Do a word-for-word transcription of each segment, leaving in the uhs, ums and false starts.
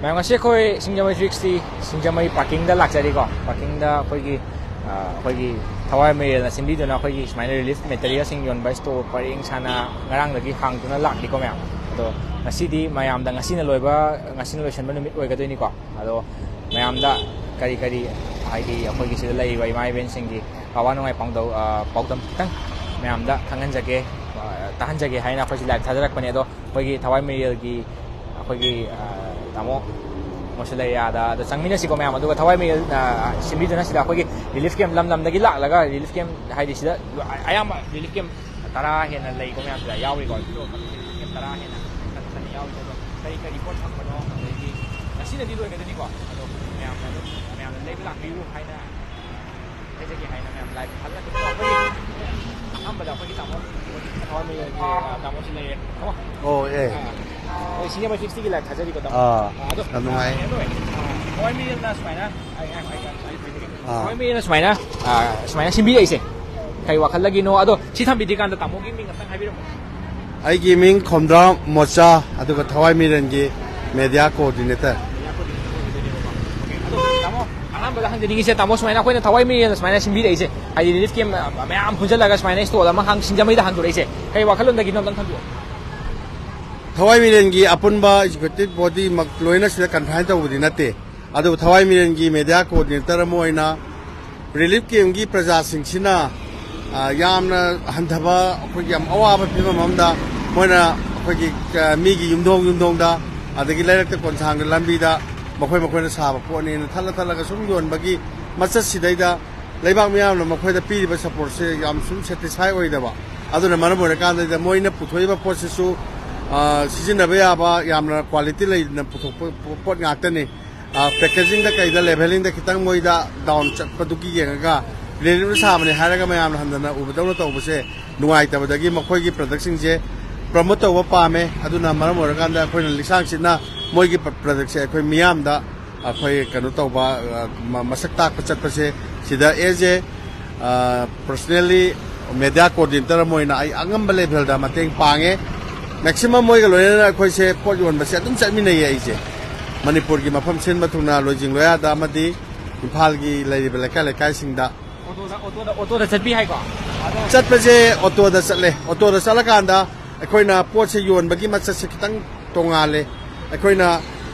ꯃꯌꯥꯝ, ꯉꯁꯤ ꯑꯩꯈꯣꯏ ꯁꯤꯡꯖꯃꯩ ꯊ꯭ꯔꯤ ꯁꯤꯛꯁꯇꯤ ꯁꯤꯡꯖꯃꯩ ꯄꯥꯔꯀꯤꯡꯗ ꯂꯥꯛꯆꯔꯤꯀꯣ꯫ ꯄꯥꯔꯀꯤꯡꯗ ꯑꯩꯈꯣꯏꯒꯤ, ꯑ, ꯑꯩꯈꯣꯏꯒꯤ ꯊꯋꯥꯏ ꯃꯩꯔꯦꯜꯅ ꯁꯤꯟꯕꯤꯗꯨꯅ ꯑꯩꯈꯣꯏꯒꯤ ꯁꯨꯃꯥꯏꯅ ꯔꯤꯂꯤꯐ ꯃꯦꯇꯔꯤꯌꯦꯜꯁꯤꯡ ꯌꯣꯟꯕ ꯁ꯭ꯇꯣꯔ ꯄꯔꯦꯡ ꯁꯥꯅ ꯉꯔꯥꯡꯗꯒꯤ ꯍꯥꯡꯗꯨꯅ ꯂꯥꯛꯂꯤꯀꯣ ꯃꯌꯥꯝ꯫ ꯑꯗꯣ ꯉꯁꯤꯗꯤ ꯃꯌꯥꯝꯗ ꯉꯁꯤꯅ ꯂꯣꯏꯕ, ꯉꯁꯤꯅ ꯂꯣꯏꯁꯤꯟꯕ ꯅꯨꯃꯤꯠ ꯑꯣꯏꯒꯗꯣꯏꯅꯤꯀꯣ꯫ ꯑꯗꯣ ꯃꯌꯥꯝꯗ ꯀꯔꯤ ꯀꯔꯤ, ꯍꯥꯏꯗꯤ ꯑꯩꯈꯣꯏꯒꯤ ꯁꯤꯗ ꯂꯩꯔꯤꯕ ꯏꯃꯥ ꯏꯕꯦꯟꯁꯤꯡꯒꯤ ꯑꯋꯥ ꯅꯨꯡꯉꯥꯏ ꯄꯥꯎꯗꯧ-, ꯑ, ꯄꯥꯎꯗꯝ ꯈꯤꯇꯪ ꯃꯌꯥꯝꯗ ꯈꯪꯍꯟꯖꯒꯦ, ꯑ, ꯇꯥꯍꯟꯖꯒꯦ ꯍꯥꯏꯅ ꯑꯩꯈꯣꯏꯁꯤ ꯂꯥꯏꯚ ꯊꯥꯖꯔꯛꯄꯅꯦ꯫ ꯑꯗꯣ ꯑꯩꯈꯣꯏꯒꯤ ꯊꯋꯥꯏ ꯃꯩꯔꯦꯜꯒꯤ ꯑꯩꯈꯣꯏꯒꯤ, ꯑ, ꯇꯥꯃꯣ ꯃꯣꯁꯨ ꯂꯩꯔꯦ ꯑꯥꯗ꯫ ꯑꯗꯣ ꯆꯪꯃꯤꯟꯅꯁꯤꯀꯣ ꯃꯌꯥꯝ꯫ ꯑꯗꯨꯒ ꯊꯋꯥꯏ ꯃꯩꯔꯦꯜ, ꯑ, ꯁꯤꯟꯕꯤꯗꯨꯅ ꯁꯤꯗ ꯑꯩꯈꯣꯏꯒꯤ ꯔꯤꯂꯤꯐ ꯀꯦꯝꯞ ꯂꯝ ꯂꯝꯗꯒꯤ ꯂꯥꯛꯂꯒ ꯔꯤꯂꯤꯐ ꯀꯦꯝꯞ, ꯍꯥꯏꯗꯤ ꯁꯤꯗ ꯑꯌꯥꯝꯕ ꯔꯤꯂꯤꯐ ꯀꯦꯝꯞ ꯇꯔꯥ ꯍꯦꯟꯅ ꯂꯩꯀꯣ ꯃꯌꯥꯝ ꯁꯤꯗ ꯌꯥꯎꯔꯤꯀꯣ꯫ ꯔꯤꯂꯤꯐ ꯀꯦꯝꯞ ꯇꯔꯥ ꯍꯦꯟꯅ ꯈꯟ ꯈꯟꯅ ꯌꯥꯎꯔꯤꯀꯣ꯫ ꯑꯗꯣ ꯀꯔꯤ ꯀꯔꯤ ꯄꯣꯠ ꯐꯪꯕꯅꯣ, ꯑꯗꯒꯤ ꯉꯁꯤꯅꯗꯤ ꯂꯣꯏꯒꯗꯣꯏꯅꯤꯀꯣ꯫ ꯑꯗꯣ ꯃꯌꯥꯝꯅ ꯑꯗꯨꯝ, ꯃꯌꯥꯝꯅ ꯂꯩꯕ ꯂꯥꯛꯄꯤꯌꯨ ꯍꯥꯏꯅ ꯍꯥꯏꯖꯒꯦ ꯍꯥꯏꯅ ꯃꯌꯥꯝ ꯂꯥꯏꯚ ꯊꯥꯖꯔꯛꯀꯦ꯫ ꯑꯩꯈꯣꯏꯒꯤ ꯑꯍꯥꯟꯕꯗ ꯑꯩꯈꯣꯏꯒꯤ ꯇꯥꯃꯣ, ꯇꯥꯃꯣꯁꯤ ꯂꯩꯔꯦ꯫ ꯇꯥꯃꯣ꯫ ꯑꯣ, ꯑꯦ꯫ ꯑꯥ꯫ ꯑꯩꯈꯣꯏ ꯁꯤꯡꯖꯃꯩ ꯊ꯭ꯔꯤ ꯁꯤꯛꯁꯇꯤꯒꯤ ꯂꯥꯏꯚ ꯊꯥꯖꯔꯤꯀꯣ, ꯇꯥꯃꯣ꯫ ꯑꯥ꯫ ꯑꯥ, ꯑꯗꯣ, ꯌꯥꯝ ꯅꯨꯡꯉꯥꯏ꯫ ꯑꯥ, ꯑꯗꯣ, ꯑꯥ, ꯊꯋꯥꯏ ꯃꯩꯔꯦꯜꯅ ꯁꯨꯃꯥꯏꯅ, ꯑꯩ, ꯑꯩ, ꯑꯩ, ꯑꯩ, ꯑꯩ, ꯑꯥ꯫ ꯊꯋꯥꯏ ꯃꯩꯔꯦꯜꯅ ꯁꯨꯃꯥꯏꯅ, ꯑꯥ, ꯁꯨꯃꯥꯏꯅ ꯁꯤꯟꯕꯤꯔꯛꯏꯁꯦ ꯀꯩ ꯋꯥꯈꯜꯗꯒꯤꯅꯣ? ꯑꯗꯣ ꯁꯤ ꯊꯝꯕꯤꯗ꯭ꯔꯤꯀꯥꯟꯗ ꯇꯥꯃꯣꯒꯤ ꯃꯤꯡ ꯑꯝꯇꯪ ꯍꯥꯏꯕꯤꯔꯝꯃꯣ꯫ ꯑꯩꯒꯤ ꯃꯤꯡ ꯈꯣꯝꯗ꯭ꯔꯥꯝ ꯃꯣꯆꯥ, ꯑꯗꯨꯒ ꯊꯋꯥꯏ ꯃꯩꯔꯦꯜꯒꯤ ꯃꯦꯗꯤꯌꯥ ꯀꯣꯑꯣꯔꯗꯤꯅꯦꯇꯔ꯫ ꯑꯗꯣ ꯇꯥꯃꯣ, ꯑꯍꯥꯟꯕꯗ ꯍꯪꯖꯅꯤꯡꯉꯤꯁꯦ, ꯇꯥꯃꯣ, ꯁꯨꯃꯥꯏꯅ ꯑꯩꯈꯣꯏꯅ ꯊꯋꯥꯏ ꯃꯩꯔꯦꯜꯅ ꯁꯨꯃꯥꯏꯅ ꯁꯤꯟꯕꯤꯔꯛꯏꯁꯦ, ꯍꯥꯏꯗꯤ ꯔꯤꯂꯤꯐ ꯀꯦꯝꯞ ꯃꯌꯥꯝ ꯄꯨꯟꯁꯤꯜꯂꯒ ꯁꯨꯃꯥꯏꯅ ꯁ꯭ꯇꯣꯜ ꯑꯃ ꯍꯥꯡ-, ꯁꯤꯡꯖꯃꯩꯗ ꯍꯥꯡꯗꯣꯔꯛꯏꯁꯦ, ꯀꯩ ꯋꯥꯈꯜꯂꯣꯟꯗꯒꯤꯅꯣ ꯑꯝꯇꯪ ꯊꯝꯕꯤꯌꯨ꯫ ꯊꯋꯥꯏ ꯃꯩꯔꯦꯜꯒꯤ ꯑꯄꯨꯟꯕ ꯑꯦꯛꯖꯤꯀ꯭ꯌꯨꯇꯤꯚ ꯕꯣꯗꯤꯃꯛ ꯂꯣꯏꯅ ꯁꯤꯗ ꯀꯟꯐꯥꯏꯟ ꯇꯧꯕꯗꯤ ꯅꯠꯇꯦ, ꯑꯗꯨꯕꯨ ꯊꯋꯥꯏ ꯃꯩꯔꯦꯜꯒꯤ ꯃꯦꯗꯤꯌꯥ ꯀꯣꯑꯣꯔꯗꯤꯅꯦꯇꯔ ꯑꯃ ꯑꯣꯏꯅ ꯔꯤꯂꯤꯐ ꯀꯦꯝꯞꯀꯤ ꯄ꯭ꯔꯖꯥꯁꯤꯡꯁꯤꯅ, ꯑ, ꯌꯥꯝꯅ ꯍꯟꯊꯕ, ꯑꯩꯈꯣꯏꯒꯤ ꯌꯥꯝ ꯑꯋꯥꯕ ꯐꯤꯕꯝ ꯑꯃꯗ ꯃꯣꯏꯅ ꯑꯩꯈꯣꯏꯒꯤ, ꯑ, ꯃꯤꯒꯤ ꯌꯨꯝꯊꯣꯡ ꯌꯨꯝꯊꯣꯡꯗ, ꯑꯗꯒꯤ ꯂꯩꯔꯛꯇ ꯀꯣꯟꯁꯥꯡꯗ ꯂꯝꯕꯤꯗ ꯃꯈꯣꯏ ꯃꯈꯣꯏꯅ ꯁꯥꯕ ꯄꯣꯠꯅꯦꯅ ꯊꯠꯂ ꯊꯠꯂꯒ ꯁꯨꯝ ꯌꯣꯟꯕꯒꯤ ꯃꯆꯠꯁꯤꯗꯩꯗ ꯂꯩꯕꯥꯛ ꯃꯤꯌꯥꯝꯅ ꯃꯈꯣꯏꯗ ꯄꯤꯔꯤꯕ ꯁꯄꯣꯔꯠꯁꯦ ꯌꯥꯝ ꯁꯨꯝ ꯁꯦꯇꯤꯁꯐꯥꯏ ꯑꯣꯏꯗꯕ꯫ ꯑꯗꯨꯅ ꯃꯔꯝ ꯑꯣꯏꯔꯀꯥꯟꯗ ꯃꯣꯏꯅ ꯄꯨꯊꯣꯛꯏꯕ ꯄꯣꯠꯁꯤꯁꯨ, ꯑ, ꯁꯤꯖꯤꯟꯅꯕ ꯌꯥꯕ, ꯌꯥꯝꯅ ꯀ꯭ꯋꯥꯂꯤꯇꯤ ꯂꯩꯅ ꯄꯨꯊꯣꯛꯄ ꯄꯣꯠ ꯉꯥꯛꯇꯅꯤ꯫ ꯑ, ꯄꯦꯀꯦꯖꯤꯡꯗ ꯀꯩꯗ ꯂꯦꯚꯦꯂꯤꯡꯗ ꯈꯤꯇꯪ ꯃꯣꯏꯗ ꯗꯥꯎꯟ ꯆꯠꯄꯗꯨꯒꯤ ꯌꯦꯡꯉꯒ ꯔꯤꯂꯤꯐꯅ ꯁꯥꯕꯅꯦ ꯍꯥꯏꯔꯒ ꯃꯌꯥꯝꯅ ꯍꯟꯗꯅ ꯎꯕꯗꯧꯅ ꯇꯧꯕꯁꯦ ꯅꯨꯡꯉꯥꯏꯇꯕꯗꯒꯤ ꯃꯈꯣꯏꯒꯤ ꯄ꯭ꯔꯗꯛꯁꯤꯡꯁꯦ ꯄ꯭ꯔꯃꯣꯠ ꯇꯧꯕ ꯄꯥꯝꯃꯦ꯫ ꯑꯗꯨꯅ ꯃꯔꯝ ꯑꯣꯏꯔꯀꯥꯟꯗ ꯑꯩꯈꯣꯏꯅ ꯂꯤꯁꯥꯡ ꯁꯤꯠꯅ ꯃꯣꯏꯒꯤ ꯄ-, ꯄ꯭ꯔꯗꯛꯁꯦ ꯑꯩꯈꯣꯏ ꯃꯤꯌꯥꯝꯗ ꯑꯩꯈꯣꯏ ꯀꯩꯅꯣ ꯇꯧꯕ, ꯑ, ꯃ-, ꯃꯁꯛ ꯇꯥꯛꯄ ꯆꯠꯄꯁꯦ ꯁꯤꯗ as a, ꯑ, personally media coordinator ꯑꯃ ꯑꯣꯏꯅ ꯑꯩ ꯑꯉꯝꯕ ꯂꯦꯚꯦꯜꯗ ꯃꯇꯦꯡ ꯄꯥꯡꯉꯦ꯫ ꯃꯦꯛꯁꯤꯃꯝ ꯃꯣꯏꯒ ꯂꯣꯏꯅꯅ ꯑꯩꯈꯣꯏꯁꯦ ꯄꯣꯠ ꯌꯣꯟꯕꯁꯦ ꯑꯗꯨꯝ ꯆꯠꯃꯤꯟꯅꯩꯌꯦ ꯑꯩꯁꯦ꯫ ꯃꯅꯤꯄꯨꯔꯒꯤ ꯃꯐꯝ ꯁꯤꯟꯕ ꯊꯨꯡꯅ ꯂꯣꯏꯖꯤꯡ ꯂꯣꯌꯥꯗ ꯑꯃꯗꯤ ꯏꯝꯐꯥꯜꯒꯤ ꯂꯩꯔꯤꯕ ꯂꯩꯀꯥꯏ ꯂꯩꯀꯥꯏꯁꯤꯡꯗ꯫ ꯑꯣꯇꯣꯗ ꯑꯣꯇꯣꯗ ꯑꯣꯇꯣꯗ ꯆꯠꯄꯤ ꯍꯥꯏꯀꯣ? ꯆꯠꯄꯁꯦ ꯑꯣꯇꯣꯗ ꯆꯠꯂꯦ꯫ ꯑꯣꯇꯣꯗ ꯆꯠꯂꯀꯥꯟꯗ ꯑꯩꯈꯣꯏꯅ ꯄꯣꯠꯁꯦ ꯌꯣꯟꯕꯒꯤ ꯃꯆꯠꯁꯦ ꯈꯤꯇꯪ ꯇꯣꯉꯥꯜꯂꯦ꯫ ꯑꯩꯈꯣꯏꯅ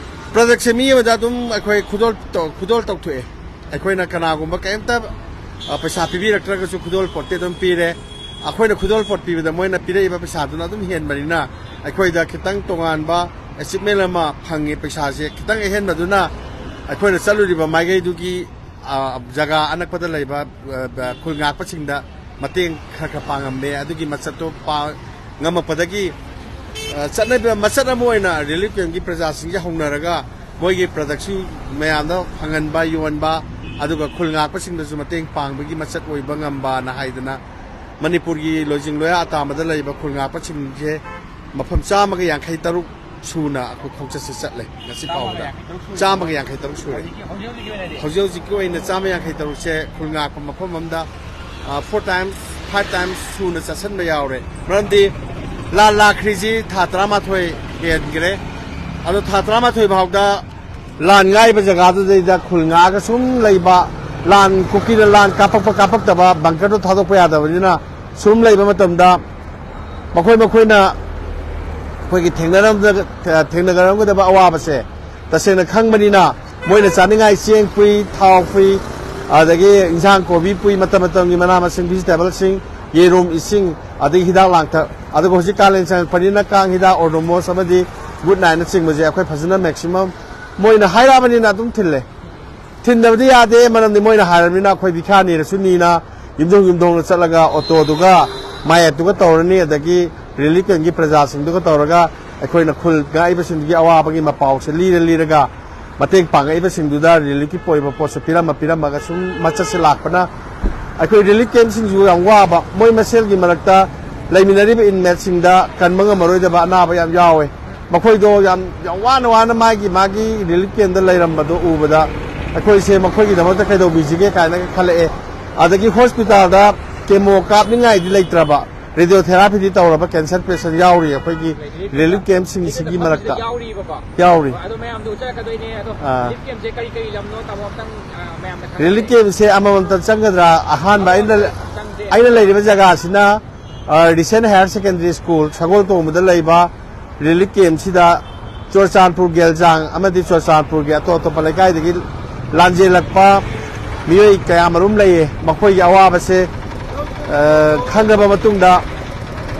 ꯄ꯭ꯔꯗꯛꯁꯦ ꯃꯤ ꯑꯃꯗ ꯑꯗꯨꯝ ꯑꯩꯈꯣꯏ ꯈꯨꯗꯣꯜ ꯇꯧ- ꯈꯨꯗꯣꯜ ꯇꯧꯊꯣꯛꯑꯦ꯫ ꯑꯩꯈꯣꯏꯅ ꯀꯅꯥꯒꯨꯝꯕ ꯀꯔꯤꯝꯇ, ꯑ, ꯄꯩꯁꯥ ꯄꯤꯕꯤꯔꯛꯇ꯭ꯔꯒꯁꯨ ꯈꯨꯗꯣꯜ ꯄꯣꯠꯇꯤ ꯑꯗꯨꯝ ꯄꯤꯔꯦ꯫ ꯑꯩꯈꯣꯏꯅ ꯈꯨꯗꯣꯜ ꯄꯣꯠ ꯄꯤꯕꯗ ꯃꯣꯏꯅ ꯄꯤꯔꯛꯏꯕ ꯄꯩꯁꯥꯗꯨꯅ ꯑꯗꯨꯝ ꯍꯦꯟꯕꯅꯤꯅ ꯑꯩꯈꯣꯏꯗ ꯈꯤꯇꯪ ꯇꯣꯉꯥꯟꯕ ꯑꯦꯆꯤꯞꯃꯦꯟ ꯑꯃ ꯐꯪꯉꯦ꯫ ꯄꯩꯁꯥꯁꯦ ꯈꯤꯇꯪ ꯑꯍꯦꯟꯕꯗꯨꯅ ꯑꯩꯈꯣꯏꯅ ꯆꯠꯂꯨꯔꯤꯕ ꯃꯥꯏꯀꯩꯗꯨꯒꯤ, ꯑ, ꯖꯒꯥ ꯑꯅꯛꯄꯗ ꯂꯩꯕ, ꯑ, ꯈꯨꯜ ꯉꯥꯛꯄꯁꯤꯡꯗ ꯃꯇꯦꯡ ꯈꯔ ꯈꯔ ꯄꯥꯡꯉꯝꯃꯦ꯫ ꯑꯗꯨꯒꯤ ꯃꯆꯠꯇꯣ ꯄꯥ- ꯉꯝꯃꯛꯄꯗꯒꯤ, ꯑ, ꯆꯠꯅꯕ ꯃꯆꯠ ꯑꯃ ꯑꯣꯏꯅ ꯔꯤꯂꯤꯐ ꯀꯦꯝꯞꯀꯤ ꯄ꯭ꯔꯖꯥꯁꯤꯡꯁꯦ ꯍꯧꯅꯔꯒ ꯃꯣꯏꯒꯤ ꯄ꯭ꯔꯗꯛꯁꯨ ꯃꯌꯥꯝꯗ ꯐꯪꯍꯟꯕ, ꯌꯣꯟꯕ, ꯑꯗꯨꯒ ꯈꯨꯜ ꯉꯥꯛꯄꯁꯤꯡꯗꯁꯨ ꯃꯇꯦꯡ ꯄꯥꯡꯕꯒꯤ ꯃꯆꯠ ꯑꯣꯏꯕ ꯉꯝꯕꯅ ꯍꯥꯏꯗꯅ ꯃꯅꯤꯄꯨꯔꯒꯤ ꯂꯣꯏꯖꯤꯡ ꯂꯣꯌꯥ ꯑꯇꯥꯃꯗ ꯂꯩꯕ ꯈꯨꯜ ꯉꯥꯛꯄꯁꯤꯡꯁꯦ ꯃꯐꯝ ꯆꯥꯝꯃꯒ ꯌꯥꯡꯈꯩ ꯇꯔꯨꯛ ꯁꯨꯅ ꯑꯩꯈꯣꯏ ꯈꯣꯡꯆꯠꯁꯦ ꯆꯠꯂꯦ ꯉꯁꯤ ꯐꯥꯎꯕꯗ꯫ ꯆꯥꯝꯃꯒ ꯌꯥꯡꯈꯩ ꯇꯔꯨꯛ ꯁꯨꯔꯦ꯫ ꯍꯧꯖꯤꯛ ꯍꯧꯖꯤꯛ ꯍꯧꯖꯤꯛ ꯍꯧꯖꯤꯛꯀꯤ ꯑꯣꯏꯅ ꯆꯥꯝꯃ ꯌꯥꯡꯈꯩ ꯇꯔꯨꯛꯁꯦ ꯈꯨꯜ ꯉꯥꯛꯄ ꯃꯐꯝ ꯑꯃꯗ, ꯑ, four times, five times ꯁꯨꯅ ꯆꯠꯁꯟꯕ ꯌꯥꯎꯔꯦ꯫ ꯃꯔꯝꯗꯤ ꯂꯥꯟ ꯂꯥꯛꯈ꯭ꯔꯤꯁꯤ ꯊꯥ ꯇꯔꯥꯃꯥꯊꯣꯏ ꯍꯦꯟꯈ꯭ꯔꯦ꯫ ꯑꯗꯣ ꯊꯥ ꯇꯔꯥꯃꯥꯊꯣꯏ ꯐꯥꯎꯗ ꯂꯥꯟ ꯉꯥꯏꯕ ꯖꯒꯥꯗꯨꯗꯩꯗ ꯈꯨꯜ ꯉꯥꯛꯑꯒ ꯁꯨꯝ ꯂꯩꯕ, ꯂꯥꯟ ꯀꯨꯀꯤꯅ ꯂꯥꯟ ꯀꯥꯞꯄꯛꯄ ꯀꯥꯞꯄꯛꯇꯕ ꯕꯪꯀꯔꯗꯣ ꯊꯥꯗꯣꯛꯄ ꯌꯥꯗꯕꯅꯤꯅ ꯁꯨꯝ ꯂꯩꯕ ꯃꯇꯝꯗ ꯃꯈꯣꯏ ꯃꯈꯣꯏꯅ ꯑꯩꯈꯣꯏꯒꯤ ꯊꯦꯡꯅꯔꯝꯗ-, ꯊꯦꯡꯅꯒꯗꯕ ꯑꯋꯥꯕꯁꯦ ꯇꯁꯦꯡꯅ ꯈꯪꯕꯅꯤꯅ ꯃꯣꯏꯅ ꯆꯥꯅꯤꯡꯉꯥꯏ ꯆꯦꯡ ꯄꯨꯏ, ꯊꯥꯎ ꯄꯨꯏ, ꯑꯗꯒꯤ ꯏꯟꯁꯥꯡ ꯀꯣꯕꯤ ꯄꯨꯏ, ꯃꯇꯝ ꯃꯇꯝꯒꯤ ꯃꯅꯥ ꯃꯁꯤꯡ, ꯚꯤꯖꯤꯇꯦꯕꯜꯁꯤꯡ, ꯌꯦꯔꯨꯝ, ꯏꯁꯤꯡ, ꯑꯗꯒꯤ ꯍꯤꯗꯥꯛ ꯂꯥꯡꯊꯛ꯫ ꯑꯗꯨꯒ ꯍꯧꯖꯤꯛ ꯀꯥꯂꯦꯟ ꯆꯪꯉꯛꯄꯅꯤꯅ ꯀꯥꯡ ꯍꯤꯗꯥꯛ, ꯑꯣꯗꯣꯃꯣꯁ ꯑꯃꯗꯤ ꯒꯨꯗ ꯅꯥꯏꯠꯅꯆꯤꯡꯕꯁꯦ ꯑꯩꯈꯣꯏ ꯐꯖꯅ ꯃꯦꯛꯁꯤꯃꯝ ꯃꯣꯏꯅ ꯍꯥꯏꯔꯛꯑꯕꯅꯤꯅ ꯑꯗꯨꯝ ꯊꯤꯜꯂꯦ꯫ ꯊꯤꯟꯗꯕꯗꯤ ꯌꯥꯗꯦ, ꯃꯔꯝꯗꯤ ꯃꯣꯏꯅ ꯍꯥꯏꯔꯕꯅꯤꯅ ꯑꯩꯈꯣꯏ ꯚꯤꯈ꯭ꯌꯥ ꯅꯤꯔꯁꯨ ꯅꯤꯅ ꯌꯨꯝꯊꯣꯡ ꯌꯨꯝꯊꯣꯡꯗ ꯆꯠꯂꯒ ꯑꯣꯇꯣꯗꯨꯒ ꯃꯥꯌꯦꯞꯇꯨꯒ ꯇꯧꯔꯅꯤ, ꯑꯗꯒꯤ ꯔꯤꯂꯤꯐ ꯀꯦꯝꯞꯀꯤ ꯄ꯭ꯔꯖꯥꯁꯤꯡꯗꯨꯒ ꯇꯧꯔꯒ ꯑꯩꯈꯣꯏꯅ ꯈꯨꯜ ꯉꯥꯛꯏꯕꯁꯤꯡꯗꯨꯒꯤ ꯑꯋꯥꯕꯒꯤ ꯃꯄꯥꯎꯁꯦ ꯂꯤꯔ ꯂꯤꯔꯒ ꯃꯇꯦꯡ ꯄꯥꯡꯉꯛꯏꯕꯁꯤꯡꯗꯨꯗ ꯔꯤꯂꯤꯐꯀꯤ ꯑꯣꯏꯕ ꯄꯣꯠꯁꯦ ꯄꯤꯔꯝꯃ ꯄꯤꯔꯝꯃꯒ ꯁꯨꯝ ꯃꯆꯠꯁꯦ ꯂꯥꯛꯄꯅ ꯑꯩꯈꯣꯏ ꯔꯤꯂꯤꯐ ꯀꯦꯝꯞꯁꯤꯡꯁꯨ ꯌꯥꯝ ꯋꯥꯕ, ꯃꯣꯏ ꯃꯁꯦꯜꯒꯤ ꯃꯔꯛꯇ ꯂꯩꯃꯤꯟꯅꯔꯤꯕ ꯏꯟꯃꯦꯠꯁꯤꯡꯗ ꯀꯟꯕ ꯉꯝꯃꯔꯣꯏꯗꯕ ꯑꯅꯥꯕ ꯌꯥꯝ ꯌꯥꯎꯋꯦ꯫ ꯃꯈꯣꯏꯗꯣ ꯌꯥꯝ, ꯌꯥꯝ ꯋꯥꯅ ꯋꯥꯅ ꯃꯥꯒꯤ, ꯃꯥꯒꯤ ꯔꯤꯂꯤꯐ ꯀꯦꯝꯞꯇ ꯂꯩꯔꯝꯕꯗꯣ ꯎꯕꯗ ꯑꯩꯈꯣꯏꯁꯦ ꯃꯈꯣꯏꯒꯤꯗꯃꯛꯇ ꯀꯩꯗꯧꯕꯤꯁꯤꯒꯦ ꯀꯥꯏꯅꯒ ꯈꯜꯂꯛꯑꯦ꯫ ꯑꯗꯒꯤ ꯍꯣꯁꯄꯤꯇꯥꯜꯗ ꯀꯦꯃꯣ ꯀꯥꯞꯅꯤꯡꯉꯥꯏꯗꯤ ꯂꯩꯇ꯭ꯔꯕ, ꯔꯦꯗꯤꯑꯣ ꯊꯦꯔꯥꯄꯤꯗꯤ ꯇꯧꯔꯕ ꯀꯦꯟꯁꯔ ꯄꯦꯁꯦꯟ ꯌꯥꯎꯔꯤ ꯑꯩꯈꯣꯏꯒꯤ ꯔꯤꯂꯤꯐ ꯀꯦꯝꯞꯁꯤꯡꯁꯤꯒꯤ ꯃꯔꯛꯇ꯫ ꯌꯥꯎꯔꯤꯕꯀꯣ꯫ ꯌꯥꯎꯔꯤ꯫ ꯑꯗꯣ ꯃꯌꯥꯝꯗꯣ ꯎꯠꯆꯔꯛꯀꯗꯣꯏꯅꯦ꯫ ꯑꯗꯣ ꯑꯥ꯫ ꯔꯤꯂꯤꯐ ꯀꯦꯝꯞꯁꯦ ꯀꯔꯤ ꯀꯔꯤ ꯂꯝꯅꯣ, ꯇꯥꯃꯣ, ꯑꯝꯇꯪ, ꯑꯥ, ꯃꯌꯥꯝꯗ ꯈꯪꯍꯟꯕꯤꯌꯨ꯫ ꯔꯤꯂꯤꯐ ꯀꯦꯝꯞꯁꯦ ꯑꯃꯃꯝꯇ ꯆꯪꯒꯗ꯭ꯔꯥ? ꯑꯍꯥꯟꯕ ꯑꯩꯅ, ꯆꯪꯁꯦ꯫ ꯑꯩꯅ ꯂꯩꯔꯤꯕ ꯖꯒꯥꯁꯤꯅ, ꯑꯥ, ꯔꯤꯁꯦꯟ ꯍꯥꯌꯔ ꯁꯦꯀꯦꯟꯗꯔꯤ ꯁ꯭ꯀꯨꯜ ꯁꯒꯣꯜꯇꯣꯡꯕꯗ ꯂꯩꯕ ꯔꯤꯂꯤꯐ ꯀꯦꯝꯞꯁꯤꯗ ꯆꯨꯔꯆꯥꯟꯄꯨꯔ, ꯒꯦꯜꯖꯥꯡ ꯑꯃꯗꯤ ꯆꯨꯔꯆꯥꯟꯄꯨꯔꯒꯤ ꯑꯇꯣꯞ ꯑꯇꯣꯞꯄ ꯂꯩꯀꯥꯏꯗꯒꯤ ꯂꯥꯟꯖꯦꯜꯂꯛꯄ ꯃꯤꯑꯣꯏ ꯀꯌꯥ ꯃꯔꯨꯝ ꯂꯩꯌꯦ꯫ ꯃꯈꯣꯏꯒꯤ ꯑꯋꯥꯕꯁꯦ, ꯑ, ꯈꯪꯂꯕ ꯃꯇꯨꯡꯗ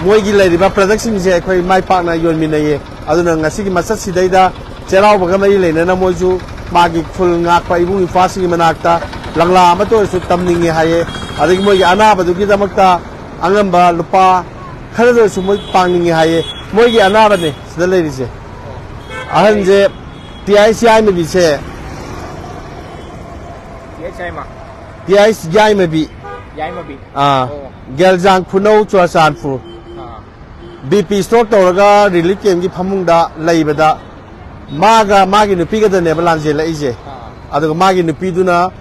ꯃꯣꯏꯒꯤ ꯂꯩꯔꯤꯕ ꯄ꯭ꯔꯗꯛꯁꯤꯡꯁꯦ ꯑꯩꯈꯣꯏ ꯃꯥꯏ ꯄꯥꯛꯅ ꯌꯣꯟꯃꯤꯟꯅꯩꯌꯦ꯫ ꯑꯗꯨꯅ ꯉꯁꯤꯒꯤ ꯃꯆꯠꯁꯤꯗꯩꯗ ꯆꯩꯔꯥꯎꯕꯒ ꯃꯔꯤ ꯂꯩꯅꯅ ꯃꯣꯏꯁꯨ ꯃꯥꯒꯤ ꯈꯨꯜ ꯉꯥꯛꯄ ꯏꯕꯨꯡ ꯏꯄ꯭ꯋꯥꯁꯤꯡꯒꯤ ꯃꯅꯥꯛꯇ ꯂꯪꯂꯥ ꯑꯃꯠꯇ ꯑꯣꯏꯔꯁꯨ ꯇꯝꯅꯤꯡꯉꯦ ꯍꯥꯏꯌꯦ꯫ ꯑꯗꯒꯤ ꯃꯣꯏꯒꯤ ꯑꯅꯥꯕꯗꯨꯒꯤꯗꯃꯛꯇ ꯑꯉꯝꯕ ꯂꯨꯄꯥ ꯈꯔꯗ ꯑꯣꯏꯔꯁꯨ ꯃꯣꯏ ꯄꯥꯡꯅꯤꯡꯉꯦ ꯍꯥꯏꯌꯦ꯫ ꯃꯣꯏꯒꯤ ꯑꯅꯥꯕꯅꯦ ꯁꯤꯗ ꯂꯩꯔꯤꯁꯦ꯫ ꯑꯍꯟꯁꯦ ꯇꯤ ꯑꯥꯏꯁ ꯌꯥꯏꯃꯕꯤꯁꯦ꯫ ꯇꯤ ꯑꯥꯏꯁ ꯌꯥꯏꯃ꯫ ꯇꯤ ꯑꯥꯏꯁ ꯌꯥꯏꯃꯕꯤ꯫ ꯌꯥꯏꯃꯕꯤ꯫ ꯑꯥ꯫ ꯑꯣ꯫ ꯒꯦꯜꯖꯥꯡ ꯈꯨꯅꯧ ꯆꯨꯔꯆꯥꯟꯄꯨꯔ꯫ ꯑꯥ꯫ ꯕꯤ ꯄꯤ ꯁ꯭ꯇ꯭ꯔꯣꯛ ꯇꯧꯔꯒ ꯔꯤꯂꯤꯐ ꯀꯦꯝꯞꯀꯤ ꯐꯃꯨꯡꯗ ꯂꯩꯕꯗ ꯃꯥꯒ ꯃꯥꯒꯤ ꯅꯨꯄꯤꯒꯗꯅꯦꯕ ꯂꯥꯟꯖꯦꯜꯂꯛꯏꯁꯦ꯫ ꯑꯥ꯫ ꯑꯗꯨꯒ ꯃꯥꯒꯤ ꯅꯨꯄꯤꯗꯨꯅ,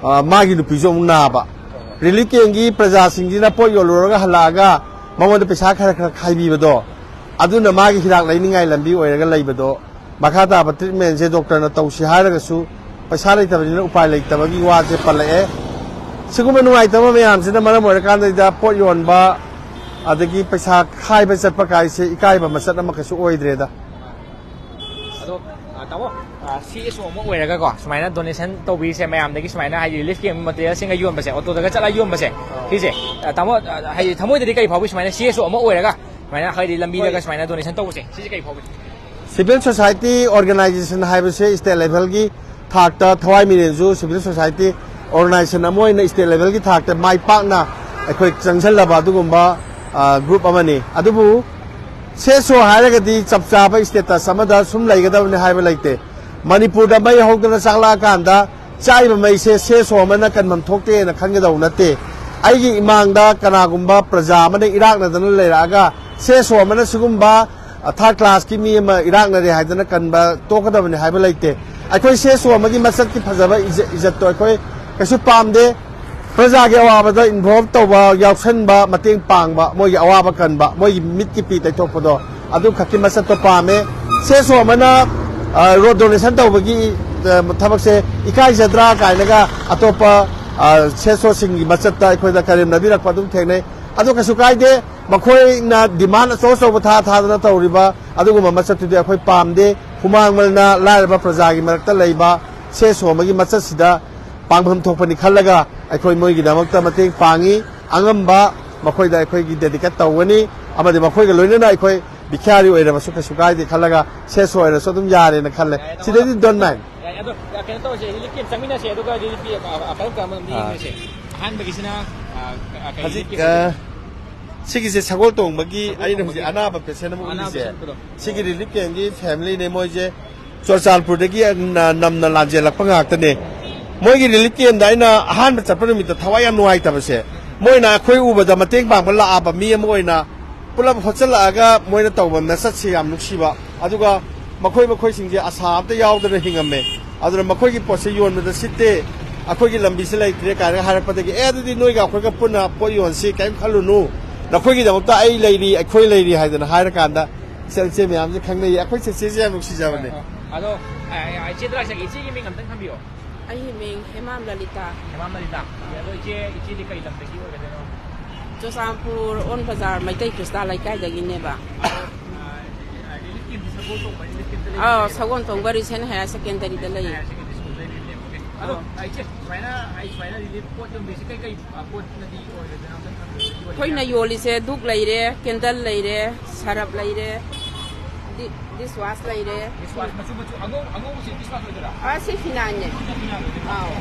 ꯑ, ꯃꯥꯒꯤ ꯅꯨꯄꯤꯁꯨ ꯑꯃꯨꯛ ꯅꯥꯕ꯫ ꯔꯤꯂꯤꯐ ꯀꯦꯝꯞꯀꯤ ꯄ꯭ꯔꯖꯥꯁꯤꯡꯁꯤꯅ ꯄꯣꯠ ꯌꯣꯜꯂꯨꯔꯒ ꯍꯜꯂꯛꯑꯒ ꯃꯉꯣꯟꯗ ꯄꯩꯁꯥ ꯈꯔ ꯈꯔ ꯈꯥꯏꯕꯤꯕꯗꯣ, ꯑꯗꯨꯅ ꯃꯥꯒꯤ ꯍꯤꯗꯥꯛ ꯂꯩꯅꯤꯡꯉꯥꯏ ꯂꯝꯕꯤ ꯑꯣꯏꯔꯒ ꯂꯩꯕꯗꯣ ꯃꯈꯥ ꯇꯥꯕ ꯇ꯭ꯔꯤꯠꯃꯦꯟꯁꯦ ꯗꯣꯛꯇꯔꯅ ꯇꯧꯁꯤ ꯍꯥꯏꯔꯒꯁꯨ ꯄꯩꯁꯥ ꯂꯩꯇꯕꯅꯤꯅ ꯎꯄꯥꯏ ꯂꯩꯇꯕꯒꯤ ꯋꯥꯁꯦ ꯄꯜꯂꯛꯑꯦ꯫ ꯁꯤꯒꯨꯝꯕ ꯅꯨꯡꯉꯥꯏꯇꯕ ꯃꯌꯥꯝꯁꯤꯅ ꯃꯔꯝ ꯑꯣꯏꯔꯀꯥꯟꯗ ꯄꯣꯠ ꯌꯣꯟꯕ ꯑꯗꯒꯤ ꯄꯩꯁꯥ ꯈꯥꯏꯕ ꯆꯠꯄ ꯀꯥꯏꯁꯦ ꯏꯀꯥꯏꯕ ꯃꯆꯠ ꯑꯃ ꯀꯩꯁꯨ ꯑꯣꯏꯗ꯭ꯔꯦꯗ꯫ ꯑꯗꯣ, ꯑ, ꯇꯥꯃꯣ, ꯑ, ꯁꯤ ꯑꯦꯁ ꯑꯣ ꯑꯃ ꯑꯣꯏꯔꯒꯀꯣ, ꯁꯨꯃꯥꯏꯅ ꯗꯣꯅꯦꯁꯟ ꯇꯧꯕꯤꯔꯤꯁꯦ, ꯃꯌꯥꯝꯗꯒꯤ ꯁꯨꯃꯥꯏꯅ ꯍꯥꯏꯗꯤ ꯔꯤꯂꯤꯐ ꯀꯦꯝꯞ ꯃꯇꯦꯔꯤꯌꯦꯜꯁꯤꯡꯒ ꯌꯣꯟꯕꯁꯦ, ꯑꯣꯇꯣꯗꯒ ꯆꯠꯂꯒ ꯌꯣꯟꯕꯁꯦ, ꯁꯤꯁꯦ, ꯑ, ꯇꯥꯃꯣ, ꯑ, ꯍꯥꯏꯗꯤ ꯊꯃꯣꯏꯗꯗꯤ ꯀꯔꯤ ꯐꯥꯎꯕꯤ, ꯁꯨꯃꯥꯏꯅ ꯁꯤ ꯑꯦꯁ ꯑꯣ ꯑꯃ ꯑꯣꯏꯔꯒ ꯁꯨꯃꯥꯏꯅ ꯍꯥꯏꯗꯤ ꯂꯝꯕꯤꯗꯒ ꯍꯣꯏ꯫ ꯁꯨꯃꯥꯏꯅ ꯗꯣꯅꯦꯁꯟ ꯇꯧꯕꯁꯦ, ꯁꯤꯁꯦ ꯀꯔꯤ ꯐꯥꯎꯕꯤ? ꯁꯤꯚꯤꯜ ꯁꯣꯁꯥꯏꯇꯤ ꯑꯣꯔꯒꯅꯥꯏꯖꯦꯁꯟ ꯍꯥꯏꯕꯁꯦ ꯁ꯭ꯇꯦꯠ ꯂꯦꯚꯦꯜꯒꯤ ꯊꯥꯛꯇ ꯊꯋꯥꯏ ꯃꯤꯔꯦꯟꯁꯨ ꯁꯤꯚꯤꯜ ꯁꯣꯁꯥꯏꯇꯤ ꯑꯣꯔꯒꯅꯥꯏꯖꯦꯁꯟ ꯑꯃ ꯑꯣꯏꯅ ꯁ꯭ꯇꯦꯠ ꯂꯦꯚꯦꯜꯒꯤ ꯊꯥꯛꯇ ꯃꯥꯏ ꯄꯥꯛꯅ ꯑꯩꯈꯣꯏ ꯆꯪꯁꯤꯜꯂꯕ ꯑꯗꯨꯒꯨꯝꯕ, ꯑ, ꯒ꯭ꯔꯨꯞ ꯑꯃꯅꯤ꯫ ꯑꯗꯨꯕꯨ ꯁꯦꯁꯣ ꯍꯥꯏꯔꯒꯗꯤ ꯆꯞ ꯆꯥꯕ ꯁ꯭ꯇꯦꯇꯁ ꯑꯃꯗ ꯁꯨꯝ ꯂꯩꯒꯗꯕꯅꯤ ꯍꯥꯏꯕ ꯂꯩꯇꯦ꯫ ꯃꯅꯤꯄꯨꯔꯗ ꯃꯩ ꯍꯧꯗꯅ ꯆꯥꯛꯂꯛꯑꯀꯥꯟꯗ ꯆꯥꯛꯏꯕ ꯃꯩꯁꯦ ꯁꯦꯁꯣ ꯑꯃꯅ ꯀꯟꯐꯝ ꯊꯣꯛꯇꯦꯅ ꯈꯟꯒꯗꯧ ꯅꯠꯇꯦ꯫ ꯑꯩꯒꯤ ꯏꯃꯥꯡꯗ ꯀꯅꯥꯒꯨꯝꯕ ꯄ꯭ꯔꯖꯥ ꯑꯃꯅ ꯏꯔꯥꯛꯅꯗꯅ ꯂꯩꯔꯛꯑꯒ ꯁꯦꯁꯣ ꯑꯃꯅ ꯁꯤꯒꯨꯝꯕ, ꯑ, ꯊꯥꯔꯠ ꯀ꯭ꯂꯥꯁꯀꯤ ꯃꯤ ꯑꯃ ꯏꯔꯥꯛꯅꯔꯦ ꯍꯥꯏꯗꯅ ꯀꯟꯕ ꯇꯣꯛꯀꯗꯕꯅꯤ ꯍꯥꯏꯕ ꯂꯩꯇꯦ꯫ ꯑꯩꯈꯣꯏ ꯁꯦꯁꯣ ꯑꯃꯒꯤ ꯃꯁꯛꯀꯤ ꯐꯖꯕ ꯏꯖ-, ꯏꯖꯠꯇꯣ ꯑꯩꯈꯣꯏ ꯀꯩꯁꯨ ꯄꯥꯝꯗꯦ꯫ ꯄ꯭ꯔꯖꯥꯒꯤ ꯑꯋꯥꯕꯗ ꯏꯟꯚꯣꯜꯕ ꯇꯧꯕ, ꯌꯥꯎꯁꯟꯕ, ꯃꯇꯦꯡ ꯄꯥꯡꯕ, ꯃꯣꯏꯒꯤ ꯑꯋꯥꯕ ꯀꯟꯕ, ꯃꯣꯏꯒꯤ ꯃꯤꯠꯀꯤ ꯄꯤ ꯇꯩꯊꯣꯛꯄꯗꯣ, ꯑꯗꯨ ꯈꯛꯀꯤ ꯃꯁꯛꯇꯣ ꯄꯥꯝꯃꯦ꯫ ꯁꯦꯁꯣ ꯑꯃꯅ, ꯑ, ꯔꯣꯗ ꯗꯣꯅꯦꯁꯟ ꯇꯧꯕꯒꯤ, ꯑ, ꯊꯕꯛꯁꯦ ꯏꯀꯥꯏꯖꯗ꯭ꯔꯥ ꯀꯥꯏꯅꯒ ꯑꯇꯣꯞꯄ, ꯑ, ꯁꯦꯁꯣꯁꯤꯡꯒꯤ ꯃꯆꯠꯇ ꯑꯩꯈꯣꯏꯗ ꯀꯔꯦꯝꯅꯕꯤꯔꯛꯄ ꯑꯗꯨꯝ ꯊꯦꯡꯅꯩ꯫ ꯑꯗꯨ ꯀꯩꯁꯨ ꯀꯥꯏꯗꯦ꯫ ꯃꯈꯣꯏꯅ ꯗꯤꯃꯥꯟ ꯑꯆꯧ ꯑꯆꯧꯕ ꯊꯥ ꯊꯥꯗꯅ ꯇꯧꯔꯤꯕ ꯑꯗꯨꯒꯨꯝꯕ ꯃꯆꯠꯇꯨꯗꯤ ꯑꯩꯈꯣꯏ ꯄꯥꯝꯗꯦ꯫ ꯍꯨꯃꯥꯡ ꯃꯅ ꯂꯥꯏꯔꯕ ꯄ꯭ꯔꯖꯥꯒꯤ ꯃꯔꯛꯇ ꯂꯩꯕ ꯁꯦꯁꯣ ꯑꯃꯒꯤ ꯃꯆꯠꯁꯤꯗ ꯄꯥꯡꯐꯝ ꯊꯣꯛꯄꯅꯤ ꯈꯜꯂꯒ ꯑꯩꯈꯣꯏ ꯃꯣꯏꯒꯤꯗꯃꯛꯇ ꯃꯇꯦꯡ ꯄꯥꯡꯉꯤ꯫ ꯑꯉꯝꯕ ꯃꯈꯣꯏꯗ ꯑꯩꯈꯣꯏꯒꯤ ꯗꯦꯗꯤꯀꯦꯠ ꯇꯧꯒꯅꯤ, ꯑꯃꯗꯤ ꯃꯈꯣꯏꯒ ꯂꯣꯏꯅꯅ ꯑꯩꯈꯣꯏ ꯕꯤꯈ꯭ꯌꯥꯔꯤ ꯑꯣꯏꯔꯕꯁꯨ ꯀꯩꯁꯨ ꯀꯥꯏꯗꯦ ꯈꯜꯂꯒ ꯁꯦꯁꯣ ꯑꯣꯏꯔꯁꯨ ꯑꯗꯨꯝ ꯌꯥꯔꯦꯅ ꯈꯜꯂꯦ꯫ ꯌꯥꯏ, ꯑꯗꯣ ꯁꯤꯗꯩꯗꯤ ꯗꯣꯟ ꯃꯥꯏꯟ꯫ ꯌꯥꯏ, ꯑꯗꯣ ꯀꯩꯅꯣ ꯇꯧꯔꯁꯦ, ꯔꯤꯂꯤꯐ ꯀꯦꯝ ꯆꯪꯃꯤꯟꯅꯁꯦ, ꯑꯗꯨꯒ ꯔꯤꯂꯤꯐ ꯀꯦꯝ, ꯑ, ꯑ, ꯀꯔꯝ ꯀꯔꯝꯕ ꯑꯃꯗꯤ ꯑꯥ꯫ ꯌꯦꯡꯉꯁꯦ꯫ ꯑꯍꯥꯟꯕꯒꯤꯁꯤꯅ, ꯑ, ꯑ, ꯀꯩ ꯍꯧꯖꯤꯛ, ꯔꯤꯂꯤꯐ ꯀꯦꯝ ꯑ, ꯑꯣꯏꯗꯣꯏꯅꯣ? ꯁꯤꯒꯤꯁꯦ ꯁꯒꯣꯜ ꯇꯣꯡꯕꯒꯤ ꯑꯩꯅ ꯍꯧꯖꯤꯛ ꯑꯣꯀꯦ꯫ ꯑꯅꯥꯕ ꯄꯦꯁꯦꯟ ꯑꯃ ꯑꯅꯥꯕ ꯎꯠꯂꯤꯁꯦ꯫ ꯄꯦꯁꯦꯟ ꯎꯠꯄꯗꯣ꯫ ꯁꯤꯒꯤ ꯔꯤꯂꯤꯐ ꯀꯦꯝꯒꯤ ꯐꯦꯃꯤꯂꯤꯅꯦ, ꯃꯣꯏꯁꯦ ꯆꯨꯔꯆꯥꯟꯄꯨꯔꯗꯒꯤ ꯅ-, ꯅꯝꯅ ꯂꯥꯟꯖꯦꯜꯂꯛꯄ ꯉꯥꯛꯇꯅꯦ꯫ ꯃꯣꯏꯒꯤ ꯔꯤꯂꯤꯐ ꯀꯦꯝꯗ ꯑꯩꯅ ꯑꯍꯥꯟꯕ ꯆꯠꯄ ꯅꯨꯃꯤꯠꯇ ꯊꯋꯥꯏ ꯌꯥꯝ ꯅꯨꯡꯉꯥꯏꯇꯕꯁꯦ, ꯃꯣꯏꯅ ꯑꯩꯈꯣꯏ ꯎꯕꯗ ꯃꯇꯦꯡ ꯄꯥꯡꯕ ꯂꯥꯛꯑꯕ ꯃꯤ ꯑꯃ ꯑꯣꯏꯅ ꯄꯨꯂꯞ ꯍꯣꯠꯆꯜꯂꯛꯑꯒ ꯃꯣꯏꯅ ꯇꯧꯕ ꯃꯦꯁꯦꯖꯁꯦ ꯌꯥꯝ ꯅꯨꯡꯁꯤꯕ, ꯑꯗꯨꯒ ꯃꯈꯣꯏ ꯃꯈꯣꯏꯁꯤꯡꯁꯦ ꯑꯁꯥ ꯑꯝꯇ ꯌꯥꯎꯗꯅ ꯍꯤꯡꯉꯝꯃꯦ꯫ ꯑꯗꯨꯅ ꯃꯈꯣꯏꯒꯤ ꯄꯣꯠꯁꯦ ꯌꯣꯟꯕꯗ ꯁꯤꯠꯇꯦ, ꯑꯩꯈꯣꯏꯒꯤ ꯂꯝꯕꯤꯁꯦ ꯂꯩꯇ꯭ꯔꯦ ꯀꯥꯏꯅ ꯍꯥꯏꯔꯛꯄꯗꯒꯤ, "ꯑꯦ, ꯑꯗꯨꯗꯤ ꯅꯣꯏꯒ ꯑꯩꯈꯣꯏꯒ ꯄꯨꯟꯅ ꯄꯣꯠ ꯌꯣꯟꯁꯤ, ꯀꯔꯤꯝ ꯈꯜꯂꯨꯅꯨ, ꯅꯈꯣꯏꯒꯤꯗꯃꯛꯇ ꯑꯩ ꯂꯩꯔꯤ, ꯑꯩꯈꯣꯏ ꯂꯩꯔꯤ" ꯍꯥꯏꯗꯅ ꯍꯥꯏꯔꯀꯥꯟꯗ ꯏꯆꯦ, ꯏꯆꯦ ꯃꯌꯥꯝꯁꯦ ꯈꯪꯅꯩꯌꯦ꯫ ꯑꯩꯈꯣꯏ ꯆꯦꯆꯦꯁꯦ ꯌꯥꯝ ꯅꯨꯡꯁꯤꯖꯕꯅꯦ꯫ ꯑꯗꯣ, ꯑ, ꯑ, ꯏꯆꯦꯗ ꯂꯥꯛꯆꯒꯦ꯫ ꯏꯆꯦꯒꯤ ꯃꯤꯡ ꯑꯝꯇꯪ ꯊꯝꯕꯤꯌꯣ꯫ ꯑꯩꯒꯤ ꯃꯤꯡ ꯍꯦꯃꯥꯝ ꯂꯂꯤꯇꯥ꯫ ꯍꯦꯃꯥꯝ ꯂꯂꯤꯇꯥ꯫ ꯑꯗꯣ ꯏꯆꯦ, ꯏꯆꯦꯗꯤ ꯀꯩ ꯂꯝꯗꯒꯤ ꯑꯣꯏꯒꯗꯣꯏꯅꯣ? ꯆꯨꯔꯆꯥꯟꯄꯨꯔ ꯑꯣꯟ ꯕꯖꯥꯔ ꯃꯩꯇꯩ ꯈ꯭ꯔꯤꯁꯇꯥꯟ ꯂꯩꯀꯥꯏꯗꯒꯤꯅꯦꯕ꯫ ꯑꯗꯣ, ꯑ, ꯔꯤꯂꯤꯐ ꯀꯦꯝꯁꯤ ꯁꯒꯣꯜ ꯇꯣꯡꯕ ꯔꯤꯂꯤꯐ ꯀꯦꯝꯇ ꯂꯩꯕ ꯑꯥꯎ, ꯅꯠꯇꯦꯕ? ꯁꯒꯣꯜ ꯇꯣꯡꯕ ꯔꯤꯁꯦꯟ ꯍꯥꯌꯔ ꯁꯦꯀꯦꯟꯗꯔꯤꯗ ꯂꯩꯌꯦ꯫ ꯍꯥꯌꯔ ꯁꯦꯀꯦꯟꯗꯔꯤ ꯁ꯭ꯀꯨꯜꯗ ꯂꯩꯕꯅꯦꯕ꯫ ꯑꯣꯀꯦ꯫ ꯑꯗꯣ, ꯑꯥꯎ꯫ ꯑ, ꯏꯆꯦ, ꯁꯨꯃꯥꯏꯅ, ꯑꯩ ꯁꯨꯃꯥꯏꯅ ꯔꯤꯂꯤꯐ ꯄꯣꯠ ꯌꯣꯟꯕꯤꯁꯤ ꯀꯩ ꯀꯩ, ꯑ, ꯄꯣꯠꯅꯗꯤ ꯑꯣꯏꯒꯗꯣꯏꯅꯣ? ꯑꯝꯇꯪ ꯊꯝꯕꯤꯌꯨ꯫ ꯑꯩꯈꯣꯏꯅ ꯌꯣꯜꯂꯤꯁꯦ ꯙꯨꯛ ꯂꯩꯔꯦ, ꯀꯦꯟꯗꯜ ꯂꯩꯔꯦ, ꯁꯔꯞ ꯂꯩꯔꯦ, ꯗꯤ-, ꯗꯤꯁꯋꯥꯁ ꯂꯩꯔꯦ꯫ ꯗꯤꯁꯋꯥꯁ ꯃꯆꯨ ꯃꯆꯨ ꯑꯉꯧ-, ꯑꯉꯧꯕꯁꯤ ꯗꯤꯁꯋꯥꯁ ꯑꯣꯏꯗꯣꯏꯔꯥ? ꯑꯥ, ꯁꯤ ꯐꯤꯅꯥꯏꯜꯅꯦ꯫ ꯁꯤꯅ ꯐꯤꯅꯥꯏꯜ ꯑꯣꯏꯗꯣꯏꯕ? ꯑꯥꯎ꯫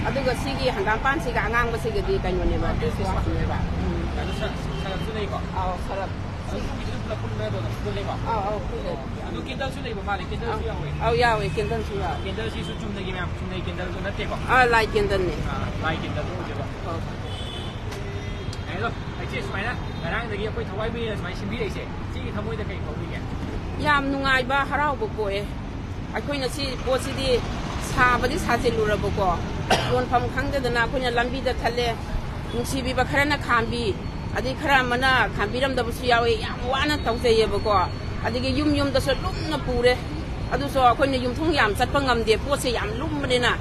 ꯑꯗꯨꯒ ꯁꯤꯒꯤ ꯍꯪꯒꯥꯝꯄꯥꯟꯁꯤꯒ ꯑꯉꯥꯡꯕꯁꯤꯒꯗꯤ ꯀꯩꯅꯣꯅꯦꯕ, ꯑꯥ, ꯗꯤꯁꯋꯥꯁꯅꯦꯕ꯫ ꯗꯤꯁꯋꯥꯁꯅꯦꯕ꯫ ꯎꯝ꯫ ꯑꯗꯨ ꯁ-, ꯁꯔꯞꯁꯨ ꯂꯩꯀꯣ? ꯑꯥꯎ, ꯁꯔꯞ꯫ ꯑꯗꯨ ꯁꯤ ꯄꯨꯂꯞ ꯄꯨꯜꯂꯦ ꯑꯗꯣ, ꯑꯗꯨ ꯂꯩꯕ? ꯑꯥꯎ, ꯑꯥꯎ, ꯄꯨꯜꯂꯦ꯫ ꯑꯗꯨ ꯀꯦꯟꯗꯜꯁꯨ ꯂꯩꯕ ꯃꯥꯜꯂꯦ, ꯀꯦꯟꯗꯜꯁꯨ ꯑꯥꯎ꯫ ꯌꯥꯎꯋꯦ꯫ ꯑꯥꯎ, ꯌꯥꯎꯋꯦ, ꯀꯦꯟꯗꯜꯁꯨ ꯌꯥꯎꯋꯦ꯫ ꯀꯦꯟꯗꯜꯁꯤꯁꯨ ꯆꯨꯝꯅꯒꯤ ꯃꯌꯥꯝ ꯆꯨꯝꯅꯒꯤ ꯀꯦꯟꯗꯜꯗꯣ ꯅꯠꯇꯦꯀꯣ? ꯑꯥ, ꯂꯥꯏ ꯀꯦꯟꯗꯜꯅꯦ꯫ ꯑꯥ, ꯂꯥꯏ ꯀꯦꯟꯗꯜꯗꯣ ꯑꯣꯏꯗꯣꯏꯕ꯫ ꯑꯥꯎ꯫ ꯌꯥꯏ ꯑꯗꯣ, ꯏꯆꯦ, ꯁꯨꯃꯥꯏꯅ ꯉꯔꯥꯡꯗꯒꯤ ꯑꯩꯈꯣꯏ ꯊꯋꯥꯏ ꯃꯤꯅ ꯁꯨꯃꯥꯏꯅ ꯁꯤꯟꯕꯤꯔꯛꯏꯁꯦ, ꯁꯤꯒꯤ ꯊꯃꯣꯏꯗ ꯀꯩ ꯐꯥꯎꯕꯤꯒꯦ? ꯌꯥꯝ ꯅꯨꯡꯉꯥꯏꯕ, ꯍꯔꯥꯎꯕ ꯄꯣꯛꯑꯦ꯫ ꯑꯩꯈꯣꯏꯅ ꯁꯤ ꯄꯣꯠꯁꯤꯗꯤ ꯁꯥꯕꯗꯤ ꯁꯥꯖꯤꯜꯂꯨꯔꯕꯀꯣ, ꯌꯣꯟꯐꯝ ꯈꯪꯗꯗꯅ ꯑꯩꯈꯣꯏꯅ ꯂꯝꯕꯤꯗ ꯊꯠꯂꯦ꯫ ꯅꯨꯡꯁꯤꯕꯤꯕ ꯈꯔꯅ ꯈꯥꯝꯕꯤ, ꯑꯗꯩ ꯈꯔ ꯑꯃꯅ ꯈꯥꯝꯕꯤꯔꯝꯗꯕꯁꯨ ꯌꯥꯎꯋꯤ꯫ ꯌꯥꯝ ꯋꯥꯅ ꯇꯧꯖꯩꯌꯦꯕꯀꯣ꯫ ꯑꯗꯒꯤ ꯌꯨꯝ ꯌꯨꯝꯗꯁꯨ ꯂꯨꯝꯅ ꯄꯨꯔꯦ꯫ ꯑꯗꯨꯁꯨ ꯑꯩꯈꯣꯏꯅ ꯌꯨꯝꯊꯣꯡ ꯌꯥꯝ ꯆꯠꯄ ꯉꯝꯗꯦ, ꯄꯣꯠꯁꯦ ꯌꯥꯝ ꯂꯨꯝꯕꯅꯤꯅ꯫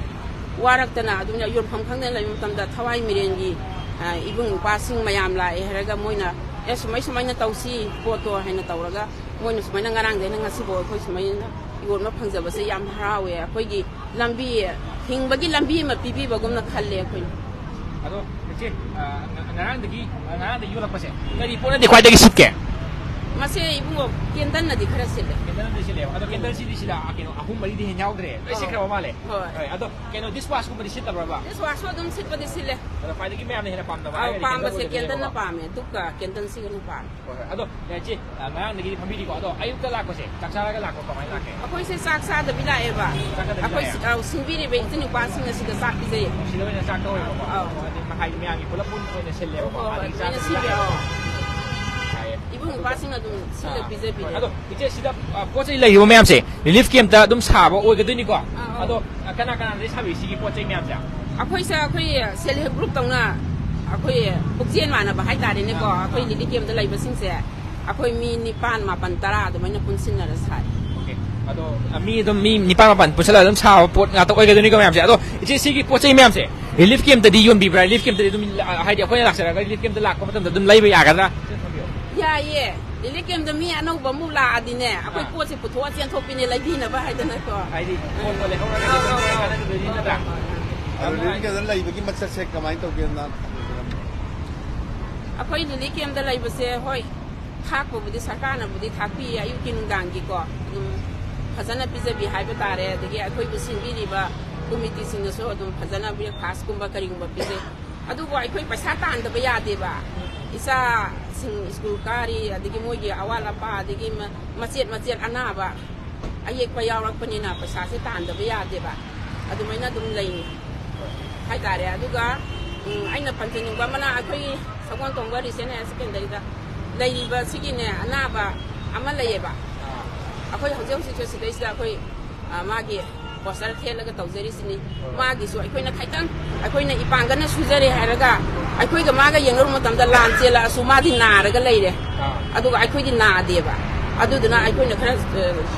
ꯋꯥꯔꯛꯇꯅ ꯑꯗꯨꯝꯅ ꯌꯣꯟꯐꯝ ꯈꯪꯗꯅ ꯂꯩꯕ ꯃꯇꯝꯗ ꯊꯋꯥꯏ ꯃꯤꯔꯦꯟꯒꯤ, ꯑ, ꯏꯕꯨꯡ ꯏꯄ꯭ꯋꯥꯁꯤꯡ ꯃꯌꯥꯝ ꯂꯥꯛꯑꯦ ꯍꯥꯏꯔꯒ ꯃꯣꯏꯅ, "ꯑꯦ, ꯁꯨꯃꯥꯏ ꯁꯨꯃꯥꯏꯅ ꯇꯧꯁꯤ ꯄꯣꯠꯇꯣ" ꯍꯥꯏꯅ ꯇꯧꯔꯒ ꯃꯣꯏꯅ ꯁꯨꯃꯥꯏꯅ ꯉꯔꯥꯡꯗꯩꯅ ꯉꯁꯤꯐꯥꯎ ꯑꯩꯈꯣꯏ ꯁꯨꯃꯥꯏꯅ ꯌꯣꯟꯕ ꯐꯪꯖꯕꯁꯦ ꯌꯥꯝ ꯍꯔꯥꯎꯋꯦ꯫ ꯑꯩꯈꯣꯏꯒꯤ ꯂꯝꯕꯤ, ꯍꯤꯡꯕꯒꯤ ꯂꯝꯕꯤ ꯑꯃ ꯄꯤꯕꯤꯕꯒꯨꯝꯅ ꯈꯜꯂꯦ ꯑꯩꯈꯣꯏꯅ꯫ ꯑꯗꯣ ꯏꯆꯦ, ꯑ, ꯉ-, ꯉꯔꯥꯡꯗꯒꯤ, ꯑ, ꯉꯔꯥꯡꯗꯒꯤ ꯌꯣꯜꯂꯛꯄꯁꯦ ꯀꯔꯤ ꯄꯣꯠꯅꯗꯤ ꯈ꯭ꯋꯥꯏꯗꯒꯤ ꯁꯤꯠꯀꯦ? ꯃꯁꯦ ꯏꯕꯨꯡꯉꯣ, ꯀꯦꯟꯗꯜꯅꯗꯤ ꯈꯔ ꯁꯤꯠꯂꯦ꯫ ꯀꯦꯟꯗꯜꯅꯗꯤ ꯁꯤꯠꯂꯦꯕ꯫ ꯑꯗꯣ ꯀꯦꯟꯗꯜꯁꯤꯗꯤ ꯁꯤꯗ, ꯑ, ꯀꯩꯅꯣ, ꯑꯍꯨꯝ ꯃꯔꯤꯗꯤ ꯍꯦꯟ ꯌꯥꯎꯗ꯭ꯔꯦ꯫ ꯂꯣꯏ ꯑꯧ꯫ ꯁꯤꯠꯈ꯭ꯔꯕ ꯃꯥꯜꯂꯦ꯫ ꯍꯣꯏ꯫ ꯍꯣꯏ, ꯑꯗꯣ ꯀꯩꯅꯣ, ꯗꯤꯁꯋꯥꯁꯀꯨꯝꯕꯗꯤ ꯁꯤꯠꯇꯕ꯭ꯔꯕ? ꯗꯤꯁꯋꯥꯁꯁꯨ ꯑꯗꯨꯝ ꯁꯤꯠꯄꯗꯤ ꯁꯤꯠꯂꯦ꯫ ꯑꯗꯣ ꯈ꯭ꯋꯥꯏꯗꯒꯤ ꯃꯌꯥꯝꯅ ꯍꯦꯟꯅ ꯄꯥꯝꯅꯕ ꯑꯧ, ꯍꯥꯏꯔꯒꯗꯤ ꯄꯥꯝꯕꯁꯦ ꯀꯦꯟꯗꯜ ꯀꯦꯟꯗꯜꯅ ꯑꯣꯏꯗꯣꯏꯅꯦꯕꯀꯣ꯫ ꯄꯥꯝꯃꯦ꯫ ꯗꯨꯛꯀ ꯀꯦꯟꯗꯜꯁꯤꯒꯅ ꯄꯥꯝꯃꯦ꯫ ꯍꯣꯏ, ꯍꯣꯏ꯫ ꯑꯗꯣ, ꯑꯦ, ꯏꯆꯦ, ꯑ, ꯉꯔꯥꯡꯗꯒꯤꯗꯤ ꯐꯝꯕꯤꯔꯤꯀꯣ꯫ ꯑꯗꯣ ꯑꯌꯨꯛꯇ ꯂꯥꯛꯄꯁꯦ, ꯆꯥꯛ ꯆꯥꯔꯒ ꯂꯥꯛꯄ꯭ꯔꯣ? ꯀꯃꯥꯏꯅ ꯂꯥꯛꯀꯦ? ꯑꯩꯈꯣꯏꯁꯦ ꯆꯥꯛ ꯆꯥꯗꯕꯤ ꯂꯥꯛꯑꯦꯕ꯫ ꯆꯥꯛ ꯆꯥꯗꯕꯤ ꯑꯩꯈꯣꯏ ꯂꯥꯛꯑꯦ? ꯁꯤ-, ꯑꯧ, ꯁꯤꯟꯕꯤꯔꯤꯕ ꯏꯆꯤꯟ ꯏꯄ꯭ꯋꯥꯁꯤꯡ ꯑꯁꯤꯗ ꯆꯥꯛ ꯄꯤꯖꯩꯌꯦ꯫ ꯁꯤꯗ ꯑꯣꯏꯅ ꯆꯥꯛ ꯇꯧꯋꯦꯕꯀꯣ꯫ ꯑꯧ꯫ ꯑꯗꯨꯗꯤ ꯃꯍꯥꯏꯗꯤ ꯃꯌꯥꯝꯒꯤ ꯄꯨꯂꯞ ꯄꯨꯟꯅ ꯑꯣꯏꯅ ꯁꯤꯜꯂꯦꯕꯀꯣ꯫ ꯍꯣꯏ, ꯍꯣꯏ, ꯑꯗꯒꯤ ꯆꯥꯛ ꯑꯗꯨꯃꯥꯏꯅ ꯑꯗꯨꯝ ꯁꯤꯜꯂꯦ꯫ ꯂꯥꯛꯑꯦ꯫ ꯑꯧ꯫ ꯌꯥꯏꯌꯦ꯫ ꯏꯕꯨꯡ ꯏꯄ꯭ꯋꯥꯁꯤꯡꯅ ꯑꯗꯨꯝ ꯁꯤꯜꯂ ꯑꯥ꯫ ꯄꯤꯖꯕꯤꯔꯦ꯫ ꯍꯣꯏ, ꯑꯗꯣ ꯏꯆꯦ, ꯁꯤꯗ, ꯑ, ꯄꯣꯠ ꯆꯩ ꯂꯩꯔꯤꯕ ꯃꯌꯥꯝꯁꯦ ꯔꯤꯂꯤꯐ ꯀꯦꯝꯞꯇ ꯑꯗꯨꯝ ꯁꯥꯕ ꯑꯣꯏꯒꯗꯣꯏꯅꯤꯀꯣ? ꯑꯥ, ꯑꯧ꯫ ꯑꯗꯣ, ꯑ, ꯀꯅꯥ ꯀꯅꯥꯗꯒꯤ ꯁꯥꯕꯤ ꯁꯤꯒꯤ ꯄꯣꯠ ꯆꯩ ꯃꯌꯥꯝꯁꯦ? ꯑꯩꯈꯣꯏꯁꯦ, ꯑꯩꯈꯣꯏ ꯁꯦꯜꯐ ꯍꯦꯜꯞ ꯒ꯭ꯔꯨꯞ ꯇꯧꯅ ꯑꯩꯈꯣꯏ ꯄꯨꯛꯆꯦꯜ ꯃꯥꯟꯅꯕ ꯍꯥꯏꯇꯥꯔꯦꯅꯦꯀꯣ꯫ ꯑꯥ꯫ ꯑꯩꯈꯣꯏ ꯔꯤꯂꯤꯐ ꯀꯦꯝꯞꯇ ꯂꯩꯕꯁꯤꯡꯁꯦ ꯑꯩꯈꯣꯏ ꯃꯤ ꯅꯤꯄꯥꯟ, ꯃꯥꯄꯟ, ꯇꯔꯥ ꯑꯗꯨꯃꯥꯏꯅ ꯄꯨꯟꯁꯤꯟꯅꯔ ꯁꯥꯏ꯫ ꯑꯣꯀꯦ꯫ ꯑꯗꯣ, ꯑ, ꯃꯤ ꯑꯗꯨꯝ ꯃꯤ ꯅꯤꯄꯥꯟ ꯃꯥꯄꯟ ꯄꯨꯟꯁꯤꯜꯂꯒ ꯑꯗꯨꯝ ꯁꯥꯕ ꯄꯣꯠ ꯉꯥꯛꯇ ꯑꯣꯏꯒꯗꯣꯏꯅꯤꯀꯣ ꯃꯌꯥꯝꯁꯦ? ꯑꯗꯣ ꯏꯆꯦ, ꯁꯤꯒꯤ ꯄꯣꯠ ꯆꯩ ꯃꯌꯥꯝꯁꯦ ꯔꯤꯂꯤꯐ ꯀꯦꯝꯞꯇꯗꯤ ꯌꯣꯟꯕꯤꯕ꯭ꯔꯥ? ꯔꯤꯂꯤꯐ ꯀꯦꯝꯞꯇꯗꯤ ꯑꯗꯨꯝ, ꯑ, ꯍꯥꯏꯗꯤ ꯑꯩꯈꯣꯏꯅ ꯂꯥꯛꯆꯔꯒ ꯔꯤꯂꯤꯐ ꯀꯦꯝꯞꯇ ꯂꯥꯛꯄ ꯃꯇꯝꯗ ꯑꯗꯨꯝ ꯂꯩꯕ ꯌꯥꯒꯗ꯭ꯔꯥ? ꯌꯥꯏꯌꯦ꯫ ꯔꯤꯂꯤꯐ ꯀꯦꯝꯞꯇ ꯃꯤ ꯑꯅꯧꯕ ꯑꯃꯨꯛ ꯂꯥꯛꯑꯗꯤꯅꯦ, ꯑꯩꯈꯣꯏ ꯑꯥ꯫ ꯄꯣꯠꯁꯦ ꯄꯨꯊꯣꯛꯑ ꯆꯦꯟꯊꯣꯛꯄꯤꯅꯦ, ꯂꯩꯕꯤꯅꯕ ꯍꯥꯏꯗꯅꯀꯣ꯫ ꯍꯥꯏꯗꯤ ꯄꯣꯠꯇꯣ ꯂꯩꯍꯧꯔꯒꯗꯤ ꯑꯥ, ꯑꯥ, ꯑꯩꯈꯣꯏ ꯑꯥ꯫ ꯀꯥꯟꯅꯗꯣꯏꯅꯤ ꯅꯠꯇ꯭ꯔꯥ? ꯑꯗꯣ ꯌꯥꯝ ꯔꯤꯂꯤꯐ ꯅꯨꯡꯉꯥꯏ꯫ ꯀꯦꯝꯞꯇ ꯂꯩꯕꯒꯤ ꯃꯆꯠꯁꯦ ꯀꯃꯥꯏꯅ ꯇꯧꯒꯦꯅ? ꯑꯩꯈꯣꯏ ꯔꯤꯂꯤꯐ ꯀꯦꯝꯞꯇ ꯂꯩꯕꯁꯦ, ꯍꯣꯏ, ꯊꯥꯛꯄꯕꯨꯗꯤ ꯁꯔꯀꯥꯔꯅꯕꯨꯗꯤ ꯊꯥꯛꯄꯤꯌꯦ, ꯑꯌꯨꯛꯀꯤ ꯅꯨꯡꯗꯥꯡꯒꯤꯀꯣ, ꯑꯗꯨꯝ ꯐꯖꯅ ꯄꯤꯖꯕꯤ ꯍꯥꯏꯕ ꯇꯥꯔꯦ꯫ ꯑꯗꯒꯤ ꯑꯩꯈꯣꯏꯕꯨ ꯁꯤꯟꯕꯤꯔꯤꯕ ꯀꯣꯃꯤꯇꯤꯁꯤꯡꯅꯁꯨ ꯑꯗꯨꯝ ꯐꯖꯅ ꯕ꯭ꯔꯦꯛꯐꯥꯁꯀꯨꯝꯕ ꯀꯔꯤꯒꯨꯝꯕ ꯄꯤꯖꯩ꯫ ꯑꯗꯨꯕꯨ ꯑꯩꯈꯣꯏ ꯄꯩꯁꯥ ꯇꯥꯟꯗꯕ ꯌꯥꯗꯦꯕ꯫ ꯏꯆꯥꯁꯤꯡ ꯁ꯭ꯀꯨꯜ ꯀꯥꯔꯤ, ꯑꯗꯒꯤ ꯃꯣꯏꯒꯤ ꯑꯋꯥꯠ ꯑꯄꯥ, ꯑꯗꯒꯤ ꯃ-, ꯃꯆꯦꯠ ꯃꯆꯦꯠ ꯑꯅꯥꯕ ꯑꯌꯦꯛꯄ ꯌꯥꯎꯔꯛꯄꯅꯤꯅ ꯄꯩꯁꯥꯁꯦ ꯇꯥꯟꯗꯕ ꯌꯥꯗꯦꯕ꯫ ꯑꯗꯨꯃꯥꯏꯅ ꯑꯗꯨꯝ ꯂꯩ ꯍꯥꯏꯇꯥꯔꯦ꯫ ꯑꯗꯨꯒ, ꯎꯝ, ꯑꯩꯅ ꯄꯟꯖꯅꯤꯡꯕ ꯑꯃꯅ, ꯑꯩꯈꯣꯏꯒꯤ ꯁꯒꯣꯜ ꯇꯣꯡꯕ ꯔꯤꯁꯦꯟ ꯍꯥꯌꯔ ꯁꯦꯀꯦꯟꯗꯔꯤꯗ ꯂꯩꯔꯤꯕ ꯁꯤꯒꯤꯅꯦ, ꯑꯅꯥꯕ ꯑꯃ ꯂꯩꯌꯦꯕ꯫ ꯑꯩꯈꯣꯏ ꯍꯧꯖꯤꯛ ꯍꯧꯖꯤꯛꯁꯨ ꯁꯤꯗꯩꯁꯤꯗ ꯑꯩꯈꯣꯏ, ꯑ, ꯃꯥꯒꯤ ꯄꯣꯁꯇꯔ ꯊꯦꯠꯂꯒ ꯇꯧꯖꯔꯤꯁꯤꯅꯤ꯫ ꯃꯥꯒꯤꯁꯨ ꯑꯩꯈꯣꯏꯅ ꯈꯤꯇꯪ, ꯑꯩꯈꯣꯏꯅ ꯏꯄꯥꯡꯒꯜꯅ ꯁꯨꯖꯔꯦ ꯍꯥꯏꯔꯒ ꯑꯩꯈꯣꯏꯒ ꯃꯥꯒ ꯌꯦꯡꯅꯔꯨꯕ ꯃꯇꯝꯗ ꯂꯥꯟ ꯆꯦꯜꯂꯛꯑꯁꯨ ꯃꯥꯗꯤ ꯅꯥꯔꯒ ꯂꯩꯔꯦ꯫ ꯑꯥ꯫ ꯑꯗꯨꯒ ꯑꯩꯈꯣꯏꯗꯤ ꯅꯥꯗꯦꯕ꯫ ꯑꯗꯨꯗꯨꯅ ꯑꯩꯈꯣꯏꯅ ꯈꯔ, ꯑ,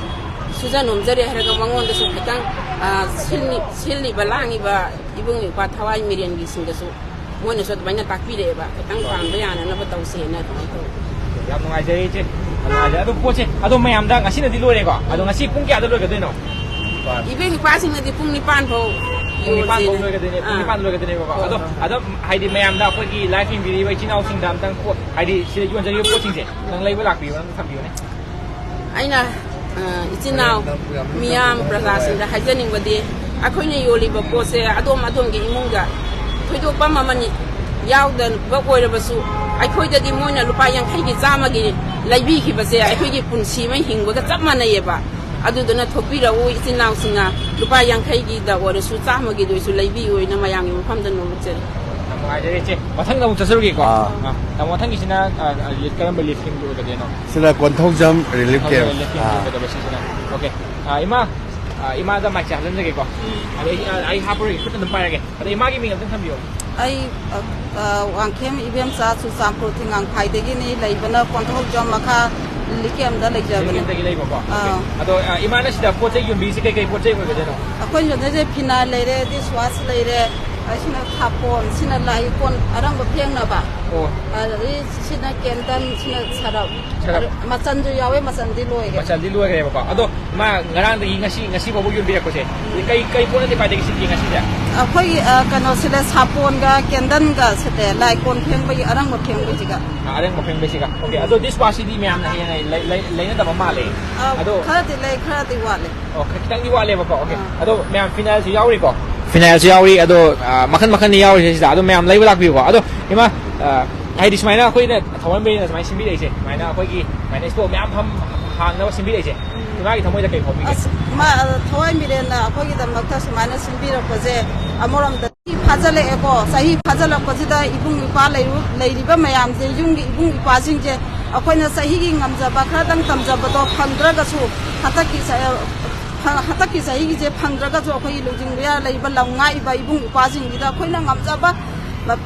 ꯁꯨꯖ ꯅꯣꯝꯖꯔꯦ ꯍꯥꯏꯔꯒ ꯃꯉꯣꯟꯗꯁꯨ ꯈꯤꯇꯪ, ꯑ, ꯁꯤꯜꯂꯤ-, ꯁꯤꯜꯂꯤꯕ ꯂꯥꯡꯉꯤꯕ ꯏꯕꯨꯡ ꯏꯄ꯭ꯋꯥ ꯊꯋꯥꯏ ꯃꯤꯔꯦꯟꯒꯤꯁꯤꯡꯗꯁꯨ ꯃꯣꯏꯅꯁꯨ ꯑꯗꯨꯃꯥꯏꯅ ꯇꯥꯛꯄꯤꯔꯛꯑꯦꯕ, ꯈꯤꯇꯪ ꯄꯥꯡꯕ ꯌꯥꯅꯅꯕ ꯇꯧꯁꯦꯅ ꯑꯗꯨꯃꯥꯏꯅ ꯇꯧꯋꯦ꯫ ꯌꯥꯝ ꯅꯨꯡꯉꯥꯏꯖꯔꯦ ꯏꯆꯦ, ꯌꯥꯝ ꯅꯨꯡꯉꯥꯏꯖꯔꯦ꯫ ꯑꯗꯣ ꯄꯣꯠꯁꯦ, ꯑꯗꯣ ꯃꯌꯥꯝꯗ ꯉꯁꯤꯅꯗꯤ ꯂꯣꯏꯔꯦꯀꯣ, ꯑꯗꯣ ꯉꯁꯤ ꯄꯨꯡ ꯀꯌꯥꯗ ꯂꯣꯏꯒꯗꯣꯏꯅꯣ? ꯏꯕꯦꯟ ꯏꯄ꯭ꯋꯥꯁꯤꯡꯅꯗꯤ ꯄꯨꯡ ꯅꯤꯄꯥꯟ ꯐꯥꯎ ꯄꯨꯡ ꯅꯤꯄꯥꯟ ꯐꯥꯎ ꯌꯣꯟꯁꯦꯅ꯫ ꯂꯣꯏꯒꯗꯣꯏꯅꯦ, ꯄꯨꯡ ꯑꯥ꯫ ꯅꯤꯄꯥꯟ ꯂꯣꯏꯒꯗꯣꯏꯅꯦꯕꯀꯣ꯫ ꯍꯣꯏ, ꯑꯗꯣ, ꯍꯣꯏ꯫ ꯑꯗꯣ ꯍꯥꯏꯗꯤ ꯃꯌꯥꯝꯗ, ꯑꯩꯈꯣꯏꯒꯤ ꯂꯥꯏꯚ ꯌꯦꯡꯕꯤꯔꯤꯕ ꯏꯆꯤꯟ ꯏꯅꯥꯎꯁꯤꯡꯗ ꯑꯝꯇꯪ ꯄꯣꯠ, ꯍꯥꯏꯗꯤ ꯁꯤꯗ ꯌꯣꯟꯖꯔꯤꯕ ꯄꯣꯠꯁꯤꯡꯁꯦ ꯅꯪ ꯂꯩꯕ ꯂꯥꯛꯄꯤꯌꯣ, ꯅꯪ ꯊꯝꯕꯤꯌꯨꯅꯦ꯫ ꯑꯩꯅ, ꯑ, ꯏꯆꯤꯟ ꯏꯅꯥꯎ ꯃꯤꯌꯥꯝ ꯄ꯭ꯔꯖꯥꯁꯤꯡꯗ ꯍꯥꯏꯖꯅꯤꯡꯕꯗꯤ, ꯑꯩꯈꯣꯏꯅ ꯌꯣꯜꯂꯤꯕ ꯄꯣꯠꯁꯦ ꯑꯗꯣꯝ ꯑꯗꯣꯝꯒꯤ ꯏꯃꯨꯡꯗ ꯊꯣꯏꯗꯣꯛꯄ ꯃꯃꯜ ꯌꯥꯎꯗꯕ ꯑꯣꯏꯔꯕꯁꯨ, ꯑꯩꯈꯣꯏꯗꯒꯤ ꯃꯣꯏꯅ ꯂꯨꯄꯥ ꯌꯥꯡꯈꯩꯒꯤ, ꯆꯥꯝꯃꯒꯤ ꯂꯩꯕꯤꯈꯤꯕꯁꯦ ꯑꯩꯈꯣꯏꯒꯤ ꯄꯨꯟꯁꯤ ꯑꯃ ꯍꯤꯡꯕꯒ ꯆꯞ ꯃꯥꯟꯅꯩꯌꯦꯕ꯫ ꯑꯗꯨꯗꯨꯅ ꯊꯣꯛꯄꯤꯔꯛꯎ, ꯏꯆꯤꯟ ꯏꯅꯥꯎꯁꯤꯡꯅ ꯂꯨꯄꯥ ꯌꯥꯡꯈꯩꯒꯤꯗ ꯑꯣꯏꯔꯁꯨ, ꯆꯥꯝꯃꯒꯤꯗ ꯑꯣꯏꯔꯁꯨ ꯂꯩꯕꯤꯌꯨ ꯍꯥꯏꯅ ꯃꯌꯥꯝꯒꯤ ꯃꯐꯝꯗ ꯅꯣꯡꯂꯨꯛꯆꯔꯤ꯫ ꯌꯥꯝ ꯅꯨꯡꯉꯥꯏꯖꯔꯦ ꯏꯆꯦ꯫ ꯃꯊꯪꯗ ꯑꯃꯨꯛ ꯆꯠꯆꯔꯨꯒꯦꯀꯣ꯫ ꯑꯥ꯫ ꯑꯥ, ꯇꯥꯃꯣ, ꯃꯊꯪꯒꯤꯁꯤꯅ, ꯑꯥ, ꯑꯥ, ꯂꯤꯠ, ꯀꯔꯝꯕ ꯂꯤꯠꯁꯤꯡꯗꯨ ꯑꯣꯏꯒꯗꯣꯏꯅꯣ? ꯁꯤꯅ ꯀꯣꯟꯊꯧꯖꯝ ꯔꯤꯂꯤꯐ ꯀꯦꯝ꯫ ꯀꯣꯟꯊꯧꯖꯝ ꯔꯤꯂꯤꯐ ꯀꯦꯝ ꯑꯥ꯫ ꯑꯣꯏꯒꯗꯕ ꯁꯤꯁꯤꯅ꯫ ꯑꯣꯀꯦ꯫ ꯑꯥ, ꯏꯃꯥ, ꯑꯥ, ꯏꯃꯥꯗ ꯃꯥꯏꯛꯁꯦ ꯍꯥꯞꯆꯤꯟꯖꯒꯦꯀꯣ꯫ ꯑꯗꯩ ꯑꯩ, ꯑꯥ, ꯑꯩ ꯍꯥꯞꯄꯔꯣꯏꯒꯦ, ꯈꯨꯠꯇ ꯑꯗꯨꯝ ꯄꯥꯏꯔꯒꯦ꯫ ꯑꯗꯣ ꯏꯃꯥꯒꯤ ꯃꯤꯡ ꯑꯝꯇꯪ ꯊꯝꯕꯤꯌꯣ꯫ ꯑꯩ, ꯑ, ꯑ, ꯋꯥꯡꯈꯦꯝ ꯏꯕꯦꯝꯆꯥ, ꯆꯨꯔꯆꯥꯟꯄꯨꯔ ꯊꯤꯡꯉꯥꯡꯈꯥꯏꯗꯒꯤꯅꯤ, ꯂꯩꯕꯅ ꯀꯣꯟꯊꯧꯖꯝ ꯃꯈꯥ ꯂꯤꯀꯦꯝꯗ ꯂꯩꯖꯕꯅꯤ꯫ ꯂꯤꯀꯦꯝꯗꯒꯤ ꯂꯩꯕꯀꯣ? ꯑꯣꯀꯦ꯫ ꯑꯥ꯫ ꯑꯗꯣ, ꯑ, ꯏꯃꯥꯅ ꯁꯤꯗ ꯄꯣꯠ ꯆꯩ ꯌꯣꯟꯕꯤꯔꯤꯁꯦ ꯀꯩ ꯀꯩ ꯄꯣꯠ ꯆꯩ ꯑꯣꯏꯒꯗꯣꯏꯅꯣ? ꯑꯩꯈꯣꯏ ꯌꯣꯟꯗꯣꯏꯁꯦ ꯐꯤꯅꯥꯏꯜ ꯂꯩꯔꯦ, ꯗꯤꯁ ꯋꯥꯁ ꯂꯩꯔꯦ, ꯑ, ꯁꯤꯅ ꯁꯥꯄꯣꯟ, ꯁꯤꯅ ꯂꯥꯏ ꯀꯣꯟ ꯑꯔꯪꯕ ꯐꯦꯡꯅꯕ꯫ ꯑꯣ꯫ ꯑꯗꯒꯤ ꯁꯤꯅ ꯀꯦꯟꯗꯜ, ꯁꯤꯅ ꯁꯔꯞ꯫ ꯁꯔꯞ꯫ ꯑꯗ ꯃꯆꯟꯁꯨ ꯌꯥꯎꯋꯦ, ꯃꯆꯟꯗꯤ ꯂꯣꯏꯔꯦ꯫ ꯃꯆꯜꯗꯤ ꯂꯣꯏꯈ꯭ꯔꯦꯕꯀꯣ꯫ ꯑꯗꯣ ꯃꯥ ꯉꯔꯥꯡꯗꯒꯤ ꯉꯁꯤ, ꯉꯁꯤ ꯐꯥꯎꯕ ꯌꯣꯟꯕꯤꯔꯛꯄꯁꯦ, ꯀꯩ, ꯀꯩ ꯄꯣꯠꯅꯗꯤ ꯈ꯭ꯋꯥꯏꯗꯒꯤ ꯁꯤꯠꯀꯦ ꯉꯁꯤꯁꯦ? ꯑꯩꯈꯣꯏꯒꯤ, ꯑ, ꯀꯩꯅꯣꯁꯤꯗ ꯁꯥꯄꯣꯟꯒ ꯀꯦꯟꯗꯜꯒ ꯁꯤꯠꯂꯦ, ꯂꯥꯏ ꯀꯣꯟ ꯐꯦꯡꯕꯒꯤ ꯑꯔꯪꯕ ꯐꯦꯡꯕꯁꯤꯒ꯫ ꯑ, ꯑꯔꯪꯕ ꯐꯦꯡꯕꯁꯤꯒ꯫ ꯑꯣꯀꯦ, ꯑꯗꯣ ꯗꯤꯁ ꯋꯥꯁꯁꯤꯗꯤ ꯃꯌꯥꯝꯅ ꯍꯦꯟꯅ ꯂꯩ-, ꯂꯩ-, ꯂꯩꯅꯗꯕ ꯃꯥꯜꯂꯦ꯫ ꯑ, ꯑꯗꯣ ꯈꯔꯗꯤ ꯂꯩ, ꯈꯔꯗꯤ ꯋꯥꯠꯂꯦ꯫ ꯑꯣ, ꯈꯔ ꯈꯤꯇꯪꯗꯤ ꯋꯥꯠꯂꯦꯕꯀꯣ꯫ ꯑꯣꯀꯦ꯫ ꯑꯥ꯫ ꯑꯗꯣ ꯃꯌꯥꯝ ꯐꯤꯅꯥꯏꯜꯁꯨ ꯌꯥꯎꯔꯤꯀꯣ? ꯐꯤꯅꯥꯏꯜꯁꯨ ꯌꯥꯎꯔꯤ, ꯑꯗꯣ, ꯑ, ꯃꯈꯟ ꯃꯈꯟꯅꯤ ꯌꯥꯎꯔꯤꯁꯦ ꯁꯤꯗ꯫ ꯑꯗꯣ ꯃꯌꯥꯝ ꯂꯩꯕ ꯂꯥꯛꯄꯤꯌꯨꯀꯣ꯫ ꯑꯗꯣ ꯏꯃꯥ, ꯑ, ꯍꯥꯏꯗꯤ ꯁꯨꯃꯥꯏꯅ ꯑꯩꯈꯣꯏꯅ ꯊꯋꯥꯏ ꯃꯤꯔꯦꯟꯅ ꯁꯨꯃꯥꯏꯅ ꯁꯤꯟꯕꯤꯔꯛꯏꯁꯦ, ꯁꯨꯃꯥꯏꯅ ꯑꯩꯈꯣꯏꯒꯤ ꯁꯨꯃꯥꯏꯅ ꯏꯁꯇꯣꯜ ꯃꯌꯥꯝ ꯐꯝ ꯍꯥꯡꯅꯕ ꯁꯤꯟꯕꯤꯔꯛꯏꯁꯦ, ꯎꯝ꯫ ꯏꯃꯥꯒꯤ ꯊꯃꯣꯏꯗ ꯀꯩ ꯐꯥꯎꯕꯤꯒꯦ? ꯑꯁ, ꯃꯥ, ꯊꯋꯥꯏ ꯃꯤꯔꯦꯟꯅ ꯑꯩꯈꯣꯏꯒꯤꯗꯃꯛꯇ ꯁꯨꯃꯥꯏꯅ ꯁꯤꯟꯕꯤꯔꯛꯄꯁꯦ, ꯑꯃꯔꯣꯝꯗ ꯆꯍꯤ ꯐꯥꯖꯤꯜꯂꯛꯑꯦꯀꯣ꯫ ꯆꯍꯤ ꯐꯥꯖꯤꯜꯂꯛꯄꯁꯤꯗ ꯏꯕꯨꯡ ꯏꯄ꯭ꯋꯥ ꯂꯩꯔꯨ-, ꯂꯩꯔꯤꯕ ꯃꯌꯥꯝꯁꯦ, ꯌꯨꯝꯒꯤ ꯏꯕꯨꯡ ꯏꯄ꯭ꯋꯥꯁꯤꯡꯁꯦ, ꯑꯩꯈꯣꯏꯅ ꯆꯍꯤꯒꯤ ꯉꯝꯖꯕ ꯈꯔꯗꯪ ꯇꯝꯖꯕꯗꯣ ꯐꯪꯗ꯭ꯔꯒꯁꯨ, ꯍꯟꯗꯛꯀꯤ ꯆ-, ꯍ-, ꯍꯟꯗꯛꯀꯤ ꯆꯍꯤꯒꯤꯁꯦ ꯐꯪꯗ꯭ꯔꯒꯁꯨ ꯑꯩꯈꯣꯏꯒꯤ ꯂꯨꯆꯤꯡꯕ ꯂꯩꯕ ꯂꯝ ꯉꯥꯛꯏꯕ ꯏꯕꯨꯡ ꯏꯄ꯭ꯋꯥꯁꯤꯡꯁꯤꯗ ꯑꯩꯈꯣꯏꯅ ꯉꯝꯖꯕ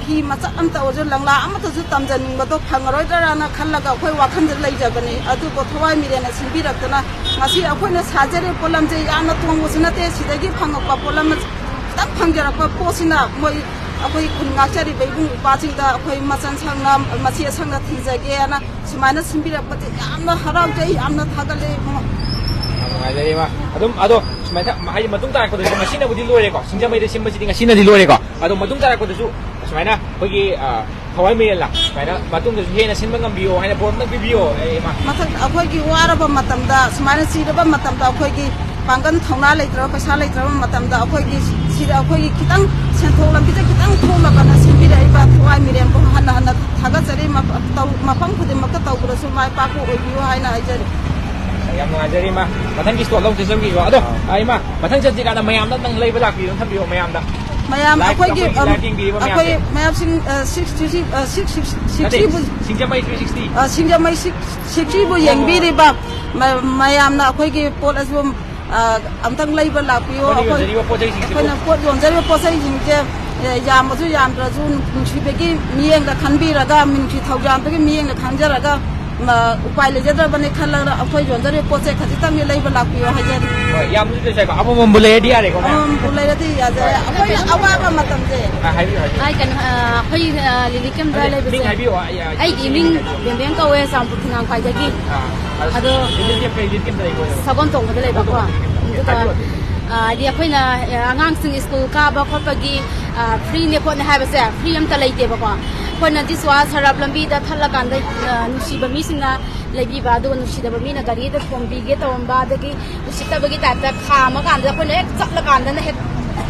ꯐꯤ ꯃꯆꯥ ꯑꯃꯇ ꯑꯣꯏꯔꯁꯨ, ꯂꯪꯂꯥ ꯑꯃꯇꯁꯨ ꯇꯝꯖꯅꯤꯡꯕꯗꯣ ꯐꯪꯉꯔꯣꯏꯗ꯭ꯔꯥꯅ ꯈꯜꯂꯒ ꯑꯩꯈꯣꯏ ꯋꯥꯈꯜꯗ ꯂꯩꯖꯕꯅꯤ꯫ ꯑꯗꯨꯕꯨ ꯊꯋꯥꯏ ꯃꯤꯔꯦꯟꯅ ꯁꯤꯟꯕꯤꯔꯛꯇꯅ ꯉꯁꯤ ꯑꯩꯈꯣꯏꯅ ꯁꯥꯖꯔꯤꯕ ꯄꯣꯠꯂꯝꯁꯦ ꯌꯥꯝꯅ ꯇꯣꯡꯕꯁꯨ ꯅꯠꯇꯦ꯫ ꯁꯤꯗꯒꯤ ꯐꯪꯉꯛꯄ ꯄꯣꯠꯂꯝ ꯈꯤꯇꯪ ꯐꯪꯖꯔꯛꯄ ꯄꯣꯠꯁꯤꯅ ꯃꯣꯏ ꯑꯩꯈꯣꯏ ꯈꯨꯟ ꯉꯥꯛꯆꯔꯤꯕ ꯏꯕꯨꯡ ꯏꯄ꯭ꯋꯥꯁꯤꯡꯗ ꯑꯩꯈꯣꯏ ꯃꯆꯟ ꯁꯪꯅ, ꯃꯆꯦ ꯁꯪꯅ ꯊꯤꯟꯖꯒꯦꯅ ꯁꯨꯃꯥꯏꯅ ꯁꯤꯟꯕꯤꯔꯛꯄꯁꯦ ꯌꯥꯝꯅ ꯍꯔꯥꯎꯖꯩ, ꯌꯥꯝꯅ ꯊꯥꯒꯠꯂꯦ ꯏꯕꯨꯡꯉꯣ꯫ ꯌꯥꯝ ꯅꯨꯡꯉꯥꯏꯖꯔꯦ ꯏꯃꯥ꯫ ꯑꯗꯨꯝ ꯑꯗꯣ ꯁꯨꯃꯥꯏꯅ ꯍꯥꯏꯗꯤ ꯃꯇꯨꯡ ꯇꯥꯔꯛꯄꯗꯁꯨ ꯉꯁꯤꯅꯕꯨꯗꯤ ꯂꯣꯏꯔꯦꯀꯣ, ꯁꯤꯡꯖꯃꯩꯗ ꯁꯤꯟꯕꯁꯤꯗꯤ ꯉꯁꯤꯅꯗꯤ ꯂꯣꯏꯔꯦꯀꯣ꯫ ꯑꯗꯣ ꯃꯇꯨꯡ ꯇꯥꯔꯛꯄꯗꯁꯨ ꯁꯨꯃꯥꯏꯅ ꯑꯩꯈꯣꯏꯒꯤ, ꯑ, ꯊꯋꯥꯏ ꯃꯤꯔꯦꯜꯂ ꯁꯨꯃꯥꯏꯅ ꯃꯇꯨꯡꯗꯁꯨ ꯍꯦꯟꯅ ꯁꯤꯟꯕ ꯉꯝꯕꯤꯌꯣ ꯍꯥꯏꯅ ꯕꯣꯔ ꯑꯝꯇꯪ ꯄꯤꯕꯤꯌꯣ, ꯑꯦ, ꯏꯃꯥ꯫ ꯃꯊꯪ ꯑꯩꯈꯣꯏꯒꯤ ꯋꯥꯔꯕ ꯃꯇꯝꯗ, ꯁꯨꯃꯥꯏꯅ ꯆꯤꯔꯕ ꯃꯇꯝꯗ, ꯑꯩꯈꯣꯏꯒꯤ ꯄꯥꯡꯒꯜ ꯊꯧꯅꯥ ꯂꯩꯇ꯭ꯔꯕ, ꯄꯩꯁꯥ ꯂꯩꯇ꯭ꯔꯕ ꯃꯇꯝꯗ ꯑꯩꯈꯣꯏꯒꯤ ꯁꯤꯗ ꯑꯩꯈꯣꯏꯒꯤ ꯈꯤꯇꯪ ꯁꯦꯟꯊꯣꯛ ꯂꯝꯕꯤꯗ ꯈꯤꯇꯪ ꯊꯣꯛꯂꯒꯅ ꯁꯤꯟꯕꯤꯔꯛꯏꯕ ꯊꯋꯥꯏ ꯃꯤꯔꯦꯟꯕꯨ ꯍꯟꯅ ꯍꯟꯅ ꯊꯥꯒꯠꯆꯔꯤ꯫ ꯃꯐ-, ꯇꯧ-, ꯃꯐꯝ ꯈꯨꯗꯤꯡꯃꯛꯇ ꯇꯧꯕꯗꯁꯨ ꯃꯥꯏ ꯄꯥꯛꯄ ꯑꯣꯏꯕꯤꯌꯨ ꯍꯥꯏꯅ ꯍꯥꯏꯖꯔꯤ꯫ ꯌꯥꯝ ꯅꯨꯡꯉꯥꯏꯖꯔꯤ, ꯏꯃꯥ꯫ ꯃꯊꯪꯒꯤ ꯁ꯭ꯇꯣꯜꯗ ꯑꯃꯨꯛ ꯆꯠꯆꯈꯤꯀꯣ꯫ ꯑꯗꯣ, ꯑꯥ, ꯏꯃꯥ, ꯃꯊꯪ ꯆꯠꯁꯤ ꯀꯥꯟꯗ ꯃꯌꯥꯝꯗ ꯅꯪ ꯂꯩꯕ ꯂꯥꯛꯄꯤꯌꯣ, ꯊꯝꯕꯤꯌꯣ ꯃꯌꯥꯝꯗ꯫ ꯃꯌꯥꯝ live ꯑꯩꯈꯣꯏꯒꯤ, ꯑꯩꯈꯣꯏꯒꯤ ꯑꯝ, live ꯌꯦꯡꯕꯤꯔꯤꯕ ꯑꯩꯈꯣꯏ ꯃꯌꯥꯝꯁꯦ꯫ ꯃꯌꯥꯝꯁꯤꯡ, ꯑ, six three six, ꯑ, six six six ꯅꯠꯇꯦ, three ꯕꯨ-, ꯁꯤꯡꯖꯃꯩ three sixty꯫ ꯑ, ꯁꯤꯡꯖꯃꯩ six sixty ꯕꯨ ꯌꯦꯡꯕꯤꯔꯤꯕ ꯃ-, ꯃꯌꯥꯝꯅ ꯑꯩꯈꯣꯏꯒꯤ ꯄꯣꯠ ꯑꯁꯤ ꯑ, ꯑꯝꯇꯪ ꯂꯩꯕ ꯂꯥꯛꯄꯤꯌꯣ꯫ ꯑꯩꯈꯣꯏꯅ ꯑꯩꯈꯣꯏ, ꯌꯣꯟꯖꯔꯤꯕ ꯄꯣꯠ ꯆꯩꯁꯤꯡꯁꯤꯕꯨ? ꯑꯩꯈꯣꯏꯅ ꯄꯣꯠ ꯌꯣꯟꯖꯔꯤꯕ ꯄꯣꯠ ꯆꯩꯁꯤꯡꯁꯦ, ꯑꯦ, ꯌꯥꯝꯃꯁꯨ ꯌꯥꯝꯗ꯭ꯔꯁꯨ ꯅꯨꯡꯁꯤꯕꯒꯤ ꯃꯤꯠꯌꯦꯡꯗ ꯈꯟꯕꯤꯔꯒ, ꯃꯤꯅꯨꯡꯁꯤ ꯊꯧꯖꯥꯟꯕꯒꯤ ꯃꯤꯠꯌꯦꯡꯗ ꯈꯟꯖꯔꯒ, ꯃ, ꯎꯄꯥꯏ ꯂꯩꯖꯗ꯭ꯔꯕꯅꯤ ꯈꯜꯂꯒ ꯑꯩꯈꯣꯏ ꯌꯣꯟꯖꯔꯤꯕ ꯄꯣꯠ ꯆꯩ ꯈꯖꯤꯛꯇꯪꯗꯤ ꯂꯩꯕ ꯂꯥꯛꯄꯤꯌꯣ ꯍꯥꯏꯖꯔꯤ꯫ ꯍꯣꯏ, ꯌꯥꯝꯅꯁꯨ ꯂꯩꯁꯥꯏꯀꯣ, ꯑꯃꯃꯝꯕꯨ ꯂꯩꯔꯗꯤ ꯌꯥꯔꯦꯀꯣ, ꯃꯌꯥꯝ꯫ ꯑꯃꯃꯝꯕꯨ ꯂꯩꯔꯗꯤ ꯌꯥꯖꯔꯦ꯫ ꯑꯩꯈꯣꯏꯅ ꯑꯋꯥꯕ ꯃꯇꯝꯁꯦ꯫ ꯑ, ꯍꯥꯏꯕꯤꯌꯨ, ꯍꯥꯏꯕꯤꯌꯨ꯫ ꯑꯩ ꯀꯩꯅꯣ, ꯑ, ꯑꯩꯈꯣꯏ, ꯑ, ꯂꯤꯂꯤ ꯀꯦꯝꯗ ꯑꯗꯨꯗꯤ ꯂꯩꯕꯁꯦ꯫ ꯃꯤꯡ ꯍꯥꯏꯕꯤꯌꯨ, ꯑ, ꯑ, ꯑꯩꯒꯤ ꯃꯤꯡ ꯍꯥꯏꯕꯤꯌꯨ꯫ ꯕꯦꯝꯕꯦꯝ ꯀꯧꯋꯦ, ꯆꯥꯝꯄꯨ ꯈꯨꯅꯥꯡ ꯈ꯭ꯋꯥꯏꯗꯒꯤ꯫ ꯑꯥ, ꯑꯗꯣ ꯁꯒꯣꯜ ꯇꯣꯡꯕꯗ ꯂꯩꯕꯀꯣ꯫ ꯑꯗꯨꯒ, ꯑꯥ, ꯍꯥꯏꯗꯤ ꯑꯩꯈꯣꯏꯅ, ꯑꯥ, ꯑꯉꯥꯡꯁꯤꯡ ꯁ꯭ꯀꯨꯜ ꯀꯥꯕ ꯈꯣꯠꯄꯒꯤ, ꯑꯥ, ꯐ꯭ꯔꯤꯅꯦ ꯈꯣꯠꯅꯦ ꯍꯥꯏꯕꯁꯦ, ꯐ꯭ꯔꯤ ꯑꯝꯇ ꯂꯩꯇꯦꯕꯀꯣ꯫ ꯑꯩꯈꯣꯏꯅ ꯗꯤꯁꯋꯥ ꯁꯔꯞ ꯂꯝꯕꯤꯗ ꯊꯠꯂꯀꯥꯟꯗ, ꯑꯥ, ꯅꯨꯡꯁꯤꯕ ꯃꯤꯁꯤꯡꯅ ꯂꯩꯕꯤꯕ, ꯑꯗꯨꯒ ꯅꯨꯡꯁꯤꯗꯕ ꯃꯤꯅ ꯒꯥꯔꯤꯗ ꯊꯣꯝꯕꯤꯒꯦ ꯇꯧꯔꯝꯕ, ꯑꯗꯒꯤ ꯎꯁꯤꯠꯇꯕꯒꯤ ꯇꯥꯏꯞꯇ ꯈꯥꯝꯃꯀꯥꯟꯗ ꯑꯩꯈꯣꯏꯅ ꯍꯦꯛ ꯆꯠꯂꯀꯥꯟꯗꯅ ꯍꯦꯛ,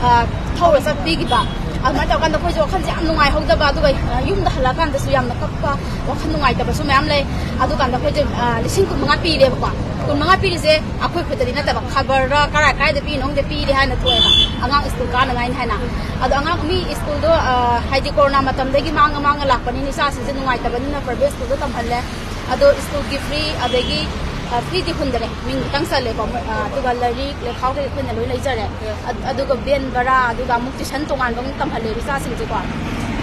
ꯑ, ꯊꯧꯔ ꯆꯠꯄꯤꯈꯤꯕ꯫ ꯑꯗꯨꯃꯥꯏꯅ ꯇꯧꯔꯀꯥꯟꯗ ꯑꯩꯈꯣꯏꯁꯨ ꯋꯥꯈꯜꯁꯦ ꯌꯥꯝ ꯅꯨꯡꯉꯥꯏꯍꯧꯗꯕ, ꯑꯗꯨꯒ, ꯑ, ꯌꯨꯝꯗ ꯍꯜꯂꯛꯑꯀꯥꯟꯗꯁꯨ ꯌꯥꯝꯅ ꯀꯞꯄ, ꯋꯥꯈꯜ ꯅꯨꯡꯉꯥꯏꯇꯕꯁꯨ ꯃꯌꯥꯝ ꯂꯩ꯫ ꯑꯗꯨꯀꯥꯟꯗ ꯑꯩꯈꯣꯏꯁꯦ, ꯑ, ꯂꯤꯁꯤꯡ ꯀꯨꯟ ꯃꯉꯥ ꯄꯤꯔꯦꯕꯀꯣ꯫ ꯀꯨꯟ ꯃꯉꯥ ꯄꯤꯔꯤꯁꯦ ꯑꯩꯈꯣꯏ ꯈꯨꯠꯇꯗꯤ ꯅꯠꯇꯕ, ꯈꯕꯔꯗ ꯀꯔꯥꯏ ꯀꯔꯥꯏꯗ ꯄꯤꯔꯤꯅꯣ ꯈꯪꯗꯦ, ꯄꯤꯔꯦ ꯍꯥꯏꯅ ꯊꯣꯛꯑꯦꯕ, ꯑꯉꯥꯡ ꯁ꯭ꯀꯨꯜ ꯀꯥꯅꯉꯥꯏꯅꯤ ꯍꯥꯏꯅ꯫ ꯑꯗꯣ ꯑꯉꯥꯡ ꯃꯤ ꯁ꯭ꯀꯨꯜꯗꯣ, ꯑ, ꯍꯥꯏꯗꯤ ꯀꯣꯔꯣꯅꯥ ꯃꯇꯝꯗꯒꯤ ꯃꯥꯡꯉ ꯃꯥꯡꯉ ꯂꯥꯛꯄꯅꯤꯅ ꯏꯆꯥꯁꯤꯡꯁꯦ ꯅꯨꯡꯉꯥꯏꯇꯕꯅꯤꯅ ꯄ꯭ꯔꯥꯏꯚꯦꯠ ꯁ꯭ꯀꯨꯜꯗ ꯇꯝꯍꯜꯂꯦ꯫ ꯑꯗꯣ ꯁ꯭ꯀꯨꯜꯒꯤ ꯐ꯭ꯔꯤ, ꯑꯗꯒꯤ ꯑ, ꯐꯤꯗꯤ ꯍꯨꯟꯗꯔꯦ, ꯃꯤꯡ ꯈꯤꯇꯪ ꯆꯜꯂꯦꯀꯣ꯫ ꯃꯣꯏ, ꯑ, ꯑꯗꯨꯒ ꯂꯥꯏꯔꯤꯛ ꯂꯩꯈꯥꯎꯗꯤ ꯑꯩꯈꯣꯏꯅ ꯂꯣꯏ ꯂꯩꯖꯔꯦ꯫ ꯑꯗ-, ꯑꯗꯨꯒ ꯚꯦꯟ ꯚꯔꯥ, ꯑꯗꯨꯒ ꯑꯃꯨꯛ ꯇ꯭ꯌꯨꯁꯟ ꯇꯣꯉꯥꯟꯕ ꯑꯃꯨꯛ ꯇꯝꯍꯜꯂꯦꯕ ꯏꯆꯥꯁꯤꯡꯁꯦꯀꯣ꯫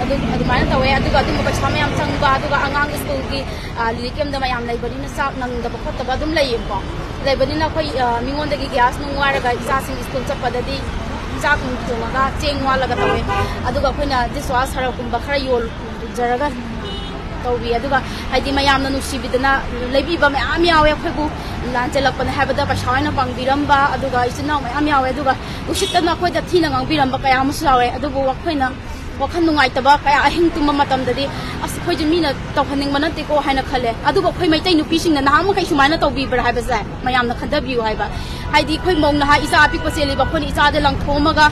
ꯑꯗꯨ, ꯑꯗꯨꯃꯥꯏꯅ ꯇꯧꯋꯦ꯫ ꯑꯗꯨꯒ ꯑꯗꯨꯝꯕ ꯄꯩꯁꯥ ꯃꯌꯥꯝ ꯆꯪꯕ, ꯑꯗꯨꯒ ꯑꯉꯥꯡ ꯁ꯭ꯀꯨꯜꯒꯤ, ꯑ, ꯂꯤꯂꯤꯠ ꯀꯦꯝꯗ ꯃꯌꯥꯝ ꯂꯩꯕꯅꯤꯅ ꯆꯥꯛ ꯅꯪꯗꯕ ꯈꯣꯠꯇꯕ ꯑꯗꯨꯝ ꯂꯩꯌꯦꯕꯀꯣ꯫ ꯂꯩꯕꯅꯤꯅ ꯑꯩꯈꯣꯏ, ꯑ, ꯃꯤꯉꯣꯟꯗꯒꯤ ꯒ꯭ꯌꯥꯁ ꯅꯨꯡ ꯋꯥꯏꯔꯒ ꯏꯆꯥꯁꯤꯡ ꯁ꯭ꯀꯨꯜ ꯆꯠꯄꯗꯗꯤ ꯆꯥꯛ ꯅꯨꯡ ꯊꯣꯡꯉꯒ ꯆꯦꯡ ꯋꯥꯜꯂꯒ ꯇꯧꯋꯦ꯫ ꯑꯗꯨꯒ ꯑꯩꯈꯣꯏꯅ ꯗꯤꯁ ꯋꯥꯁ ꯁꯔꯞꯀꯨꯝꯕ ꯈꯔ ꯌꯣꯜ-, ꯌꯣꯟꯖꯔꯒ ꯇꯧꯕꯤ꯫ ꯑꯗꯨꯒ ꯍꯥꯏꯗꯤ ꯃꯌꯥꯝꯅ ꯅꯨꯡꯁꯤꯕꯤꯗꯅ ꯂꯩꯕꯤꯕ ꯃꯌꯥꯝ ꯌꯥꯎꯋꯦ꯫ ꯑꯩꯈꯣꯏꯕꯨ ꯂꯥꯟ ꯆꯦꯜꯂꯛꯄꯅꯦ ꯍꯥꯏꯕꯗ ꯄꯩꯁꯥ ꯑꯣꯏꯅ ꯄꯥꯡꯕꯤꯔꯝꯕ, ꯑꯗꯨꯒ ꯏꯆꯤꯟ ꯏꯅꯥꯎ ꯃꯌꯥꯝ ꯌꯥꯎꯋꯦ꯫ ꯑꯗꯨꯒ ꯎꯁꯤꯠꯇꯅ ꯑꯩꯈꯣꯏꯗ ꯊꯤꯅ ꯉꯥꯡꯕꯤꯔꯝꯕ ꯀꯌꯥ ꯑꯃꯁꯨ ꯌꯥꯎꯋꯦ꯫ ꯑꯗꯨꯕꯨ ꯑꯩꯈꯣꯏꯅ ꯋꯥꯈꯜ ꯅꯨꯡꯉꯥꯏꯇꯕ ꯀꯌꯥ, ꯑꯍꯤꯡ ꯇꯨꯝꯕ ꯃꯇꯝꯗꯗꯤ, "ꯑꯁ, ꯑꯩꯈꯣꯏꯁꯦ ꯃꯤꯅ ꯇꯧꯍꯟꯅꯤꯡꯕ ꯅꯠꯇꯦꯀꯣ" ꯍꯥꯏꯅ ꯈꯜꯂꯦ꯫ ꯑꯗꯨꯕꯨ ꯑꯩꯈꯣꯏ ꯃꯩꯇꯩ ꯅꯨꯄꯤꯁꯤꯡꯅ ꯅꯍꯥꯟꯃꯈꯩ ꯁꯨꯃꯥꯏꯅ ꯇꯧꯕꯤꯕ꯭ꯔꯥ ꯍꯥꯏꯕꯁꯦ ꯃꯌꯥꯝꯅ ꯈꯟꯊꯕꯤꯌꯨ ꯍꯥꯏꯕ꯫ ꯍꯥꯏꯗꯤ ꯑꯩꯈꯣꯏ ꯃꯧ ꯅꯍꯥ ꯏꯆꯥ ꯑꯄꯤꯛꯄ ꯆꯦꯜꯂꯤꯕ ꯑꯩꯈꯣꯏꯅ ꯏꯆꯥꯗ ꯂꯪꯊꯣꯛꯑꯝꯃꯒ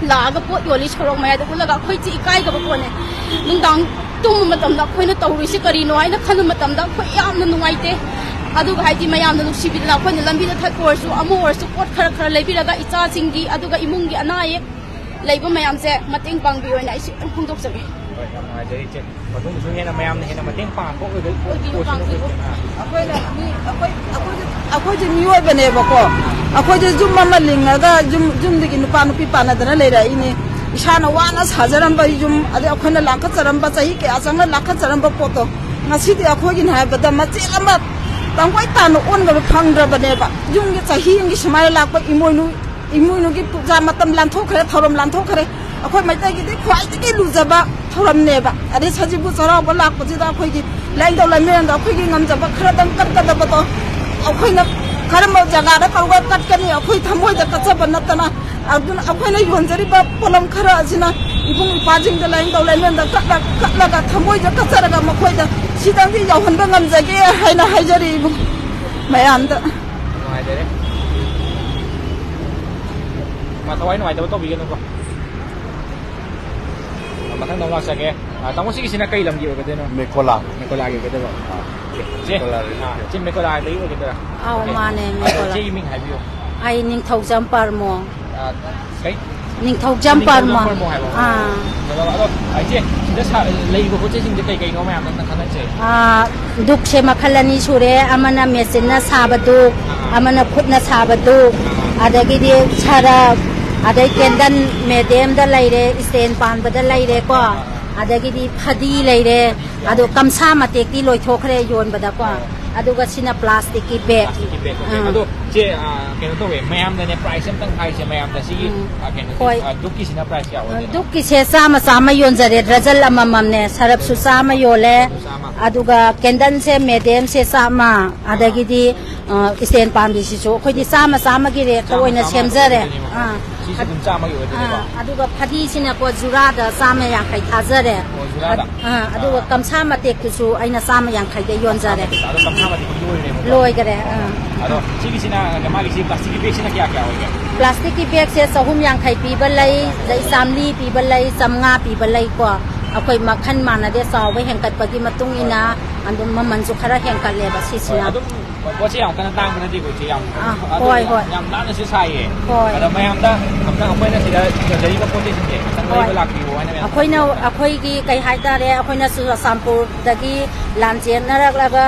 ꯂꯥꯛꯑꯒ ꯄꯣꯠ ꯌꯣꯜꯂꯤ ꯁꯣꯔꯣꯛ ꯃꯌꯥꯏꯗ ꯎꯠꯂꯒ, ꯑꯩꯈꯣꯏꯁꯦ ꯏꯀꯥꯏꯒꯗꯕ ꯄꯣꯠꯅꯦ꯫ ꯅꯨꯡꯗꯥꯡ ꯇꯨꯝꯕ ꯃꯇꯝꯗ ꯑꯩꯈꯣꯏꯅ ꯇꯧꯔꯤꯁꯤ ꯀꯔꯤꯅꯣ ꯍꯥꯏꯅ ꯈꯟꯕ ꯃꯇꯝꯗ ꯑꯩꯈꯣꯏ ꯌꯥꯝꯅ ꯅꯨꯡꯉꯥꯏꯇꯦ꯫ ꯑꯗꯨꯒ ꯍꯥꯏꯗꯤ ꯃꯌꯥꯝꯅ ꯅꯨꯡꯁꯤꯕꯤꯗꯅ ꯑꯩꯈꯣꯏꯅ ꯂꯝꯕꯤꯗ ꯊꯠꯄ ꯑꯣꯏꯔꯁꯨ, ꯑꯃ ꯑꯣꯏꯔꯁꯨ, ꯄꯣꯠ ꯈꯔ ꯈꯔ ꯂꯩꯕꯤꯔꯒ ꯏꯆꯥꯁꯤꯡꯒꯤ ꯑꯗꯨꯒ ꯏꯃꯨꯡꯒꯤ ꯑꯅꯥ ꯑꯌꯦꯛ ꯂꯩꯕ ꯃꯌꯥꯝꯁꯦ ꯃꯇꯦꯡ ꯄꯥꯡꯕꯤꯌꯣꯅ ꯑꯩ ꯁꯤ ꯈꯤꯇꯪ ꯐꯣꯡꯗꯣꯛꯆꯒꯦ꯫ ꯍꯣꯏ, ꯌꯥꯝ ꯅꯨꯡꯉꯥꯏꯖꯔꯦ ꯏꯆꯦ꯫ ꯃꯇꯨꯡꯗꯁꯨ ꯍꯦꯟꯅ ꯃꯌꯥꯝꯅ ꯍꯦꯟꯅ ꯃꯇꯦꯡ ꯄꯥꯡꯉꯛꯄ ꯑꯣꯏꯕ-, ꯑꯣꯏꯕꯤꯌꯨ, ꯑꯣꯏꯁꯅꯨ ꯄꯥꯡꯕꯤꯌꯨ꯫ ꯑꯩꯈꯣꯏ꯫ ꯑꯥ꯫ ꯑꯩꯈꯣꯏꯅ ꯃꯤ, ꯑꯩꯈꯣꯏ, ꯑꯩꯈꯣꯏꯁꯨ, ꯑꯩꯈꯣꯏꯁꯨ ꯃꯤꯑꯣꯏꯕꯅꯦꯕꯀꯣ꯫ ꯑꯩꯈꯣꯏꯁꯨ ꯌꯨꯝ ꯑꯃ ꯂꯤꯡꯉꯒ ꯌꯨꯝ, ꯌꯨꯝꯗꯒꯤ ꯅꯨꯄꯥ ꯅꯨꯄꯤ ꯄꯥꯟꯅꯗꯅ ꯂꯩꯔꯛꯏꯅꯤ꯫ ꯏꯁꯥꯅ ꯋꯥꯅ ꯁꯥꯖꯔꯝꯕ ꯌꯨꯝ, ꯑꯗꯩ ꯑꯩꯈꯣꯏꯅ ꯂꯥꯡꯈꯠꯆꯔꯝꯕ, ꯆꯍꯤ ꯀꯌꯥ ꯆꯪꯅ ꯂꯥꯡꯈꯠꯆꯔꯝꯕ ꯄꯣꯠꯇꯣ ꯉꯁꯤꯗꯤ ꯑꯩꯈꯣꯏꯒꯤꯅꯤ ꯍꯥꯏꯕꯗ ꯃꯆꯦꯠ ꯑꯃ ꯇꯪꯈꯣꯏ ꯇꯥꯅ ꯑꯣꯟꯕꯗꯣ ꯐꯪꯗ꯭ꯔꯕꯅꯦꯕ꯫ ꯌꯨꯝꯒꯤ ꯆꯍꯤ ꯑꯃꯒꯤ ꯁꯨꯃꯥꯏꯅ ꯂꯥꯛꯄ ꯏꯃꯣꯏꯅꯨ, ꯏꯃꯣꯏꯅꯨꯒꯤ ꯄꯨꯖꯥ ꯃꯇꯝ ꯂꯥꯟꯊꯣꯛꯈ꯭ꯔꯦ, ꯊꯧꯔꯝ ꯂꯥꯟꯊꯣꯛꯈ꯭ꯔꯦ꯫ ꯑꯩꯈꯣꯏ ꯃꯩꯇꯩꯒꯤꯗꯤ ꯈ꯭ꯋꯥꯏꯗꯒꯤ ꯂꯨꯖꯕ ꯊꯧꯔꯝꯅꯦꯕ꯫ ꯑꯗꯩ ꯁꯖꯤꯕꯨ ꯆꯩꯔꯥꯎꯕ ꯂꯥꯛꯄꯁꯤꯗ ꯑꯩꯈꯣꯏꯒꯤ ꯂꯥꯏꯅꯤꯡꯊꯧ ꯂꯥꯏꯃꯔꯦꯟꯗ ꯑꯩꯈꯣꯏꯒꯤ ꯉꯝꯖꯕ ꯈꯔꯗꯪ ꯀꯠꯀꯗꯕꯗꯣ, ꯑꯩꯈꯣꯏꯅ ꯀꯔꯝꯕ ꯖꯒꯥꯗ ꯀꯧꯔꯒ ꯀꯠꯀꯅꯤ? ꯑꯩꯈꯣꯏ ꯊꯃꯣꯏꯗ ꯀꯠꯆꯕ ꯅꯠꯇꯅ꯫ ꯑꯗꯨꯅ ꯑꯩꯈꯣꯏꯅ ꯌꯣꯟꯖꯔꯤꯕ ꯄꯣꯠꯂꯝ ꯈꯔ ꯑꯁꯤꯅ ꯏꯕꯨꯡ ꯏꯄꯥꯁꯤꯡꯗ ꯂꯥꯏꯅꯤꯡꯊꯧ ꯂꯥꯏꯃꯔꯦꯟꯗ ꯀꯠꯂ-, ꯀꯠꯂꯒ ꯊꯃꯣꯏꯗ ꯀꯠꯆꯔꯒ ꯃꯈꯣꯏꯗ ꯁꯤꯗꯪꯗꯤ ꯌꯧꯍꯟꯕ ꯉꯝꯖꯒꯦ ꯍꯥꯏꯅ ꯍꯥꯏꯖꯔꯤ ꯏꯕꯨꯡ ꯃꯌꯥꯝꯗ꯫ ꯅꯨꯡꯉꯥꯏꯖꯔꯦ꯫ ꯃꯥ ꯊꯋꯥꯏ ꯅꯨꯡꯉꯥꯏꯇꯕ ꯇꯧꯕꯤꯒꯅꯨꯀꯣ꯫ ꯃꯊꯪꯗ ꯑꯃꯨꯛ ꯂꯥꯛꯆꯒꯦ꯫ ꯑ, ꯇꯥꯃꯣ, ꯁꯤꯒꯤꯁꯤꯅ ꯀꯩ ꯂꯝꯒꯤ ꯑꯣꯏꯒꯗꯣꯏꯅꯣ? ꯃꯦꯀꯣꯂꯥ꯫ ꯃꯦꯀꯣꯂꯥꯒꯤ ꯑꯣꯏꯒꯗꯣꯏꯕ? ꯑꯥ, ꯆꯦ, ꯃꯦꯀꯣꯂꯥ꯫ ꯑꯥ, ꯆꯦ, ꯃꯦꯀꯣꯂꯥꯗꯒꯤ ꯑꯣꯏꯒꯗꯣꯏꯔꯥ? ꯑꯧ, ꯑꯣꯀꯦ꯫ ꯃꯥꯅꯦ, ꯑꯗꯣ ꯃꯦꯀꯣꯂꯥ꯫ ꯆꯦꯒꯤ ꯃꯤꯡ ꯍꯥꯏꯕꯤꯌꯨ꯫ ꯑꯩ ꯅꯤꯡꯊꯧꯖꯝ ꯄꯔꯃꯣ꯫ ꯑꯥ, ꯀꯩ? ꯅꯤꯡꯊꯧꯖꯝ ꯅꯤꯡꯊꯧꯖꯝ ꯄꯔꯃ꯫ ꯄꯔꯃ ꯍꯥꯏꯕ꯫ ꯑꯥ꯫ ꯑꯗꯣ, ꯑꯗꯣ, ꯏꯆꯦ, ꯁꯤꯗ ꯁꯥ-, ꯂꯩꯔꯤꯕ ꯄꯣꯠ ꯆꯩꯁꯤꯡꯁꯦ ꯀꯩ ꯀꯩꯅꯣ ꯃꯌꯥꯝꯗꯣ ꯑꯝꯇ ꯈꯪꯍꯟꯁꯦ꯫ ꯑꯥ, ꯗꯨꯛꯁꯦ ꯃꯈꯜ ꯑꯅꯤ ꯁꯨꯔꯦ꯫ ꯑꯃꯅ ꯃꯦꯆꯤꯟꯅ ꯁꯥꯕ ꯗꯨꯛ, ꯑꯥ꯫ ꯑꯃꯅ ꯈꯨꯠꯅ ꯁꯥꯕ ꯗꯨꯛ, ꯑꯥ꯫ ꯑꯗꯒꯤꯗꯤ ꯁꯔꯞ, ꯑꯗꯩ ꯀꯦꯟꯗꯜ ꯃꯦꯗꯦꯝꯗ ꯂꯩꯔꯦ, ꯏꯁꯇꯦꯟ ꯄꯥꯟꯕꯗ ꯂꯩꯔꯦꯀꯣ, ꯑꯥ, ꯑꯥ, ꯑꯥ꯫ ꯑꯗꯒꯤꯗꯤ ꯐꯗꯤ ꯂꯩꯔꯦ꯫ ꯐꯗꯤ ꯌꯥꯎꯔꯦ꯫ ꯑꯗꯣ ꯀꯝꯁꯥ ꯃꯇꯦꯛꯇꯤ ꯂꯣꯏꯊꯣꯛꯈ꯭ꯔꯦ ꯌꯣꯟꯕꯗꯀꯣ꯫ ꯑꯣ꯫ ꯑꯗꯨꯒ ꯁꯤꯅ ꯄ꯭ꯂꯥꯁꯇꯤꯛꯀꯤ ꯕꯦꯒ꯫ ꯄ꯭ꯂꯥꯁꯇꯤꯛꯀꯤ ꯕꯦꯒ, ꯑꯣꯀꯦ꯫ ꯑꯥ꯫ ꯑꯗꯣ ꯆꯦ, ꯑꯥ, ꯀꯩꯅꯣ ꯇꯧꯋꯦ, ꯃꯌꯥꯝꯗꯅꯦ ꯄ꯭ꯔꯥꯏꯁ ꯑꯝꯇꯪ ꯍꯥꯏꯁꯦ, ꯃꯌꯥꯝꯗ ꯁꯤꯒꯤ, ꯎꯝ꯫ ꯑꯥ, ꯀꯩꯅꯣꯁꯦ, ꯍꯣꯏ꯫ ꯑꯥ, ꯗꯨꯛꯀꯤꯁꯤꯅ ꯄ꯭ꯔꯥꯏꯁ ꯀꯌꯥ ꯑꯣꯏꯗꯣꯏꯅꯣ? ꯗꯨꯛꯀꯤꯁꯦ ꯆꯥꯝꯃ ꯆꯥꯝꯃ ꯌꯣꯟꯖꯔꯦ, ꯗ꯭ꯔꯖꯜ ꯑꯃꯃꯝꯅꯦ꯫ ꯁꯔꯞꯁꯨ ꯆꯥꯝꯃ ꯌꯣꯜꯂꯦ꯫ ꯆꯥꯝꯃ꯫ ꯑꯗꯨꯒ ꯀꯦꯟꯗꯜꯁꯦ ꯃꯦꯗꯦꯝꯁꯦ ꯆꯥꯝꯃ, ꯑꯗꯒꯤꯗꯤ, ꯑꯥ, ꯏꯁꯇꯦꯟ ꯄꯥꯝꯕꯤꯁꯤꯁꯨ ꯑꯩꯈꯣꯏꯗꯤ ꯆꯥꯝꯃ ꯆꯥꯝꯃꯒꯤ ꯔꯦꯠꯇ ꯆꯥꯝꯃ ꯑꯣꯏꯅ ꯆꯥꯝꯃ ꯁꯦꯝꯖꯔꯦ꯫ ꯑꯣꯏꯗꯣꯏꯅꯦꯕꯀꯣ꯫ ꯑꯥ꯫ ꯁꯤꯁꯨ ꯑꯗꯨꯝ ꯆꯥꯝꯃꯒꯤ ꯑꯣꯏꯗꯣꯏꯅꯦꯀꯣ? ꯑꯥ, ꯑꯗꯨꯒ ꯐꯗꯤꯁꯤꯅꯀꯣ ꯖꯨꯔꯥꯗ ꯆꯥꯝꯃ ꯌꯥꯡꯈꯩ ꯊꯥꯖꯔꯦ꯫ ꯑꯣ, ꯖꯨꯔꯥꯗ? ꯑꯥ, ꯑꯗꯨꯒ ꯑꯥ꯫ ꯀꯝꯁꯥ ꯃꯇꯦꯛꯇꯨꯁꯨ ꯑꯩꯅ ꯆꯥꯝꯃ ꯌꯥꯡꯈꯩꯗ ꯌꯣꯟꯖꯔꯦ꯫ ꯑꯗꯣ ꯀꯝꯁꯥ ꯃꯇꯦꯛꯇꯤ ꯂꯣꯏꯔꯦꯕꯀꯣ? ꯂꯣꯏꯈꯔꯦ, ꯑꯥ꯫ ꯑꯗꯣ ꯁꯤꯒꯤꯁꯤꯅ, ꯃꯥꯒꯤꯁꯤ ꯄ꯭ꯂꯥꯁꯇꯤꯛꯀꯤ ꯕꯦꯒꯁꯤꯅ ꯀꯌꯥ ꯀꯌꯥ ꯑꯣꯏꯒꯦ? ꯄ꯭ꯂꯥꯁꯇꯤꯛꯀꯤ ꯕꯦꯒꯁꯦ ꯆꯍꯨꯝ ꯌꯥꯡꯈꯩ ꯄꯤꯕ ꯂꯩ, ꯑꯗꯩ ꯆꯥꯝꯃꯔꯤ ꯄꯤꯕ ꯂꯩ, ꯆꯥꯝꯃꯉꯥ ꯄꯤꯕ ꯂꯩꯀꯣ꯫ ꯑꯩꯈꯣꯏ ꯃꯈꯜ ꯃꯥꯟꯅꯗꯦ, ꯆꯥꯎꯕ ꯍꯦꯟꯀꯠꯄꯒꯤ ꯃꯇꯨꯡ ꯏꯟꯅ ꯍꯣꯏ, ꯍꯣꯏ꯫ ꯑꯗꯨꯝ ꯃꯃꯜꯁꯨ ꯈꯔ ꯍꯦꯟꯀꯠꯂꯦꯕ ꯍꯣꯏ, ꯁꯤꯁꯤꯅ꯫ ꯑꯗꯨꯝ ꯄꯣꯠꯁꯦ ꯌꯥꯝ ꯀꯟꯅ ꯇꯥꯡꯕ ꯅꯠꯇꯦꯀꯣ, ꯏꯆꯦ, ꯌꯥꯝ ꯑꯥ, ꯑꯗꯨ ꯍꯣꯏ, ꯌꯥꯝ, ꯍꯣꯏ꯫ ꯌꯥꯝ ꯅꯥꯟꯅꯁꯨ ꯁꯥꯏꯌꯦ꯫ ꯍꯣꯏ꯫ ꯑꯗ ꯃꯌꯥꯝꯗ ꯑꯝꯇꯪ ꯑꯩꯈꯣꯏꯅ ꯁꯤꯗ ꯌꯣꯟꯖꯔꯤꯕ ꯄꯣꯠ ꯆꯩꯁꯤꯡꯁꯦ ꯑꯝꯇꯪ ꯍꯣꯏ꯫ ꯂꯩꯕ ꯂꯥꯛꯄꯤꯌꯨ ꯍꯥꯏꯅ ꯃꯌꯥꯝ ꯑꯩꯈꯣꯏꯅ, ꯊꯝꯕꯤꯌꯨ꯫ ꯑꯩꯈꯣꯏꯒꯤ ꯀꯩ ꯍꯥꯏꯇꯥꯔꯦ, ꯑꯩꯈꯣꯏꯅ ꯆꯨꯔꯆꯥꯟꯄꯨꯔꯗꯒꯤ ꯂꯥꯟꯖꯦꯟꯅꯔꯛꯂꯒ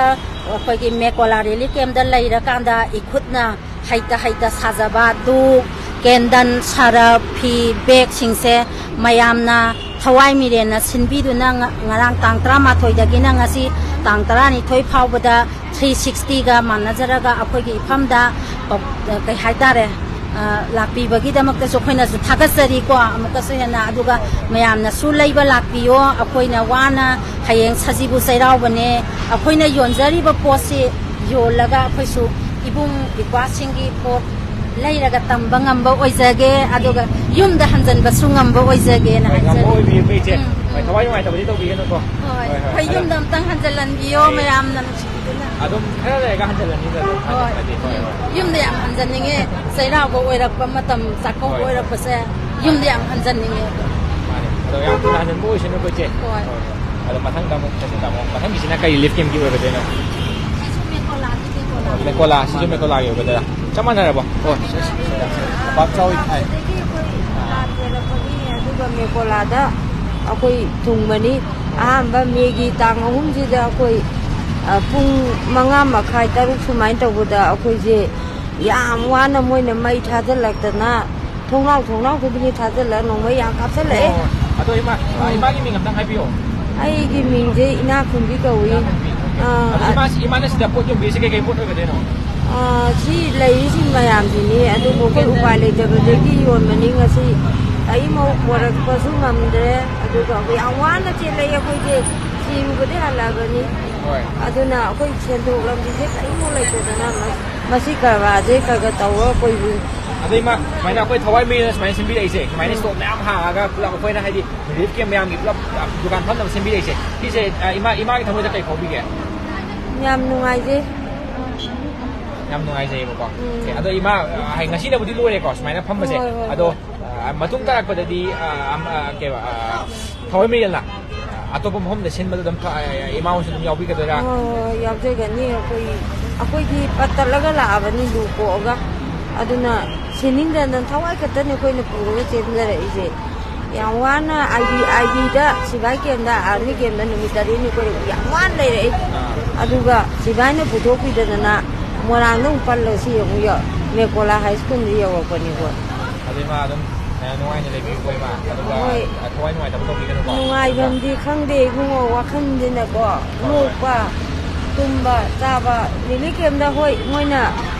ꯑꯩꯈꯣꯏꯒꯤ ꯃꯦꯀꯣꯂꯥ ꯔꯤꯂꯤꯐ ꯀꯦꯝꯞꯇ ꯂꯩꯔꯀꯥꯟꯗ ꯏꯈꯨꯠꯅ ꯍꯩꯇ ꯍꯩꯇ ꯁꯥꯖꯕ ꯙꯨꯞ, ꯀꯦꯟꯗꯜ, ꯁꯔꯞ, ꯐꯤ, ꯕꯦꯒꯁꯤꯡꯁꯦ ꯃꯌꯥꯝꯅ ꯊꯋꯥꯏ ꯃꯤꯔꯦꯟꯅ ꯁꯤꯟꯕꯤꯗꯨꯅ ꯉ-, ꯉꯔꯥꯡ ꯇꯥꯡ ꯇꯔꯥꯃꯥꯊꯣꯏꯗꯒꯤꯅ ꯉꯁꯤ ꯇꯥꯡ ꯇꯔꯥꯅꯤꯊꯣꯏ ꯐꯥꯎꯕꯗ ꯊ꯭ꯔꯤ ꯁꯤꯛꯁꯇꯤꯒ ꯃꯥꯟꯅꯖꯔꯒ ꯑꯩꯈꯣꯏꯒꯤ ꯏꯐꯝꯗ ꯄ-, ꯀꯩ ꯍꯥꯏꯇꯥꯔꯦ, ꯑ, ꯂꯥꯛꯄꯤꯕꯒꯤꯗꯃꯛꯇꯁꯨ ꯑꯩꯈꯣꯏꯅꯁꯨ ꯊꯥꯒꯠꯆꯔꯤꯀꯣ ꯑꯃꯨꯛꯀꯁꯨ ꯍꯦꯟꯅ꯫ ꯑꯗꯨꯒ ꯃꯌꯥꯝꯅꯁꯨ ꯂꯩꯕ ꯂꯥꯛꯄꯤꯌꯣ꯫ ꯑꯩꯈꯣꯏꯅ ꯋꯥꯅ ꯍꯌꯦꯡ ꯁꯖꯤꯕꯨ ꯆꯩꯔꯥꯎꯕꯅꯦ, ꯑꯩꯈꯣꯏꯅ ꯌꯣꯟꯖꯔꯤꯕ ꯄꯣꯠꯁꯤ ꯌꯣꯜꯂꯒ ꯑꯩꯈꯣꯏꯁꯨ ꯏꯕꯨꯡ ꯏꯄ꯭ꯋꯥꯁꯤꯡꯒꯤ ꯄꯣꯠ ꯂꯩꯔꯒ ꯇꯝꯕ ꯉꯝꯕ ꯑꯣꯏꯖꯒꯦ, ꯑꯗꯨꯒ ꯌꯨꯝꯗ ꯍꯟꯖꯟꯕꯁꯨ ꯉꯝꯕ ꯑꯣꯏꯖꯒꯦꯅ ꯍꯣꯏ, ꯉꯝꯕ ꯍꯥꯏꯖꯔꯤ꯫ ꯑꯣꯏꯕꯤꯌꯨ, ꯏꯆꯦ꯫ ꯎꯝ, ꯎꯝ꯫ ꯍꯣꯏ, ꯊꯋꯥꯏ ꯅꯨꯡꯉꯥꯏꯇꯕꯗꯤ ꯇꯧꯕꯤꯒꯅꯨꯀꯣ꯫ ꯍꯣꯏ, ꯍꯣꯏ, ꯍꯣꯏ, ꯑꯩꯈꯣꯏ ꯑꯗꯣ ꯌꯨꯝꯗ ꯑꯝꯇꯪ ꯍꯟꯖꯜꯍꯟꯕꯤꯌꯣ, ꯑꯩ ꯃꯌꯥꯝꯅ ꯅꯨꯡꯁꯤꯕꯤꯗꯨꯅ꯫ ꯑꯗꯨꯝ ꯈꯔ ꯂꯩꯔꯒ ꯍꯟꯖꯜꯂꯅꯤꯗ, ꯑꯗꯨꯝ ꯍꯣꯏ꯫ ꯍꯟꯖꯜꯂꯗꯤ꯫ ꯍꯣꯏ, ꯍꯣꯏ꯫ ꯌꯨꯝꯗ ꯌꯥꯝ ꯍꯟꯖꯟꯅꯤꯡꯉꯦ, ꯆꯩꯔꯥꯎꯕ ꯑꯣꯏꯔꯛꯄ ꯃꯇꯝ, ꯆꯥꯛꯀꯧꯕ ꯍꯣꯏ, ꯍꯣꯏ꯫ ꯑꯣꯏꯔꯛꯄꯁꯦ ꯌꯨꯝꯗ ꯌꯥꯝ ꯍꯟꯖꯟꯅꯤꯡꯉꯦ꯫ ꯃꯥꯅꯦ꯫ ꯑꯗꯣ ꯌꯥꯝ ꯊꯨꯅ ꯍꯟꯖꯟꯕ ꯑꯣꯏꯁꯅꯨꯀꯣ, ꯏꯆꯦ꯫ ꯍꯣꯏ꯫ ꯍꯣꯏ, ꯍꯣꯏ꯫ ꯑꯗꯣ ꯃꯊꯪꯗ ꯑꯃꯨꯛ ꯆꯠꯁꯤ, ꯇꯥꯃꯣ꯫ ꯃꯊꯪꯒꯤꯁꯤꯅ ꯀꯔꯤ ꯂꯤꯐ ꯀꯦꯝꯒꯤ ꯑꯣꯏꯒꯗꯣꯏꯅꯣ? ꯁꯤꯁꯨ ꯃꯦꯀꯣꯂꯥꯒꯤ, ꯃꯦꯀꯣꯂꯥ꯫ ꯃꯦꯀꯣꯂꯥ, ꯁꯤꯁꯨ ꯃꯦꯀꯣꯂꯥꯒꯤ ꯑꯣꯏꯒꯗꯣꯏꯔꯥ? ꯆꯞ ꯃꯥꯟꯅꯔꯕꯣ? ꯑꯣ, ꯁꯤ, ꯁꯤ, ꯁꯤꯗ ꯄꯥꯛ ꯆꯥꯎꯏ ꯍꯥꯏ꯫ ꯑꯗꯒꯤ ꯑꯩꯈꯣꯏ, ꯑꯥ, ꯃꯦꯀꯣꯂꯥꯗ ꯑꯩꯈꯣꯏ ꯊꯨꯡꯕꯅꯤ꯫ ꯑꯍꯥꯟꯕ ꯃꯦꯒꯤ ꯇꯥꯡ ꯑꯍꯨꯝꯁꯤꯗ ꯑꯩꯈꯣꯏ, ꯑ, ꯄꯨꯡ ꯃꯉꯥ ꯃꯈꯥꯏ, ꯇꯔꯨꯛ ꯁꯨꯃꯥꯏꯅ ꯇꯧꯕꯗ ꯑꯩꯈꯣꯏꯁꯦ ꯌꯥꯝ ꯋꯥꯅ ꯃꯣꯏꯅ ꯃꯩ ꯊꯥꯖꯤꯜꯂꯛꯇꯅ ꯊꯣꯡꯅꯥꯎ, ꯊꯣꯡꯅꯥꯎ ꯈꯨꯗꯤꯡꯒꯤ ꯊꯥꯖꯤꯜꯂꯛꯑ ꯅꯣꯡꯃꯩ ꯌꯥꯝ ꯀꯥꯞꯁꯤꯜꯂꯛꯑꯦ꯫ ꯑꯣ, ꯑꯗꯣ ꯏꯃꯥ, ꯑ, ꯎꯝ꯫ ꯏꯃꯥꯒꯤ ꯃꯤꯡ ꯑꯝꯇꯪ ꯍꯥꯏꯕꯤꯌꯣ꯫ ꯑꯩꯒꯤ ꯃꯤꯡꯁꯦ ꯏꯅꯥꯛꯈꯨꯟꯕꯤ ꯀꯧꯏ꯫ ꯏꯅꯥꯛꯈꯨꯟꯕꯤ꯫ ꯑꯣꯀꯦ꯫ ꯑꯥ, ꯑꯗꯣ ꯑ- ꯏꯃꯥꯁꯤ, ꯏꯃꯥꯅ ꯁꯤꯗ ꯄꯣꯠ ꯌꯣꯟꯕꯤꯔꯤꯁꯦ ꯀꯩꯀꯩ ꯄꯣꯠ ꯑꯣꯏꯒꯗꯣꯏꯅꯣ? ꯑꯥ, ꯁꯤ ꯂꯩꯔꯤꯁꯤꯡ ꯃꯌꯥꯝꯁꯤꯅꯤ꯫ ꯑꯗꯨꯕꯨ ꯑꯩꯈꯣꯏ ꯎꯄꯥꯏ ꯂꯩꯇꯕꯗꯒꯤ ꯌꯣꯟꯕꯅꯤ꯫ ꯉꯁꯤ ꯑꯩꯃꯨꯛ ꯄꯣꯔꯛꯄꯁꯨ ꯉꯝꯗ꯭ꯔꯦ꯫ ꯑꯗꯨꯒ ꯑꯩꯈꯣꯏ ꯌꯥꯝ ꯋꯥꯅ ꯆꯦꯜꯂꯛꯏ꯫ ꯑꯩꯈꯣꯏꯁꯦ ꯁꯤꯔꯨꯕꯗꯤ ꯍꯜꯂꯛꯑꯕꯅꯤ꯫ ꯍꯣꯏ꯫ ꯑꯗꯨꯅ ꯑꯩꯈꯣꯏ ꯁꯦꯟꯊꯣꯛ ꯂꯝꯕꯤꯁꯦ ꯀꯔꯤꯃꯨꯛ ꯂꯩꯇꯗꯅ ꯃ-, ꯃꯁꯤ ꯀꯔꯕꯥꯔꯁꯦ ꯈꯔ ꯈꯔ ꯇꯧꯔꯒ ꯑꯩꯈꯣꯏꯁꯨ ꯑꯗꯣ ꯏꯃꯥ, ꯁꯨꯃꯥꯏꯅ ꯑꯩꯈꯣꯏ ꯊꯋꯥꯏ ꯃꯤꯅ ꯁꯨꯃꯥꯏꯅ ꯁꯤꯟꯕꯤꯔꯛꯏꯁꯦ, ꯁꯨꯃꯥꯏꯅ ꯎꯝ꯫ ꯁ꯭ꯇꯣꯜ ꯃꯌꯥꯝ ꯍꯥꯡꯉꯒ ꯄꯨꯂꯞ ꯑꯩꯈꯣꯏꯅ ꯍꯥꯏꯗꯤ ꯔꯤꯂꯤꯐ ꯀꯦꯝ ꯃꯌꯥꯝꯒꯤ ꯄꯨꯂꯞ, ꯑ, ꯗꯨꯀꯥꯟ ꯐꯝꯅꯕ ꯁꯦꯝꯕꯤꯔꯛꯏꯁꯦ, ꯁꯤꯁꯦ, ꯑ, ꯏꯃꯥ, ꯏꯃꯥꯒꯤ ꯊꯃꯣꯏꯗ ꯀꯩ ꯐꯥꯎꯕꯤꯒꯦ? ꯌꯥꯝ ꯅꯨꯡꯉꯥꯏꯖꯩ꯫ ꯌꯥꯝ ꯅꯨꯡꯉꯥꯏꯖꯩꯌꯦꯕꯀꯣ꯫ ꯎꯝ꯫ ꯑꯦ, ꯑꯗꯣ ꯏꯃꯥ, ꯑ, ꯍꯥꯏ-, ꯉꯁꯤꯅꯕꯨꯗꯤ ꯂꯣꯏꯔꯦꯀꯣ, ꯁꯨꯃꯥꯏꯅ ꯐꯝꯕꯁꯦ꯫ ꯍꯣꯏ, ꯍꯣꯏ, ꯑꯗꯣ, ꯍꯣꯏ꯫ ꯑ, ꯃꯇꯨꯡ ꯇꯥꯔꯛꯄꯗꯗꯤ, ꯑ, ꯑꯝ, ꯑ, ꯀꯩꯕ, ꯑ, ꯊꯋꯥꯏ ꯃꯤꯔꯦꯜꯅ ꯑꯇꯣꯞꯄ ꯃꯐꯝꯗ ꯁꯤꯟꯕꯗ ꯑꯗꯨꯝ ꯊ-, ꯑ, ꯏꯃꯥ ꯍꯣꯏꯁꯨ ꯑꯗꯨꯝ ꯌꯥꯎꯕꯤꯒꯗꯣꯏꯔꯥ? ꯍꯣꯏ, ꯍꯣꯏ, ꯍꯣꯏ, ꯌꯥꯎꯖꯒꯅꯤ꯫ ꯑꯩꯈꯣꯏ, ꯑꯩꯈꯣꯏꯒꯤ ꯄꯠ ꯇꯠꯂꯒ ꯂꯥꯛꯑꯕꯅꯤ ꯂꯨ ꯀꯣꯛꯑꯒ꯫ ꯑꯗꯨꯅ ꯁꯤꯅꯤꯡꯗꯅ ꯊꯋꯥꯏ ꯈꯛꯇꯅꯤ ꯑꯩꯈꯣꯏꯅ ꯄꯨꯔꯒ ꯆꯦꯟꯖꯔꯛꯏꯁꯦ꯫ ꯌꯥꯝ ꯋꯥꯅ ꯑꯥꯏ ꯕꯤ, ꯑꯥꯏ ꯕꯤꯗ, ꯁꯤꯚꯥꯏ ꯀꯦꯝꯗ, ꯑꯥꯔꯃꯤ ꯀꯦꯝꯗ ꯅꯨꯃꯤꯠ ꯇꯔꯦꯠꯅꯤ ꯑꯩꯈꯣꯏ ꯌꯥꯝ ꯋꯥꯅ ꯂꯩꯔꯛꯏ꯫ ꯑꯥ꯫ ꯑꯗꯨꯒ ꯁꯤꯚꯥꯏꯅ ꯄꯨꯊꯣꯛꯄꯤꯗꯗꯅ ꯃꯣꯏꯔꯥꯡꯗ ꯑꯃꯨꯛ ꯄꯜꯂꯒ ꯁꯤ ꯑꯃꯨꯛ ꯌꯧ-, ꯃꯦꯀꯣꯂꯥ ꯍꯥꯏ ꯁ꯭ꯀꯨꯜꯗ ꯌꯧꯔꯛꯄꯅꯤꯀꯣ꯫ ꯑꯗꯨ ꯏꯃꯥ ꯑꯗꯨꯝ, ꯑ, ꯅꯨꯡꯉꯥꯏꯅ ꯂꯩꯕꯤꯌꯨꯀꯣ ꯏꯃꯥ꯫ ꯑꯗꯨꯒ, ꯍꯣꯏ꯫ ꯑ, ꯊꯋꯥꯏ ꯅꯨꯡꯉꯥꯏꯇꯕ ꯇꯧꯕꯤꯒꯅꯨꯀꯣ꯫ ꯅꯨꯡꯉꯥꯏꯐꯝꯗꯤ ꯈꯪꯗꯦ ꯏꯕꯨꯡꯉꯣ, ꯋꯥꯈꯜꯁꯤꯅꯀꯣ, ꯍꯣꯏ, ꯍꯣꯏ꯫ ꯅꯣꯛꯄ, ꯇꯨꯝꯕ, ꯆꯥꯕ, ꯔꯤꯂꯤꯐ ꯀꯦꯝꯗ, ꯍꯣꯏ, ꯃꯣꯏꯅ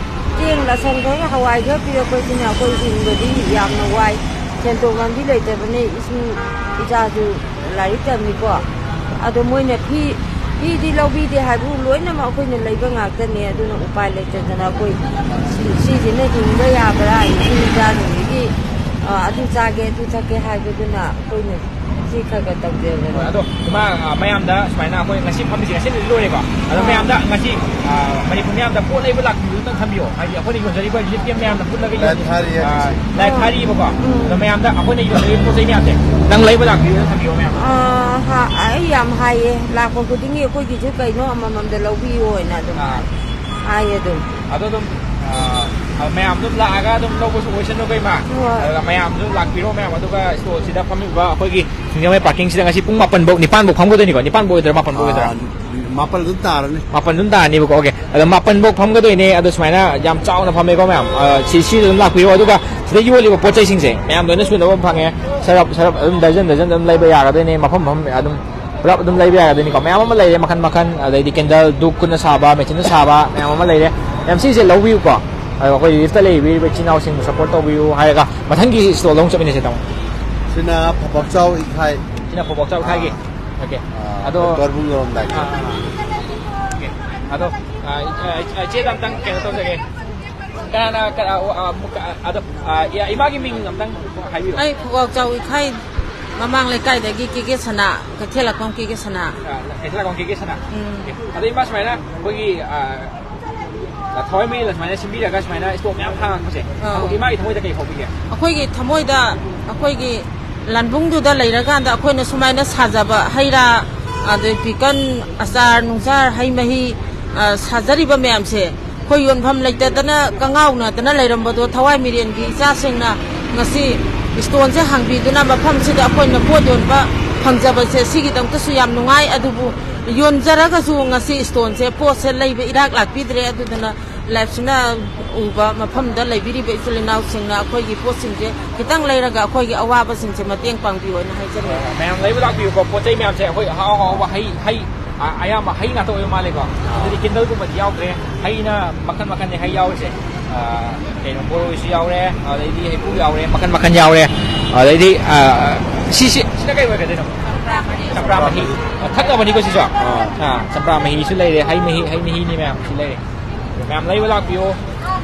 ꯆꯦꯡ ꯔꯥꯁꯟ ꯈꯔꯒ ꯍꯋꯥꯏ ꯈꯔ ꯄꯤꯔꯛꯄꯁꯤꯅ ꯑꯩꯈꯣꯏ ꯍꯤꯡꯕꯗꯤ ꯌꯥꯝꯅ ꯋꯥꯏ꯫ ꯁꯦꯟꯊꯣꯛ ꯂꯝꯕꯤ ꯂꯩꯇꯕꯅꯦ꯫ ꯏꯁꯨ ꯏꯆꯥꯁꯨ ꯂꯥꯏꯔꯤꯛ ꯇꯝꯃꯤꯀꯣ꯫ ꯑꯗꯣ ꯃꯣꯏꯅ ꯐꯤ, ꯐꯤꯗꯤ ꯂꯧꯕꯤꯗꯦ ꯍꯥꯏꯕꯨ ꯂꯣꯏꯅꯃꯛ ꯑꯩꯈꯣꯏꯅ ꯂꯩꯕ ꯉꯥꯛꯇꯅꯦ꯫ ꯑꯗꯨꯅ ꯎꯄꯥꯏ ꯂꯩꯇꯗꯅ ꯑꯩꯈꯣꯏ ꯁꯤ-, ꯁꯤꯁꯤꯅ ꯍꯤꯡꯕ ꯌꯥꯕ꯭ꯔꯥ? ꯏꯁꯨ ꯏꯆꯥꯁꯤꯡꯁꯤꯒꯤ, ꯑ, ꯑꯗꯨ ꯆꯥꯒꯦ, ꯑꯗꯨ ꯊꯛꯀꯦ ꯍꯥꯏꯕꯗꯨꯅ ꯑꯩꯈꯣꯏꯅ ꯁꯤ ꯈꯔ ꯈꯔ ꯇꯧꯖꯕꯅꯤ꯫ ꯍꯣꯏ, ꯑꯗꯣ ꯏꯃꯥ, ꯑ, ꯃꯌꯥꯝꯗ ꯁꯨꯃꯥꯏꯅ ꯑꯩꯈꯣꯏ ꯉꯁꯤ ꯐꯝꯃꯤꯁꯦ ꯉꯁꯤꯗꯤ ꯂꯣꯏꯔꯦꯀꯣ꯫ ꯑꯗꯣ ꯑꯥ꯫ ꯃꯌꯥꯝꯗ ꯉꯁꯤ, ꯑ, ꯃꯅꯤꯄꯨꯔ ꯃꯌꯥꯝꯗ ꯄꯣꯠ ꯂꯩꯕ ꯂꯥꯛꯄꯤꯕꯗꯨ ꯑꯝꯇꯪ ꯊꯝꯕꯤꯌꯣ꯫ ꯍꯥꯏꯗꯤ ꯑꯩꯈꯣꯏꯅ ꯌꯣꯟꯖꯔꯤꯕ ꯔꯤꯂꯤꯐ ꯀꯦꯝ ꯃꯌꯥꯝꯗ ꯄꯨꯜꯂꯒ ꯂꯥꯏꯞ ꯊꯥꯔꯤꯌꯦ ꯑꯥ, ꯉꯁꯤ꯫ ꯂꯥꯏꯞ ꯊꯥꯔꯤꯕꯀꯣ꯫ ꯎꯝ꯫ ꯑꯗꯣ ꯃꯌꯥꯝꯗ ꯑꯩꯈꯣꯏꯅ ꯌꯣꯟꯖꯔꯤꯕ ꯄꯣꯠ ꯆꯩ ꯃꯌꯥꯝꯁꯦ ꯅꯪ ꯂꯩꯕ ꯂꯥꯛꯄꯤꯌꯣꯅ ꯊꯝꯕꯤꯌꯣ ꯃꯌꯥꯝꯗ꯫ ꯑꯥ, ꯍꯥ-, ꯑꯩ ꯌꯥꯝ ꯍꯥꯏꯌꯦ꯫ ꯂꯥꯛꯄ ꯈꯨꯗꯤꯡꯒꯤ ꯑꯩꯈꯣꯏꯒꯤꯁꯨ ꯀꯩꯅꯣ ꯑꯃꯃꯝꯗ ꯂꯧꯕꯤꯌꯣꯅ ꯑꯗꯨꯝ ꯑꯥ꯫ ꯍꯥꯏ꯫ ꯍꯥꯏꯌꯦ ꯑꯗꯨꯝ꯫ ꯑꯗꯣ ꯑꯗꯨꯝ, ꯑꯥ, ꯑ, ꯃꯌꯥꯝ ꯑꯗꯨꯝ ꯂꯥꯛꯑꯒ ꯑꯗꯨꯝ ꯂꯧꯕꯁꯨ ꯑꯣꯏꯁꯅꯨ ꯀꯩꯃ꯫ ꯍꯣꯏ꯫ ꯑꯗꯨꯒ ꯃꯌꯥꯝꯁꯨ ꯂꯥꯛꯄꯤꯔꯣ ꯃꯌꯥꯝ꯫ ꯑꯗꯨꯒ ꯁ꯭ꯇꯣꯜꯁꯤꯗ ꯐꯝꯃꯤꯕ ꯑꯩꯈꯣꯏꯒꯤ ꯁꯤꯡꯖꯃꯩ ꯄꯥꯔꯀꯤꯡꯁꯤꯗ ꯉꯁꯤ ꯄꯨꯡ ꯃꯥꯄꯟ ꯐꯧ, ꯅꯤꯄꯥꯟ ꯐꯧ ꯐꯝꯒꯗꯣꯏꯅꯤꯀꯣ? ꯅꯤꯄꯥꯟ ꯐꯧ ꯑꯣꯏꯗꯣꯏꯔꯥ, ꯃꯥꯄꯟ ꯐꯧ ꯑꯣꯏꯗꯣꯏꯔꯥ? ꯑꯥ, ꯃꯥꯄꯜ ꯑꯗꯨꯝ ꯇꯥꯔꯅꯤ꯫ ꯃꯥꯄꯜ ꯑꯗꯨꯝ ꯇꯥꯔꯅꯤꯕꯀꯣ, OK꯫ ꯑꯗꯣ ꯃꯥꯄꯟ ꯐꯧ ꯐꯝꯒꯗꯣꯏꯅꯦ꯫ ꯑꯗꯣ ꯁꯨꯃꯥꯏꯅ ꯌꯥꯝ ꯆꯥꯎꯅ ꯐꯝꯃꯦꯀꯣ ꯃꯌꯥꯝ꯫ ꯑ, ꯁꯤ, ꯁꯤꯗ ꯑꯗꯨꯝ ꯂꯥꯛꯄꯤꯔꯣ꯫ ꯑꯗꯨꯒ ꯁꯤꯗ ꯌꯣꯜꯂꯤꯕ ꯄꯣꯠ ꯆꯩꯁꯤꯡꯁꯦ ꯃꯌꯥꯝ ꯂꯣꯏꯅ ꯁꯨꯅꯕ ꯑꯗꯨꯝ ꯐꯪꯉꯦ꯫ ꯁꯔꯞ, ꯁꯔꯞ ꯑꯗꯨꯝ ꯗꯔꯖꯟ, ꯗꯔꯖꯟ ꯑꯗꯨꯝ ꯂꯩꯕ ꯌꯥꯒꯗꯣꯏꯅꯦ꯫ ꯃꯐꯝ, ꯃꯐꯝ ꯑꯗꯨꯝ ꯄꯨꯂꯞ ꯑꯗꯨꯝ ꯂꯩꯕ ꯌꯥꯒꯗꯣꯏꯅꯤꯀꯣ꯫ ꯃꯌꯥꯝ ꯑꯃ ꯂꯩꯔꯦ ꯃꯈꯟ, ꯃꯈꯟ꯫ ꯑꯗꯩꯗꯤ ꯀꯦꯟꯗꯜ, ꯙꯨꯞ, ꯈꯨꯠꯅ ꯁꯥꯕ, ꯃꯦꯆꯤꯟꯅ ꯁꯥꯕ ꯃꯌꯥꯝ ꯑꯃ ꯂꯩꯔꯦ꯫ ꯃꯌꯥꯝ ꯁꯤꯁꯦ ꯂꯧꯕꯤꯌꯨꯀꯣ꯫ ꯑꯗꯣ ꯑꯩꯈꯣꯏ ꯔꯤꯂꯤꯐꯇ ꯂꯩꯕꯤꯔꯤꯕ ꯏꯆꯤꯟ ꯏꯅꯥꯎꯁꯤꯡꯕꯨ ꯁꯞꯄꯣꯔꯠ ꯇꯧꯕꯤꯌꯨ ꯍꯥꯏꯔꯒ ꯃꯊꯪꯒꯤ ꯁ꯭ꯇꯣꯜꯗ ꯑꯃꯨꯛ ꯆꯠꯃꯤꯟꯅꯁꯦ, ꯇꯥꯃꯣ꯫ ꯁꯤꯅ ꯐꯥꯕꯥꯛꯆꯥꯎ ꯏꯈꯥꯏ꯫ ꯁꯤꯅ ꯐꯥꯕꯥꯛꯆꯥꯎ ꯏꯈꯥꯏꯒꯤ꯫ ꯑꯥ꯫ OK꯫ ꯑꯥ, ꯑꯗꯣ ꯄꯦꯄꯔ ꯕꯨꯡ ꯌꯧꯔꯝꯗꯥꯏꯒꯤ꯫ ꯑꯥ, ꯑꯥ, ꯑꯥ꯫ OK꯫ ꯑꯗꯣ, ꯑꯥ, ꯏ-, ꯑꯥ, ꯏꯆꯦꯗ ꯑꯝꯇꯪ ꯀꯩꯅꯣ ꯇꯧꯖꯒꯦ꯫ ꯀꯅꯥꯅ, ꯀꯅꯥ, ꯑꯥ, ꯑꯥ, ꯑꯗꯣ, ꯑꯥ, ꯏ-, ꯏꯃꯥꯒꯤ ꯃꯤꯡ ꯑꯝꯇꯪ ꯍꯥꯏꯕꯤꯔꯣ꯫ ꯑꯩ ꯐꯥꯕꯥꯛꯆꯥꯎ ꯏꯈꯥꯏ, ꯃꯃꯥꯡ ꯂꯩꯀꯥꯏꯗꯒꯤ ꯀꯦ ꯀꯦ ꯁꯅꯥ, ꯀꯩꯊꯦꯜ ꯂꯥꯛꯐꯝ ꯀꯦ ꯀꯦ ꯁꯅꯥ꯫ ꯑꯥ, ꯀꯩꯊꯦꯜ ꯂꯥꯛꯐꯝ ꯀꯦ ꯀꯦ ꯁꯅꯥ꯫ ꯎꯝ꯫ OK꯫ ꯑꯗꯣ ꯏꯃꯥ, ꯁꯨꯃꯥꯏꯅ ꯑꯩꯈꯣꯏꯒꯤ, ꯑꯥ, ꯊꯋꯥꯏ ꯃꯩꯅ ꯁꯨꯃꯥꯏꯅ ꯁꯤꯟꯕꯤꯔꯒ ꯁꯨꯃꯥꯏꯅ ꯁ꯭ꯇꯣꯜ ꯃꯌꯥꯝ ꯍꯥꯡꯉꯛꯄꯁꯦ, ꯑꯥ꯫ ꯑꯩꯈꯣꯏ ꯏꯃꯥꯒꯤ ꯊꯃꯣꯏꯗ ꯀꯩ ꯐꯥꯎꯕꯤꯒꯦ? ꯑꯩꯈꯣꯏꯒꯤ ꯊꯃꯣꯏꯗ, ꯑꯩꯈꯣꯏꯒꯤ ꯂꯥꯟꯕꯨꯡꯗꯨꯗ ꯂꯩꯔꯀꯥꯟꯗ ꯑꯩꯈꯣꯏꯅ ꯁꯨꯃꯥꯏꯅ ꯁꯥꯖꯕ ꯍꯩ ꯔꯥ, ꯑꯗꯩ ꯄꯤꯀꯟ, ꯑꯆꯥꯔ ꯅꯨꯡꯆꯥꯔ, ꯍꯩ ꯃꯍꯤ, ꯑ, ꯁꯥꯖꯔꯤꯕ ꯃꯌꯥꯝꯁꯦ, ꯑꯩꯈꯣꯏ ꯌꯣꯟꯐꯝ ꯂꯩꯇꯗꯅ ꯀꯉꯥꯎꯅꯗꯅ ꯂꯩꯔꯝꯕꯗꯣ ꯊꯋꯥꯏ ꯃꯤꯔꯦꯟꯒꯤ ꯏꯆꯥꯁꯤꯡꯅ ꯉꯁꯤ ꯁ꯭ꯇꯣꯜꯁꯦ ꯍꯥꯡꯕꯤꯗꯨꯅ ꯃꯐꯝꯁꯤꯗ ꯑꯩꯈꯣꯏꯅ ꯄꯣꯠ ꯌꯣꯟꯕ ꯐꯪꯖꯕꯁꯦ ꯁꯤꯒꯤꯗꯃꯛꯇꯁꯨ ꯌꯥꯝ ꯅꯨꯡꯉꯥꯏ꯫ ꯑꯗꯨꯕꯨ ꯌꯣꯟꯖꯔꯒꯁꯨ ꯉꯁꯤ ꯁ꯭ꯇꯣꯜꯁꯦ ꯄꯣꯠꯁꯦ ꯂꯩꯕ ꯏꯔꯥꯛ ꯂꯥꯛꯄꯤꯗ꯭ꯔꯦ꯫ ꯑꯗꯨꯗꯨꯅ ꯂꯥꯏꯐꯁꯤꯅ ꯎꯕ ꯃꯐꯝꯗ ꯂꯩꯕꯤꯔꯤꯕ ꯏꯆꯤꯜ ꯏꯅꯥꯎꯁꯤꯡꯅ ꯑꯩꯈꯣꯏꯒꯤ ꯄꯣꯠꯁꯤꯡꯁꯦ ꯈꯤꯇꯪ ꯂꯩꯔꯒ ꯑꯩꯈꯣꯏꯒꯤ ꯑꯋꯥꯕꯁꯤꯡꯁꯦ ꯃꯇꯦꯡ ꯄꯥꯡꯕꯤꯌꯣꯅ ꯍꯥꯏꯖꯅꯤꯡꯉꯤ꯫ ꯃꯌꯥꯝ ꯂꯩꯕ ꯂꯥꯛꯄꯤꯌꯨꯀꯣ꯫ ꯄꯣꯠ ꯆꯩ ꯃꯌꯥꯝꯁꯦ ꯑꯩꯈꯣꯏ ꯑꯍꯥꯎ ꯑꯍꯥꯎꯕ ꯍꯩ, ꯍꯩ, ꯑ, ꯑꯌꯥꯝꯕ ꯍꯩ ꯉꯥꯛꯇ ꯑꯣꯏꯕ ꯃꯥꯜꯂꯦꯀꯣ꯫ ꯑꯗꯨꯗꯤ ꯀꯦꯟꯗꯜꯒꯨꯝꯕꯗꯤ ꯌꯥꯎꯗ꯭ꯔꯦ꯫ ꯍꯩꯅ ꯃꯈꯟ ꯃꯈꯟꯅꯤ ꯍꯩ ꯌꯥꯎꯔꯤꯁꯦ꯫ ꯑ, ꯀꯩꯅꯣ, ꯕꯣꯔꯣꯏꯁꯨ ꯌꯥꯎꯔꯦ, ꯑꯗꯩꯗꯤ ꯍꯩꯀ꯭ꯔꯨ ꯌꯥꯎꯔꯦ, ꯃꯈꯟ ꯃꯈꯟ ꯌꯥꯎꯔꯦ꯫ ꯑꯗꯩꯗꯤ, ꯑ, ꯁꯤꯁꯤ, ꯁꯤꯅ ꯀꯩ ꯑꯣꯏꯒꯗꯣꯏꯅꯣ? ꯆꯝꯄ꯭ꯔꯥ ꯃꯍꯤ꯫ ꯑ, ꯊꯛꯅꯕꯅꯤꯀꯣ ꯁꯤꯁꯨ? ꯑꯥ꯫ ꯑ, ꯆꯝꯄ꯭ꯔꯥ ꯃꯍꯤꯁꯨ ꯂꯩꯔꯦ, ꯍꯩ ꯃꯍꯤ, ꯍꯩ ꯃꯍꯤꯅꯤ ꯃꯌꯥꯝ ꯁꯤ ꯂꯩꯔꯦ꯫ ꯃꯌꯥꯝ ꯂꯩꯕ ꯂꯥꯛꯄꯤꯌꯣ꯫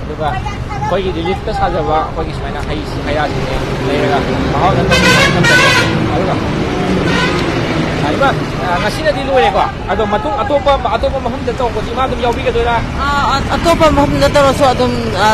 ꯑꯗꯨꯒ ꯑꯩꯈꯣꯏꯒꯤ ꯔꯤꯂꯤꯐꯇ ꯁꯥꯖꯕ ꯑꯩꯈꯣꯏꯒꯤ ꯁꯨꯃꯥꯏꯅ ꯍꯩ, ꯍꯩ ꯔꯥꯁꯤꯡꯁꯦ ꯂꯩꯔꯒ ꯃꯍꯥꯎ ꯑꯗꯨꯝ ꯇꯝꯕꯤꯌꯨ꯫ ꯑꯗꯨꯒ, ꯑ, ꯏꯃꯥ, ꯑ, ꯉꯁꯤꯅꯗꯤ ꯂꯣꯏꯔꯦꯀꯣ꯫ ꯑꯗꯣ ꯃꯇꯨꯡ ꯑꯇꯣꯞꯄ, ꯑꯇꯣꯞꯄ ꯃꯐꯝꯗ ꯇꯧꯔꯛꯄꯁꯤ ꯏꯃꯥ ꯑꯗꯨꯝ ꯌꯥꯎꯕꯤꯒꯗꯣꯏꯔꯥ? ꯑꯥ, ꯑ-, ꯑꯇꯣꯞꯄ ꯃꯐꯝꯗ ꯇꯧꯔꯁꯨ ꯑꯗꯨꯝ, ꯑ,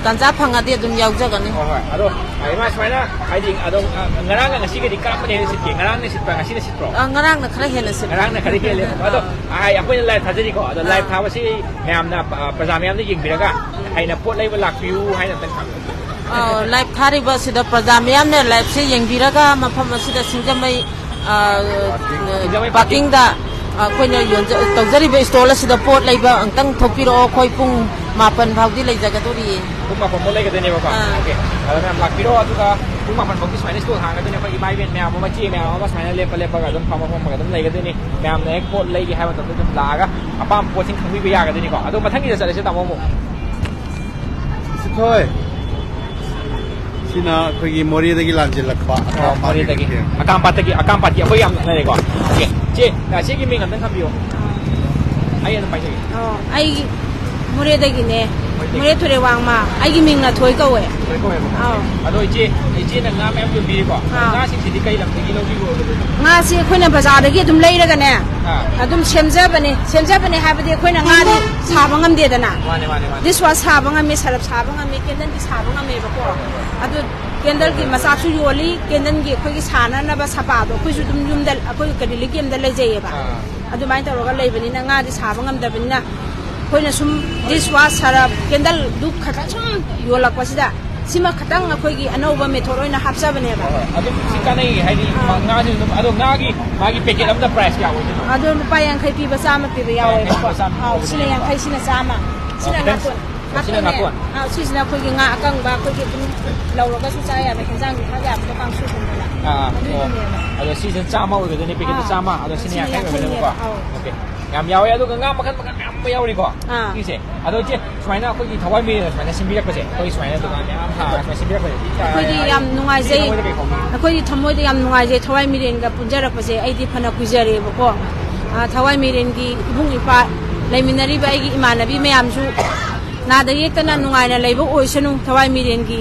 ꯇꯥꯟꯖꯥ ꯐꯪꯉꯗꯤ ꯑꯗꯨꯝ ꯌꯥꯎꯖꯒꯅꯤ꯫ ꯍꯣꯏ, ꯍꯣꯏ꯫ ꯑꯗꯣ, ꯑ, ꯏꯃꯥ, ꯁꯨꯃꯥꯏꯅ, ꯍꯥꯏꯗꯤ, ꯑꯗꯣ, ꯑ, ꯉꯔꯥꯡꯒ ꯉꯁꯤꯒꯗꯤ ꯀꯔꯝꯕꯅ ꯍꯦꯟꯅ ꯁꯤꯠꯀꯦ? ꯉꯔꯥꯡꯅ ꯁꯤꯠꯄ꯭ꯔꯥ, ꯉꯁꯤꯅ ꯁꯤꯠꯄ꯭ꯔꯣ? ꯑ, ꯉꯔꯥꯡꯅ ꯈꯔ ꯍꯦꯟꯅ ꯁꯤꯠꯂꯦ꯫ ꯉꯔꯥꯡꯅ ꯈꯔ ꯍꯦꯜꯂꯦ꯫ ꯑꯗꯣ, ꯑꯥ꯫ ꯑ, ꯍꯥꯏ, ꯑꯩꯈꯣꯏꯅ live ꯊꯥꯖꯔꯤꯀꯣ꯫ ꯑꯗꯣ, live ꯑꯥ꯫ ꯊꯥꯕꯁꯤ ꯃꯌꯥꯝꯅ, ꯑ, ꯄ꯭ꯔꯖꯥ ꯃꯌꯥꯝꯅ ꯌꯦꯡꯕꯤꯔꯒ ꯍꯩꯅ ꯄꯣꯠ ꯂꯩꯕ ꯂꯥꯛꯄꯤꯌꯨ ꯍꯥꯏꯅ ꯑꯝꯇꯪ ꯊꯝꯕꯤꯌꯨ꯫ ꯑ, live ꯊꯥꯔꯤꯕ ꯑꯁꯤꯗ ꯄ꯭ꯔꯖꯥ ꯃꯌꯥꯝꯅ liveꯁꯦ ꯌꯦꯡꯕꯤꯔꯒ ꯃꯐꯝ ꯑꯁꯤꯗ ꯁꯤꯡꯖꯃꯩ, ꯑ, ꯁꯤꯡꯖꯃꯩ parking꯫ Parkingꯗ ꯑꯩꯈꯣꯏꯅ ꯌꯣꯟꯖ-, ꯇꯧꯖꯔꯤꯕ stall ꯑꯁꯤꯗ ꯄꯣꯠ ꯂꯩꯕ ꯑꯝꯇꯪ ꯊꯣꯛꯄꯤꯔꯛꯑꯣ꯫ ꯑꯩꯈꯣꯏ ꯄꯨꯡ ꯃꯥꯄꯟ ꯐꯥꯎꯗꯤ ꯂꯩꯖꯒꯗꯧꯔꯤꯌꯦ꯫ ꯄꯨꯡ ꯃꯥꯄꯟ ꯐꯥꯎ ꯂꯩꯒꯗꯣꯏꯅꯦꯕꯀꯣ? ꯑꯥ꯫ Okay꯫ ꯑꯗꯣ ꯃꯌꯥꯝ ꯂꯥꯛꯄꯤꯔꯣ, ꯑꯗꯨꯒ ꯄꯨꯡ ꯃꯥꯄꯟ ꯐꯥꯎꯗꯤ ꯁꯨꯃꯥꯏꯅ stall ꯍꯥꯡꯒꯗꯣꯏꯅꯦ꯫ ꯑꯩꯈꯣꯏ ꯏꯃꯥ ꯏꯕꯦꯟ ꯃꯌꯥꯝ ꯑꯃ, ꯆꯦ ꯃꯌꯥꯝ ꯑꯃ ꯁꯨꯃꯥꯏꯅ ꯂꯦꯞꯄ ꯂꯦꯞꯄꯒ ꯑꯗꯨꯝ ꯐꯝꯃ ꯐꯝꯃꯒ ꯑꯗꯨꯝ ꯂꯩꯒꯗꯣꯏꯅꯤ꯫ ꯃꯌꯥꯝꯅ ꯍꯦꯛ ꯄꯣꯠ ꯂꯩꯒꯦ ꯍꯥꯏꯕ ꯃꯇꯝꯗ ꯑꯗꯨꯝ ꯂꯥꯛꯑꯒ ꯑꯄꯥꯝꯕ ꯄꯣꯠꯁꯤꯡ ꯈꯪꯕꯤꯕ ꯌꯥꯒꯗꯣꯏꯅꯤꯀꯣ꯫ ꯑꯗꯣ ꯃꯊꯪꯒꯤꯗ ꯆꯠꯂꯁꯦ, ꯇꯥꯃꯣ, ꯑꯃꯨꯛ꯫ ꯁꯤꯈꯣꯏ꯫ ꯁꯤꯅ ꯑꯩꯈꯣꯏꯒꯤ ꯃꯣꯔꯦꯗꯒꯤ ꯂꯥꯟꯁꯤꯜꯂꯛꯄ ꯑꯣ, ꯑꯄꯥꯝꯕ ꯃꯣꯔꯦꯗꯒꯤ꯫ ꯄꯥꯝꯕꯤꯒꯦ꯫ ꯑꯀꯥꯝꯄꯥꯠꯇꯒꯤ, ꯑꯀꯥꯝꯄꯥꯠꯀꯤ ꯑꯩꯈꯣꯏ ꯌꯥꯝ ꯅꯛꯅꯔꯦꯀꯣ꯫ Okay꯫ ꯆꯦ, ꯑ, ꯆꯦꯒꯤ ꯃꯤꯡ ꯑꯝꯇꯪ ꯊꯝꯕꯤꯌꯨ꯫ ꯑꯩ ꯑꯗꯨꯝ ꯄꯥꯏꯖꯒꯦ꯫ ꯑꯣ, ꯑꯩ ꯃꯣꯔꯦꯗꯒꯤꯅꯦ꯫ ꯃꯣꯔꯦꯗꯒꯤ꯫ ꯃꯣꯔꯦ ꯇꯨꯔꯦꯜ ꯋꯥꯡꯃ꯫ ꯑꯩꯒꯤ ꯃꯤꯡꯅ ꯊꯣꯏ ꯀꯧꯋꯦ꯫ ꯊꯣꯏ ꯀꯧꯋꯦꯕꯀꯣ꯫ ꯑꯥꯎ꯫ ꯑꯗꯣ ꯏꯆꯦ, ꯏꯆꯦꯅ ꯉꯥ ꯃꯌꯥꯝ ꯌꯣꯟꯕꯤꯔꯤꯀꯣ꯫ ꯑꯥ꯫ ꯉꯥꯁꯤꯡꯁꯤꯗꯤ ꯀꯩ ꯂꯝꯗꯒꯤ ꯂꯧꯕꯤꯕ ꯑꯣꯏꯒꯗꯣꯏꯅꯣ? ꯉꯥꯁꯤ ꯑꯩꯈꯣꯏꯅ ꯕꯖꯥꯔꯗꯒꯤ ꯑꯗꯨꯝ ꯂꯩꯔꯒꯅꯦ, ꯑꯥ꯫ ꯑꯗꯨꯝ ꯁꯦꯝꯖꯕꯅꯦ꯫ ꯁꯦꯝꯖꯕꯅꯦ ꯍꯥꯏꯕꯗꯤ ꯑꯩꯈꯣꯏꯅ ꯉꯥꯗꯤ ꯁꯥꯕ ꯉꯝꯗꯦꯗꯅ꯫ ꯃꯥꯅꯦ, ꯃꯥꯅꯦ, ꯃꯥꯅꯦ꯫ Dishwash ꯁꯥꯕ ꯉꯝꯃꯦ, ꯁꯔꯞ ꯁꯥꯕ ꯉꯝꯃꯦ, candleꯗꯤ ꯁꯥꯕ ꯉꯝꯃꯦꯕꯀꯣ꯫ ꯑꯗꯨ candleꯒꯤ ꯃꯆꯥꯛꯁꯨ ꯌꯣꯜꯂꯤ, candleꯒꯤ ꯑꯩꯈꯣꯏꯒꯤ ꯁꯥꯅꯅꯕ ꯁꯄꯥꯗꯣ ꯑꯩꯈꯣꯏꯁꯨ ꯑꯗꯨꯝ ꯌꯨꯝꯗ, ꯑꯩꯈꯣꯏ ꯀꯔꯤ relief campꯗ ꯂꯩꯖꯩꯌꯦꯕ꯫ ꯑꯥ꯫ ꯑꯗꯨꯃꯥꯏꯅ ꯇꯧꯔꯒ ꯂꯩꯕꯅꯤꯅ ꯉꯥꯗꯤ ꯁꯥꯕ ꯉꯝꯗꯕꯅꯤꯅ ꯑꯩꯈꯣꯏꯅ ꯁꯨꯝ dishwash, ꯁꯔꯞ, candle, ꯙꯨꯞ ꯈꯛꯇ ꯁꯨꯝ ꯌꯣꯜꯂꯛꯄꯁꯤꯗ ꯁꯤꯃ ꯈꯇꯪ ꯑꯩꯈꯣꯏꯒꯤ ꯑꯅꯧꯕ method ꯑꯣꯏꯅ ꯍꯥꯞꯆꯕꯅꯦꯕ꯫ ꯍꯣꯏ, ꯍꯣꯏ꯫ ꯑꯗꯨꯝ ꯁꯤ ꯀꯥꯟꯅꯩ ꯍꯥꯏꯗꯤ ꯑꯥ꯫ ꯉꯥꯁꯦ ꯑꯗꯨꯝ, ꯑꯗꯣ ꯉꯥꯒꯤ ꯃꯥꯒꯤ packet ꯑꯝꯗ price ꯀꯌꯥ ꯑꯣꯏꯗꯣꯏꯅꯣ? ꯑꯗꯣ ꯂꯨꯄꯥ ꯌꯥꯡꯈꯩ ꯄꯤꯕ, ꯆꯥꯝꯃ ꯄꯤꯕ ꯌꯥꯎꯋꯦꯕꯀꯣ꯫ ꯌꯥꯡꯈꯩ ꯄꯤꯕ, ꯆꯥꯝꯃ ꯑꯥꯎ, ꯄꯤꯕ ꯁꯤꯅ ꯂꯩꯕꯀꯣ꯫ ꯌꯥꯡꯈꯩ, ꯁꯤꯅ ꯆꯥꯝꯃ꯫ ꯑꯣ, ꯈꯤꯇꯪ ꯉꯥꯇꯣꯟ꯫ ꯑꯣ, ꯁꯤꯅ ꯉꯥꯇꯣꯟꯅꯦ꯫ ꯉꯥꯇꯣꯟ꯫ ꯑꯥ, ꯁꯤꯁꯤꯅ ꯑꯩꯈꯣꯏꯒꯤ ꯉꯥ ꯑꯀꯪꯕ, ꯑꯩꯈꯣꯏꯒꯤ ꯑꯗꯨꯝ ꯂꯧꯔꯒꯁꯨ ꯆꯥ ꯌꯥꯕ, ꯍꯦꯟꯖꯥꯡꯒꯤ ꯈꯔ ꯌꯥꯕꯗꯣ, ꯀꯥꯡꯁꯨꯒꯨꯝꯕꯗ꯫ ꯑꯥ, ꯑꯥ, ꯑꯣ꯫ ꯑꯗꯨꯗꯨꯅꯦꯕ꯫ ꯑꯗꯣ ꯁꯤꯁꯤꯅ ꯆꯥꯝꯃ ꯑꯣꯏꯒꯗꯣꯏꯅꯦ, packetꯇ ꯑꯥ꯫ ꯆꯥꯝꯃ, ꯑꯗꯣ ꯁꯤꯅ ꯁꯤꯅ ꯌꯥꯡꯈꯩ ꯑꯣꯏꯒꯗꯣꯏꯅꯦꯕꯀꯣ꯫ ꯌꯥꯡꯈꯩꯅꯦꯕ, ꯑꯥꯎ꯫ Okay꯫ ꯌꯥꯝ ꯌꯥꯎꯋꯦ, ꯑꯗꯨꯒ ꯉꯥ ꯃꯈꯜ ꯃꯈꯜ ꯃꯌꯥꯝ ꯑꯃ ꯌꯥꯎꯔꯤꯀꯣ꯫ ꯑꯥ꯫ ꯁꯤꯁꯦ꯫ ꯑꯗꯣ ꯏꯆꯦ, ꯁꯨꯃꯥꯏꯅ ꯑꯩꯈꯣꯏꯒꯤ ꯊꯋꯥꯏ ꯃꯤꯔꯦꯟ ꯁꯨꯃꯥꯏꯅ ꯁꯤꯟꯕꯤꯔꯛꯄꯁꯦ, ꯑꯩꯈꯣꯏ ꯁꯨꯃꯥꯏꯅ ꯗꯨꯀꯥꯟ ꯃꯌꯥꯝ ꯍꯥꯡꯉꯒ ꯁꯨꯃꯥꯏꯅ ꯁꯤꯟꯕꯤꯔꯛꯄꯁꯦ, ꯏꯆꯦ, ꯑꯩꯈꯣꯏꯗꯤ ꯌꯥꯝ ꯅꯨꯡꯉꯥꯏꯖꯩ꯫ ꯊꯃꯣꯏꯗ ꯀꯩ ꯐꯥꯎꯕꯤ? ꯑꯩꯈꯣꯏꯗꯤ ꯊꯃꯣꯏꯗ ꯌꯥꯝ ꯅꯨꯡꯉꯥꯏꯖꯩ, ꯊꯋꯥꯏ ꯃꯤꯔꯦꯟꯒ ꯄꯨꯟꯖꯔꯛꯄꯁꯦ꯫ ꯑꯩꯗꯤ ꯐꯅ ꯀꯨꯏꯖꯔꯦꯕꯀꯣ꯫ ꯑꯥ, ꯊꯋꯥꯏ ꯃꯤꯔꯦꯟꯒꯤ ꯏꯕꯨꯡ ꯏꯄ꯭ꯋꯥ ꯂꯩꯃꯤꯟꯅꯔꯤꯕ ꯑꯩꯒꯤ ꯏꯃꯥꯟꯅꯕꯤ ꯃꯌꯥꯝꯁꯨ ꯅꯥꯗ ꯌꯦꯛꯇꯅ ꯅꯨꯡꯉꯥꯏꯅ ꯂꯩꯕ ꯑꯣꯏꯁꯅꯨ꯫ ꯊꯋꯥꯏ ꯃꯤꯔꯦꯟꯒꯤ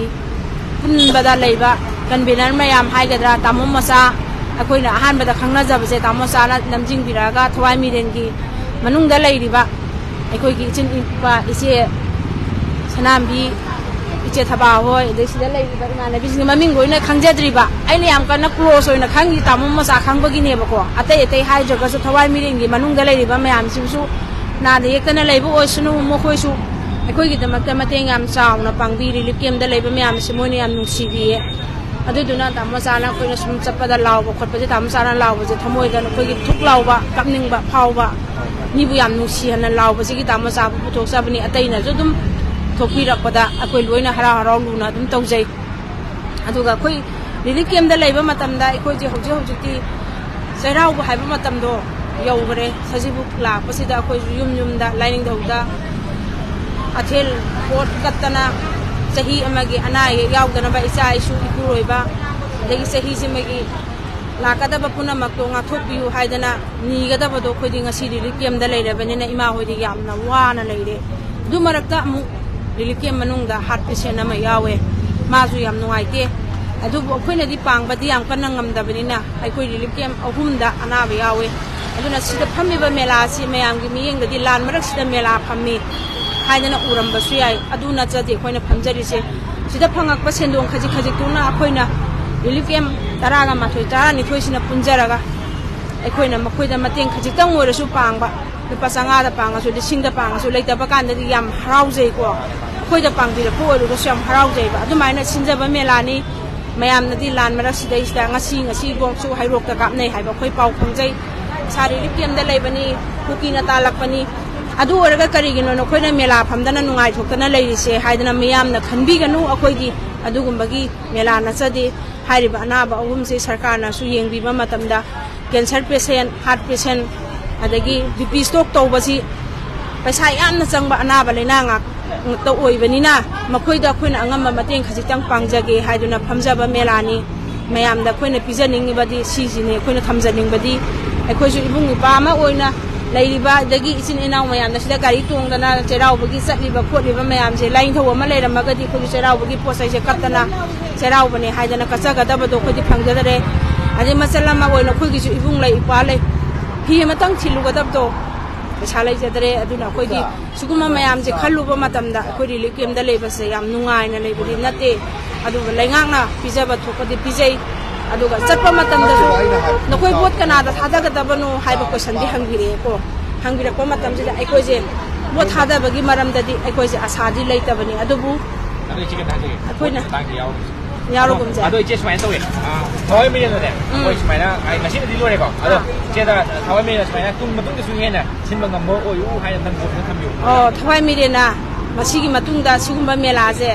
ꯄꯨꯟꯕꯗ ꯂꯩꯕ convener ꯃꯌꯥꯝ ꯍꯥꯏꯒꯗ꯭ꯔꯥ, ꯇꯥꯃꯣ ꯃꯆꯥ, ꯑꯩꯈꯣꯏꯅ ꯑꯍꯥꯟꯕꯗ ꯈꯪꯅꯖꯕꯁꯦ ꯇꯥꯃꯣ ꯃꯆꯥꯅ ꯂꯝꯖꯤꯡꯕꯤꯔꯛꯑꯒ ꯊꯋꯥꯏ ꯃꯤꯔꯦꯟꯒꯤ ꯃꯅꯨꯡꯗ ꯂꯩꯔꯤꯕ ꯑꯩꯈꯣꯏꯒꯤ ꯏꯆꯤꯟ ꯏꯄꯥ ꯏꯆꯦ ꯁꯅꯥꯝꯕꯤ ꯏꯆꯦ ꯊꯕꯥ ꯍꯣꯏ, ꯑꯗꯩ ꯁꯤꯗ ꯂꯩꯔꯤꯕ ꯏꯃꯥꯟꯅꯕꯤꯁꯤꯡꯒꯤ ꯃꯃꯤꯡ ꯂꯣꯏꯅ ꯈꯪꯖꯗ꯭ꯔꯤꯕ, ꯑꯩꯅ ꯌꯥꯝ ꯀꯟꯅ ꯀ꯭ꯂꯣꯁ ꯑꯣꯏꯅ ꯈꯪꯉꯤ ꯇꯥꯃꯣ ꯃꯆꯥ ꯈꯪꯕꯒꯤꯅꯦꯕꯀꯣ꯫ ꯑꯇꯩ ꯑꯇꯩ ꯍꯥꯏꯗ꯭ꯔꯒꯁꯨ ꯊꯋꯥꯏ ꯃꯤꯔꯦꯟꯒꯤ ꯃꯅꯨꯡꯗ ꯂꯩꯔꯤꯕ ꯃꯌꯥꯝꯁꯤꯕꯨꯁꯨ ꯅꯥꯗ ꯌꯦꯛꯇꯅ ꯂꯩꯕ ꯑꯣꯏꯁꯅꯨ꯫ ꯃꯈꯣꯏꯁꯨ ꯑꯩꯈꯣꯏꯒꯤꯗꯃꯛꯇ ꯃꯇꯦꯡ ꯌꯥꯝ ꯆꯥꯎꯅ ꯄꯥꯡꯕꯤ꯫ ꯔꯤꯂꯤꯐ ꯀꯦꯝꯗ ꯂꯩꯕ ꯃꯌꯥꯝꯁꯤ ꯃꯣꯏꯅ ꯌꯥꯝ ꯅꯨꯡꯁꯤꯕꯤꯌꯦ꯫ ꯑꯗꯨꯗꯨꯅ ꯇꯥꯃꯣ ꯃꯆꯥꯅ ꯑꯩꯈꯣꯏꯅ ꯁꯨꯝ ꯆꯠꯄꯗ ꯂꯥꯎꯕ ꯈꯣꯠꯄꯁꯦ, ꯇꯥꯃꯣ ꯃꯆꯥꯅ ꯂꯥꯎꯕꯁꯦ ꯊꯃꯣꯏꯗ ꯑꯩꯈꯣꯏꯒꯤ ꯊꯨꯛ ꯂꯥꯎꯕ, ꯀꯞꯅꯤꯡꯕ ꯐꯥꯎꯕ, ꯃꯤꯕꯨ ꯌꯥꯝ ꯅꯨꯡꯁꯤꯍꯟꯅ ꯂꯥꯎꯕꯁꯤꯒꯤ ꯇꯥꯃꯣ ꯃꯆꯥꯕꯨ ꯄꯨꯊꯣꯛꯆꯕꯅꯤ꯫ ꯑꯇꯩꯅꯁꯨ ꯑꯗꯨꯝ ꯊꯣꯛꯄꯤꯔꯛꯄꯗ ꯑꯩꯈꯣꯏ ꯂꯣꯏꯅ ꯍꯔꯥꯎ ꯍꯔꯥꯎ ꯂꯨꯅ ꯑꯗꯨꯝ ꯇꯧꯖꯩ꯫ ꯑꯗꯨꯒ ꯑꯩꯈꯣꯏ ꯔꯤꯂꯤꯐ ꯀꯦꯝꯗ ꯂꯩꯕ ꯃꯇꯝꯗ ꯑꯩꯈꯣꯏꯁꯦ ꯍꯧꯖꯤꯛ ꯍꯧꯖꯤꯛꯇꯤ ꯆꯩꯔꯥꯎꯕ ꯍꯥꯏꯕ ꯃꯇꯝꯗꯣ ꯌꯧꯈ꯭ꯔꯦ꯫ ꯁꯖꯤꯕꯨ ꯂꯥꯛꯄꯁꯤꯗ ꯑꯩꯈꯣꯏꯁꯨ ꯌꯨꯝ ꯌꯨꯝꯗ ꯂꯥꯏꯅꯤꯡꯊꯧꯗ ꯑꯊꯦꯜ ꯄꯣꯠ ꯀꯠꯇꯅ, ꯆꯍꯤ ꯑꯃꯒꯤ ꯑꯅꯥ ꯑꯌꯦꯛ ꯌꯥꯎꯗꯅꯕ, ꯏꯆꯥ ꯏꯁꯨ ꯏꯄꯨꯔꯣꯏꯕ, ꯑꯗꯒꯤ ꯆꯍꯤꯁꯤꯃꯒꯤ ꯂꯥꯛꯀꯗꯕ ꯄꯨꯝꯅꯃꯛꯇꯣ ꯉꯥꯛꯊꯣꯛꯄꯤꯌꯨ ꯍꯥꯏꯗꯅ ꯅꯤꯒꯗꯕꯗꯣ ꯑꯩꯈꯣꯏꯗꯤ ꯉꯁꯤ ꯔꯤꯂꯤꯐ ꯀꯦꯝꯗ ꯂꯩꯔꯕꯅꯤꯅ ꯏꯃꯥ ꯍꯣꯏꯗꯤ ꯌꯥꯝꯅ ꯋꯥꯅ ꯂꯩꯔꯦ꯫ ꯑꯗꯨ ꯃꯔꯛꯇ ꯑꯃꯨꯛ ꯔꯤꯂꯤꯐ ꯀꯦꯝ ꯃꯅꯨꯡꯗ ꯍꯥꯔꯠ ꯄꯦꯁꯦꯟ ꯑꯃ ꯌꯥꯎꯋꯦ, ꯃꯥꯁꯨ ꯌꯥꯝ ꯅꯨꯡꯉꯥꯏꯇꯦ꯫ ꯑꯗꯨꯕꯨ ꯑꯩꯈꯣꯏꯅꯗꯤ ꯄꯥꯡꯕꯗꯤ ꯌꯥꯝ ꯀꯟꯅ ꯉꯝꯗꯕꯅꯤꯅ ꯑꯩꯈꯣꯏ ꯔꯤꯂꯤꯐ ꯀꯦꯝ ꯑꯍꯨꯝꯗ ꯑꯅꯥꯕ ꯌꯥꯎꯋꯦ꯫ ꯑꯗꯨꯅ ꯁꯤꯗ ꯐꯝꯃꯤꯕ ꯃꯦꯂꯥ ꯑꯁꯤ ꯃꯌꯥꯝꯒꯤ ꯃꯤꯠꯌꯦꯡꯗꯗꯤ ꯂꯥꯟ ꯃꯔꯛꯁꯤꯗ ꯃꯦꯂꯥ ꯐꯝꯃꯤ ꯍꯥꯏꯗꯅ ꯎꯔꯝꯕꯁꯨ ꯌꯥꯏ꯫ ꯑꯗꯨ ꯅꯠꯆꯗꯦ ꯑꯩꯈꯣꯏꯅ ꯐꯝꯖꯔꯤꯁꯦ꯫ ꯁꯤꯗ ꯐꯪꯉꯛꯄ ꯁꯦꯟꯗꯣꯡ ꯈꯖꯤꯛ ꯈꯖꯤꯛꯇꯨꯅ ꯑꯩꯈꯣꯏꯅ ꯔꯤꯂꯤꯐ ꯀꯦꯝ ꯇꯔꯥꯒ ꯃꯥꯊꯣꯏ, ꯇꯔꯥꯅꯤꯊꯣꯏꯁꯤꯅ ꯄꯨꯟꯖꯔꯒ ꯑꯩꯈꯣꯏꯅ ꯃꯈꯣꯏꯗ ꯃꯇꯦꯡ ꯈꯖꯤꯛꯇꯪ ꯑꯣꯏꯔꯁꯨ ꯄꯥꯡꯕ, ꯂꯨꯄꯥ ꯆꯥꯝꯃꯉꯥꯗ ꯄꯥꯡꯉꯁꯨ, ꯂꯤꯁꯤꯡꯗ ꯄꯥꯡꯉꯁꯨ, ꯂꯩꯇꯕ ꯀꯥꯟꯗꯗꯤ ꯌꯥꯝ ꯍꯔꯥꯎꯖꯩꯀꯣ꯫ ꯑꯩꯈꯣꯏꯗ ꯄꯥꯡꯕꯤꯔꯛꯄ ꯑꯣꯏꯔꯒꯁꯨ ꯌꯥꯝ ꯍꯔꯥꯎꯖꯩꯕ꯫ ꯑꯗꯨꯃꯥꯏꯅ ꯁꯤꯟꯖꯕ ꯃꯦꯂꯥꯅꯤ꯫ ꯃꯌꯥꯝꯅꯗꯤ ꯂꯥꯟ ꯃꯔꯛꯁꯤꯗꯩꯁꯤꯗ ꯉꯁꯤ, ꯉꯁꯤꯐꯥꯎꯁꯨ ꯍꯩꯔꯣꯛꯇ ꯀꯥꯞꯅꯩ ꯍꯥꯏꯕ ꯑꯩꯈꯣꯏ ꯄꯥꯎ ꯐꯪꯖꯩ꯫ ꯏꯁꯥ ꯔꯤꯂꯤꯐ ꯀꯦꯝꯗ ꯂꯩꯕꯅꯤ, ꯀꯨꯀꯤꯅ ꯇꯥꯜꯂꯛꯄꯅꯤ꯫ ꯑꯗꯨ ꯑꯣꯏꯔꯒ ꯀꯔꯤꯒꯤꯅꯣ ꯅꯈꯣꯏꯅ ꯃꯦꯂꯥ ꯐꯝꯗꯅ ꯅꯨꯡꯉꯥꯏꯊꯣꯛꯇꯅ ꯂꯩꯔꯤꯁꯦ ꯍꯥꯏꯗꯅ ꯃꯤꯌꯥꯝꯅ ꯈꯟꯕꯤꯒꯅꯨ꯫ ꯑꯩꯈꯣꯏꯗꯤ ꯑꯗꯨꯒꯨꯝꯕꯒꯤ ꯃꯦꯂꯥ ꯅꯠꯆꯗꯦ꯫ ꯍꯥꯏꯔꯤꯕ ꯑꯅꯥꯕ ꯑꯍꯨꯝꯁꯤ ꯁꯔꯀꯥꯔꯅꯁꯨ ꯌꯦꯡꯕꯤꯕ ꯃꯇꯝꯗ, ꯀꯦꯟꯁꯔ ꯄꯦꯁꯦꯟ, ꯍꯥꯔꯠ ꯄꯦꯁꯦꯟ, ꯑꯗꯒꯤ ꯕꯤ ꯄꯤ ꯁ꯭ꯇꯣꯛ ꯇꯧꯕꯁꯤ ꯄꯩꯁꯥ ꯌꯥꯝꯅ ꯆꯪꯕ ꯑꯅꯥꯕ ꯂꯩꯅꯥ ꯉꯥꯛꯇ ꯑꯣꯏꯕꯅꯤꯅ, ꯃꯈꯣꯏꯗ ꯑꯩꯈꯣꯏꯅ ꯑꯉꯝꯕ ꯃꯇꯦꯡ ꯈꯖꯤꯛꯇꯪ ꯄꯥꯡꯖꯒꯦ ꯍꯥꯏꯗꯨꯅ ꯐꯝꯖꯕ ꯃꯦꯂꯥꯅꯤ꯫ ꯃꯌꯥꯝꯗ ꯑꯩꯈꯣꯏꯅ ꯄꯤꯖꯅꯤꯡꯉꯤꯕꯗꯤ ꯁꯤꯁꯤꯅꯤ꯫ ꯑꯩꯈꯣꯏꯅ ꯊꯝꯖꯅꯤꯡꯕꯗꯤ, ꯑꯩꯈꯣꯏꯁꯨ ꯏꯕꯨꯡ ꯏꯄ꯭ꯋꯥ ꯑꯃ ꯑꯣꯏꯅ ꯂꯩꯔꯤꯕ, ꯑꯗꯒꯤ ꯏꯆꯤꯟ ꯏꯅꯥꯎ ꯃꯌꯥꯝꯅ ꯁꯤꯗ ꯒꯥꯔꯤ ꯇꯣꯡꯗꯅ ꯆꯩꯔꯥꯎꯕꯒꯤ ꯆꯠꯂꯤꯕ ꯈꯣꯠꯂꯤꯕ ꯃꯌꯥꯝꯁꯦ, ꯂꯥꯏꯅꯤꯡꯊꯧ ꯑꯃ ꯂꯩꯔꯝꯃꯒꯗꯤ ꯑꯩꯈꯣꯏꯁꯨ ꯆꯩꯔꯥꯎꯕꯒꯤ ꯄꯣꯠ ꯆꯩꯁꯦ ꯀꯠꯇꯅ ꯆꯩꯔꯥꯎꯕꯅꯦ ꯍꯥꯏꯗꯅ ꯀꯠꯆꯒꯗꯕꯗꯣ ꯑꯩꯈꯣꯏꯗꯤ ꯐꯪꯖꯗꯔꯦ꯫ ꯑꯗꯩ ꯃꯆꯜ ꯑꯃ ꯑꯣꯏꯅ ꯑꯩꯈꯣꯏꯒꯤꯁꯨ ꯏꯕꯨꯡ ꯂꯩ, ꯏꯄ꯭ꯋꯥ ꯂꯩ, ꯐꯤ ꯑꯃꯇꯪ ꯊꯤꯜꯂꯨꯒꯗꯕꯗꯣ ꯄꯩꯁꯥ ꯂꯩꯖꯗ꯭ꯔꯦ꯫ ꯑꯗꯨꯅ ꯑꯩꯈꯣꯏꯗꯤ ꯁꯤꯒꯨꯝꯕ ꯃꯌꯥꯝꯁꯦ ꯈꯜꯂꯨꯕ ꯃꯇꯝꯗ ꯑꯩꯈꯣꯏ ꯔꯤꯂꯤꯐ ꯀꯦꯝꯞꯇ ꯂꯩꯕꯁꯦ ꯌꯥꯝ ꯅꯨꯡꯉꯥꯏꯅ ꯂꯩꯕꯗꯤ ꯅꯠꯇꯦ꯫ ꯑꯗꯨꯒ ꯂꯩꯉꯥꯛꯅ ꯄꯤꯖꯕ ꯊꯣꯛꯄꯗꯤ ꯄꯤꯖꯩ꯫ ꯑꯗꯨꯒ ꯆꯠꯄ ꯃꯇꯝꯗꯁꯨ ꯅꯈꯣꯏ ꯚꯣꯠ ꯀꯅꯥꯗ ꯊꯥꯗꯒꯗꯕꯅꯣ ꯍꯥꯏꯕ ꯀꯣꯏꯁꯟꯗꯤ ꯍꯪꯕꯤꯔꯛꯑꯦꯀꯣ꯫ ꯍꯪꯕꯤꯔꯛꯄ ꯃꯇꯝꯁꯤꯗ ꯑꯩꯈꯣꯏꯁꯦ ꯚꯣꯠ ꯊꯥꯗꯕꯒꯤ ꯃꯔꯝꯗꯗꯤ ꯑꯩꯈꯣꯏꯁꯦ ꯑꯁꯥꯗꯤ ꯂꯩꯇꯕꯅꯤ꯫ ꯑꯗꯨꯕꯨ ꯑꯗꯣ ꯏꯆꯦ ꯀꯩꯅꯣ ꯍꯥꯏꯖꯒꯦ꯫ ꯑꯩꯈꯣꯏꯅ ꯃꯇꯥꯡꯗ ꯌꯥꯎꯔꯒꯁꯨ꯫ ꯌꯥꯎꯔꯒꯨꯝꯁꯦ꯫ ꯑꯗꯣ ꯏꯆꯦ ꯁꯨꯃꯥꯏꯅ ꯇꯧꯋꯦ꯫ ꯑ, ꯊꯋꯥꯏ ꯃꯤꯔꯦꯟꯗꯅꯦ꯫ ꯎꯝ꯫ ꯑꯩꯈꯣꯏ ꯁꯨꯃꯥꯏꯅ, ꯑꯩ ꯉꯁꯤꯅꯗꯤ ꯂꯣꯏꯔꯦꯀꯣ꯫ ꯑꯗꯣ ꯑꯥ꯫ ꯏꯆꯦꯗ ꯊꯋꯥꯏ ꯃꯤꯔꯦꯟ ꯁꯨꯃꯥꯏꯅ ꯇꯨꯡ ꯃꯇꯨꯡꯗꯁꯨ ꯍꯦꯟꯅ ꯁꯤꯟꯕ ꯉꯝꯕ ꯑꯣꯏꯌꯨ ꯍꯥꯏꯅ ꯅꯝꯐꯨꯗ ꯊꯝꯕꯤꯌꯨ꯫ ꯑꯣ, ꯊꯋꯥꯏ ꯃꯤꯔꯦꯟꯅ ꯃꯁꯤꯒꯤ ꯃꯇꯨꯡꯗ ꯁꯤꯒꯨꯝꯕ ꯃꯦꯂꯥꯁꯦ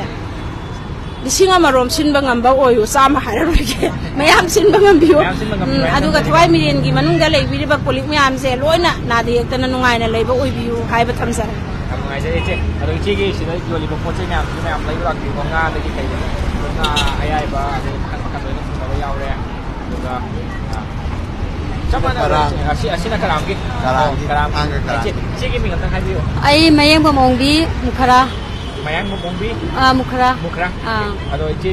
ꯂꯤꯁꯤꯡ ꯑꯃꯔꯣꯝ ꯁꯤꯟꯕ ꯉꯝꯕ ꯑꯣꯏꯌꯨ, ꯆꯥꯝꯃ ꯍꯥꯏꯔꯔꯣꯏꯒꯦ, ꯃꯌꯥꯝ ꯁꯤꯟꯕ ꯉꯝꯕꯤꯌꯨ꯫ ꯃꯌꯥꯝ ꯁꯤꯟꯕ ꯉꯝꯕꯤꯌꯨ ꯎꯝ, ꯍꯥꯏꯅ ꯑꯗꯨꯒ ꯊꯝꯖꯒꯦ꯫ ꯊꯋꯥꯏ ꯃꯤꯔꯦꯟꯒꯤ ꯃꯅꯨꯡꯗ ꯂꯩꯕꯤꯔꯤꯕ colleague ꯃꯌꯥꯝꯁꯦ ꯂꯣꯏꯅ ꯅꯥꯗ ꯌꯦꯛꯇꯅ ꯅꯨꯡꯉꯥꯏꯅ ꯂꯩꯕ ꯑꯣꯏꯕꯤꯌꯨ ꯍꯥꯏꯕ ꯊꯝꯖꯔꯦ꯫ ꯌꯥꯝ ꯅꯨꯡꯉꯥꯏꯖꯔꯦ ꯏꯆꯦ꯫ ꯑꯗꯣ ꯏꯆꯦꯒꯤ ꯁꯤꯗ ꯌꯣꯜꯂꯤꯕ ꯄꯣꯠ ꯆꯩ ꯃꯌꯥꯝꯁꯤꯁꯨ ꯃꯌꯥꯝ ꯂꯩꯕ ꯂꯥꯛꯄꯤꯌꯨꯀꯣ꯫ ꯉꯥꯗꯒꯤ ꯀꯩꯗꯒꯤ ꯉꯥ ꯑꯌꯥꯏꯕ, ꯑꯗꯩ ꯃꯈꯜ ꯃꯈꯜ ꯂꯣꯏꯅ ꯁꯨꯅꯕ ꯌꯥꯎꯔꯦ꯫ ꯑꯗꯨꯒ, ꯑ, ꯆꯞ ꯃꯥꯟꯅꯕ ꯀꯔꯥꯡ꯫ ꯑꯁꯤ, ꯑꯁꯤꯅ ꯀꯔꯥꯝꯒꯤ꯫ ꯀꯔꯥꯝꯒꯤ꯫ ꯑꯣ, ꯀꯔꯥꯝ꯫ ꯊꯥꯡꯒ ꯀꯔꯥꯝ꯫ ꯏꯆꯦ, ꯏꯆꯦꯒꯤ ꯃꯤꯡ ꯑꯝꯇꯪ ꯍꯥꯏꯕꯤꯌꯨ꯫ ꯑꯩ ꯃꯌꯦꯡꯕꯝ ꯑꯣꯡꯕꯤ ꯃꯨꯈꯔꯥ꯫ ꯃꯌꯥꯡꯕꯝ ꯑꯣꯡꯕꯤ? ꯑꯥ, ꯃꯨꯈꯔꯥ꯫ ꯃꯨꯈꯔꯥ? ꯑꯥ꯫ ꯑꯗꯣ ꯏꯆꯦ,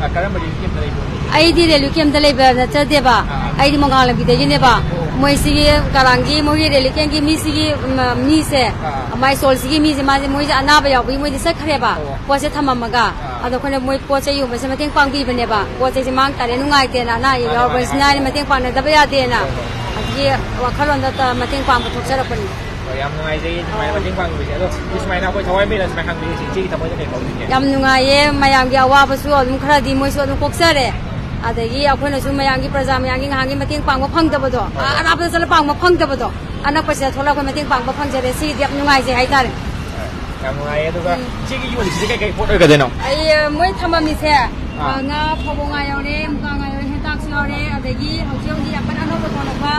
ꯑ, ꯀꯔꯝꯕ ꯔꯦꯂꯤꯐ ꯀꯦꯝꯞꯇ ꯂꯩꯕꯅꯣ? ꯑꯩꯗꯤ ꯔꯦꯂꯤꯐ ꯀꯦꯝꯞꯇ ꯂꯩꯕ ꯅꯠꯆꯗꯦꯕ꯫ ꯑꯥ꯫ ꯑꯩꯗꯤ ꯃꯣꯏꯔꯥꯡ ꯂꯝꯕꯤꯗꯒꯤꯅꯦꯕ꯫ ꯑꯣ꯫ ꯃꯣꯏꯁꯤꯒꯤ ꯀꯔꯥꯡꯒꯤ ꯃꯣꯏꯒꯤ ꯔꯦꯂꯤꯐ ꯀꯦꯝꯞꯀꯤ ꯃꯤꯁꯤꯒꯤ, ꯎꯝ, ꯃꯤꯁꯦ, ꯑꯥ꯫ ꯃꯥꯏ ꯁꯣꯜꯁꯤꯒꯤ ꯃꯤꯁꯦ, ꯃꯥꯁꯦ, ꯃꯣꯏꯁꯦ ꯑꯅꯥꯕ ꯌꯥꯎꯕꯒꯤ ꯃꯣꯏꯗꯤ ꯆꯠꯈ꯭ꯔꯦꯕ꯫ ꯑꯣ꯫ ꯄꯣꯠꯁꯦ ꯊꯝꯃꯝꯃꯒ꯫ ꯑꯥ꯫ ꯑꯗꯣ ꯑꯩꯈꯣꯏꯅ ꯃꯣꯏ ꯄꯣꯠ ꯆꯩ ꯌꯣꯟꯕꯁꯦ ꯃꯇꯦꯡ ꯄꯥꯡꯕꯤꯕꯅꯦꯕ꯫ ꯄꯣꯠ ꯆꯩꯁꯦ ꯃꯥꯡ ꯇꯥꯔꯦ, ꯅꯨꯡꯉꯥꯏꯇꯦꯅ, ꯑꯅꯥ ꯑꯌꯦꯛ ꯃꯥꯅꯦ, ꯃꯥꯅꯦ, ꯌꯥꯎꯔꯕꯅꯤꯅ ꯃꯥꯅꯦ꯫ ꯃꯇꯦꯡ ꯄꯥꯡꯅꯗꯕ ꯌꯥꯗꯦꯅ꯫ ꯍꯣꯏ, ꯍꯣꯏ꯫ ꯑꯗꯨꯒꯤ ꯋꯥꯈꯜꯂꯣꯟꯗ ꯇ-, ꯃꯇꯦꯡ ꯄꯥꯡꯕ ꯊꯣꯛꯆꯔꯛꯄꯅꯤ꯫ ꯍꯣꯏ, ꯌꯥꯝ ꯅꯨꯡꯉꯥꯏꯖꯩ ꯁꯨꯃꯥꯏꯅ ꯃꯇꯦꯡ ꯄꯥꯡꯕꯤꯕꯁꯦ꯫ ꯑꯗꯣ ꯁꯤ ꯁꯨꯃꯥꯏꯅ ꯑꯩꯈꯣꯏ ꯊꯋꯥꯏ ꯃꯤꯔꯦꯟ ꯁꯨꯃꯥꯏꯅ ꯍꯥꯡꯕꯤꯔꯤꯁꯦ ꯏꯆꯦꯒꯤ ꯊꯃꯣꯏꯗ ꯀꯩ ꯐꯥꯎꯕꯤꯒꯦ? ꯌꯥꯝ ꯅꯨꯡꯉꯥꯏꯌꯦ, ꯃꯌꯥꯝꯒꯤ ꯑꯋꯥꯕꯁꯨ ꯑꯗꯨꯝ ꯈꯔꯗꯤ ꯃꯣꯏꯁꯨ ꯑꯗꯨꯝ ꯀꯣꯛꯆꯔꯦ꯫ ꯑꯗꯒꯤ ꯑꯩꯈꯣꯏꯅꯁꯨ ꯃꯌꯥꯝꯒꯤ, ꯄ꯭ꯔꯖꯥ ꯃꯌꯥꯝꯒꯤ ꯉꯍꯥꯟꯒꯤ ꯃꯇꯦꯡ ꯄꯥꯡꯕ ꯐꯪꯗꯕꯗꯣ, ꯍꯣꯏ꯫ ꯑ-, ꯑꯔꯥꯞꯄꯗ ꯆꯠꯂ ꯄꯥꯡꯕ ꯐꯪꯗꯕꯗꯣ, ꯑꯅꯛꯄꯁꯤꯗ ꯊꯣꯛꯂꯛꯑ ꯑꯩꯈꯣꯏ ꯃꯇꯦꯡ ꯄꯥꯡꯕ ꯐꯪꯖꯔꯦ꯫ ꯁꯤꯒꯤꯗꯤ ꯌꯥꯝ ꯅꯨꯡꯉꯥꯏꯖꯩ ꯍꯥꯏꯇꯥꯔꯦ꯫ ꯌꯥꯝ ꯅꯨꯡꯉꯥꯏꯌꯦ꯫ ꯑꯗꯨꯒ ꯎꯝ꯫ ꯏꯆꯦꯒꯤ ꯌꯣꯜꯂꯤꯁꯤꯗꯤ ꯀꯩꯀꯩ ꯄꯣꯠ ꯑꯣꯏꯒꯗꯣꯏꯅꯣ? ꯑꯩ, ꯑ, ꯃꯣꯏ ꯊꯝꯃꯝꯃꯤꯁꯦ, ꯑꯥ꯫ ꯑ, ꯉꯥ, ꯐꯕꯧ ꯉꯥ ꯌꯥꯎꯔꯦ, ꯃꯨꯀꯥ ꯉꯥ ꯌꯥꯎꯔꯦ, ꯍꯦꯟꯇꯥꯛꯁꯨ ꯌꯥꯎꯔꯦ, ꯑꯗꯒꯤ ꯍꯧꯖꯤꯛ ꯍꯧꯖꯤꯛ ꯌꯥꯝ ꯀꯟꯅ ꯑꯅꯧꯕ ꯊꯣꯛꯂꯛꯄ,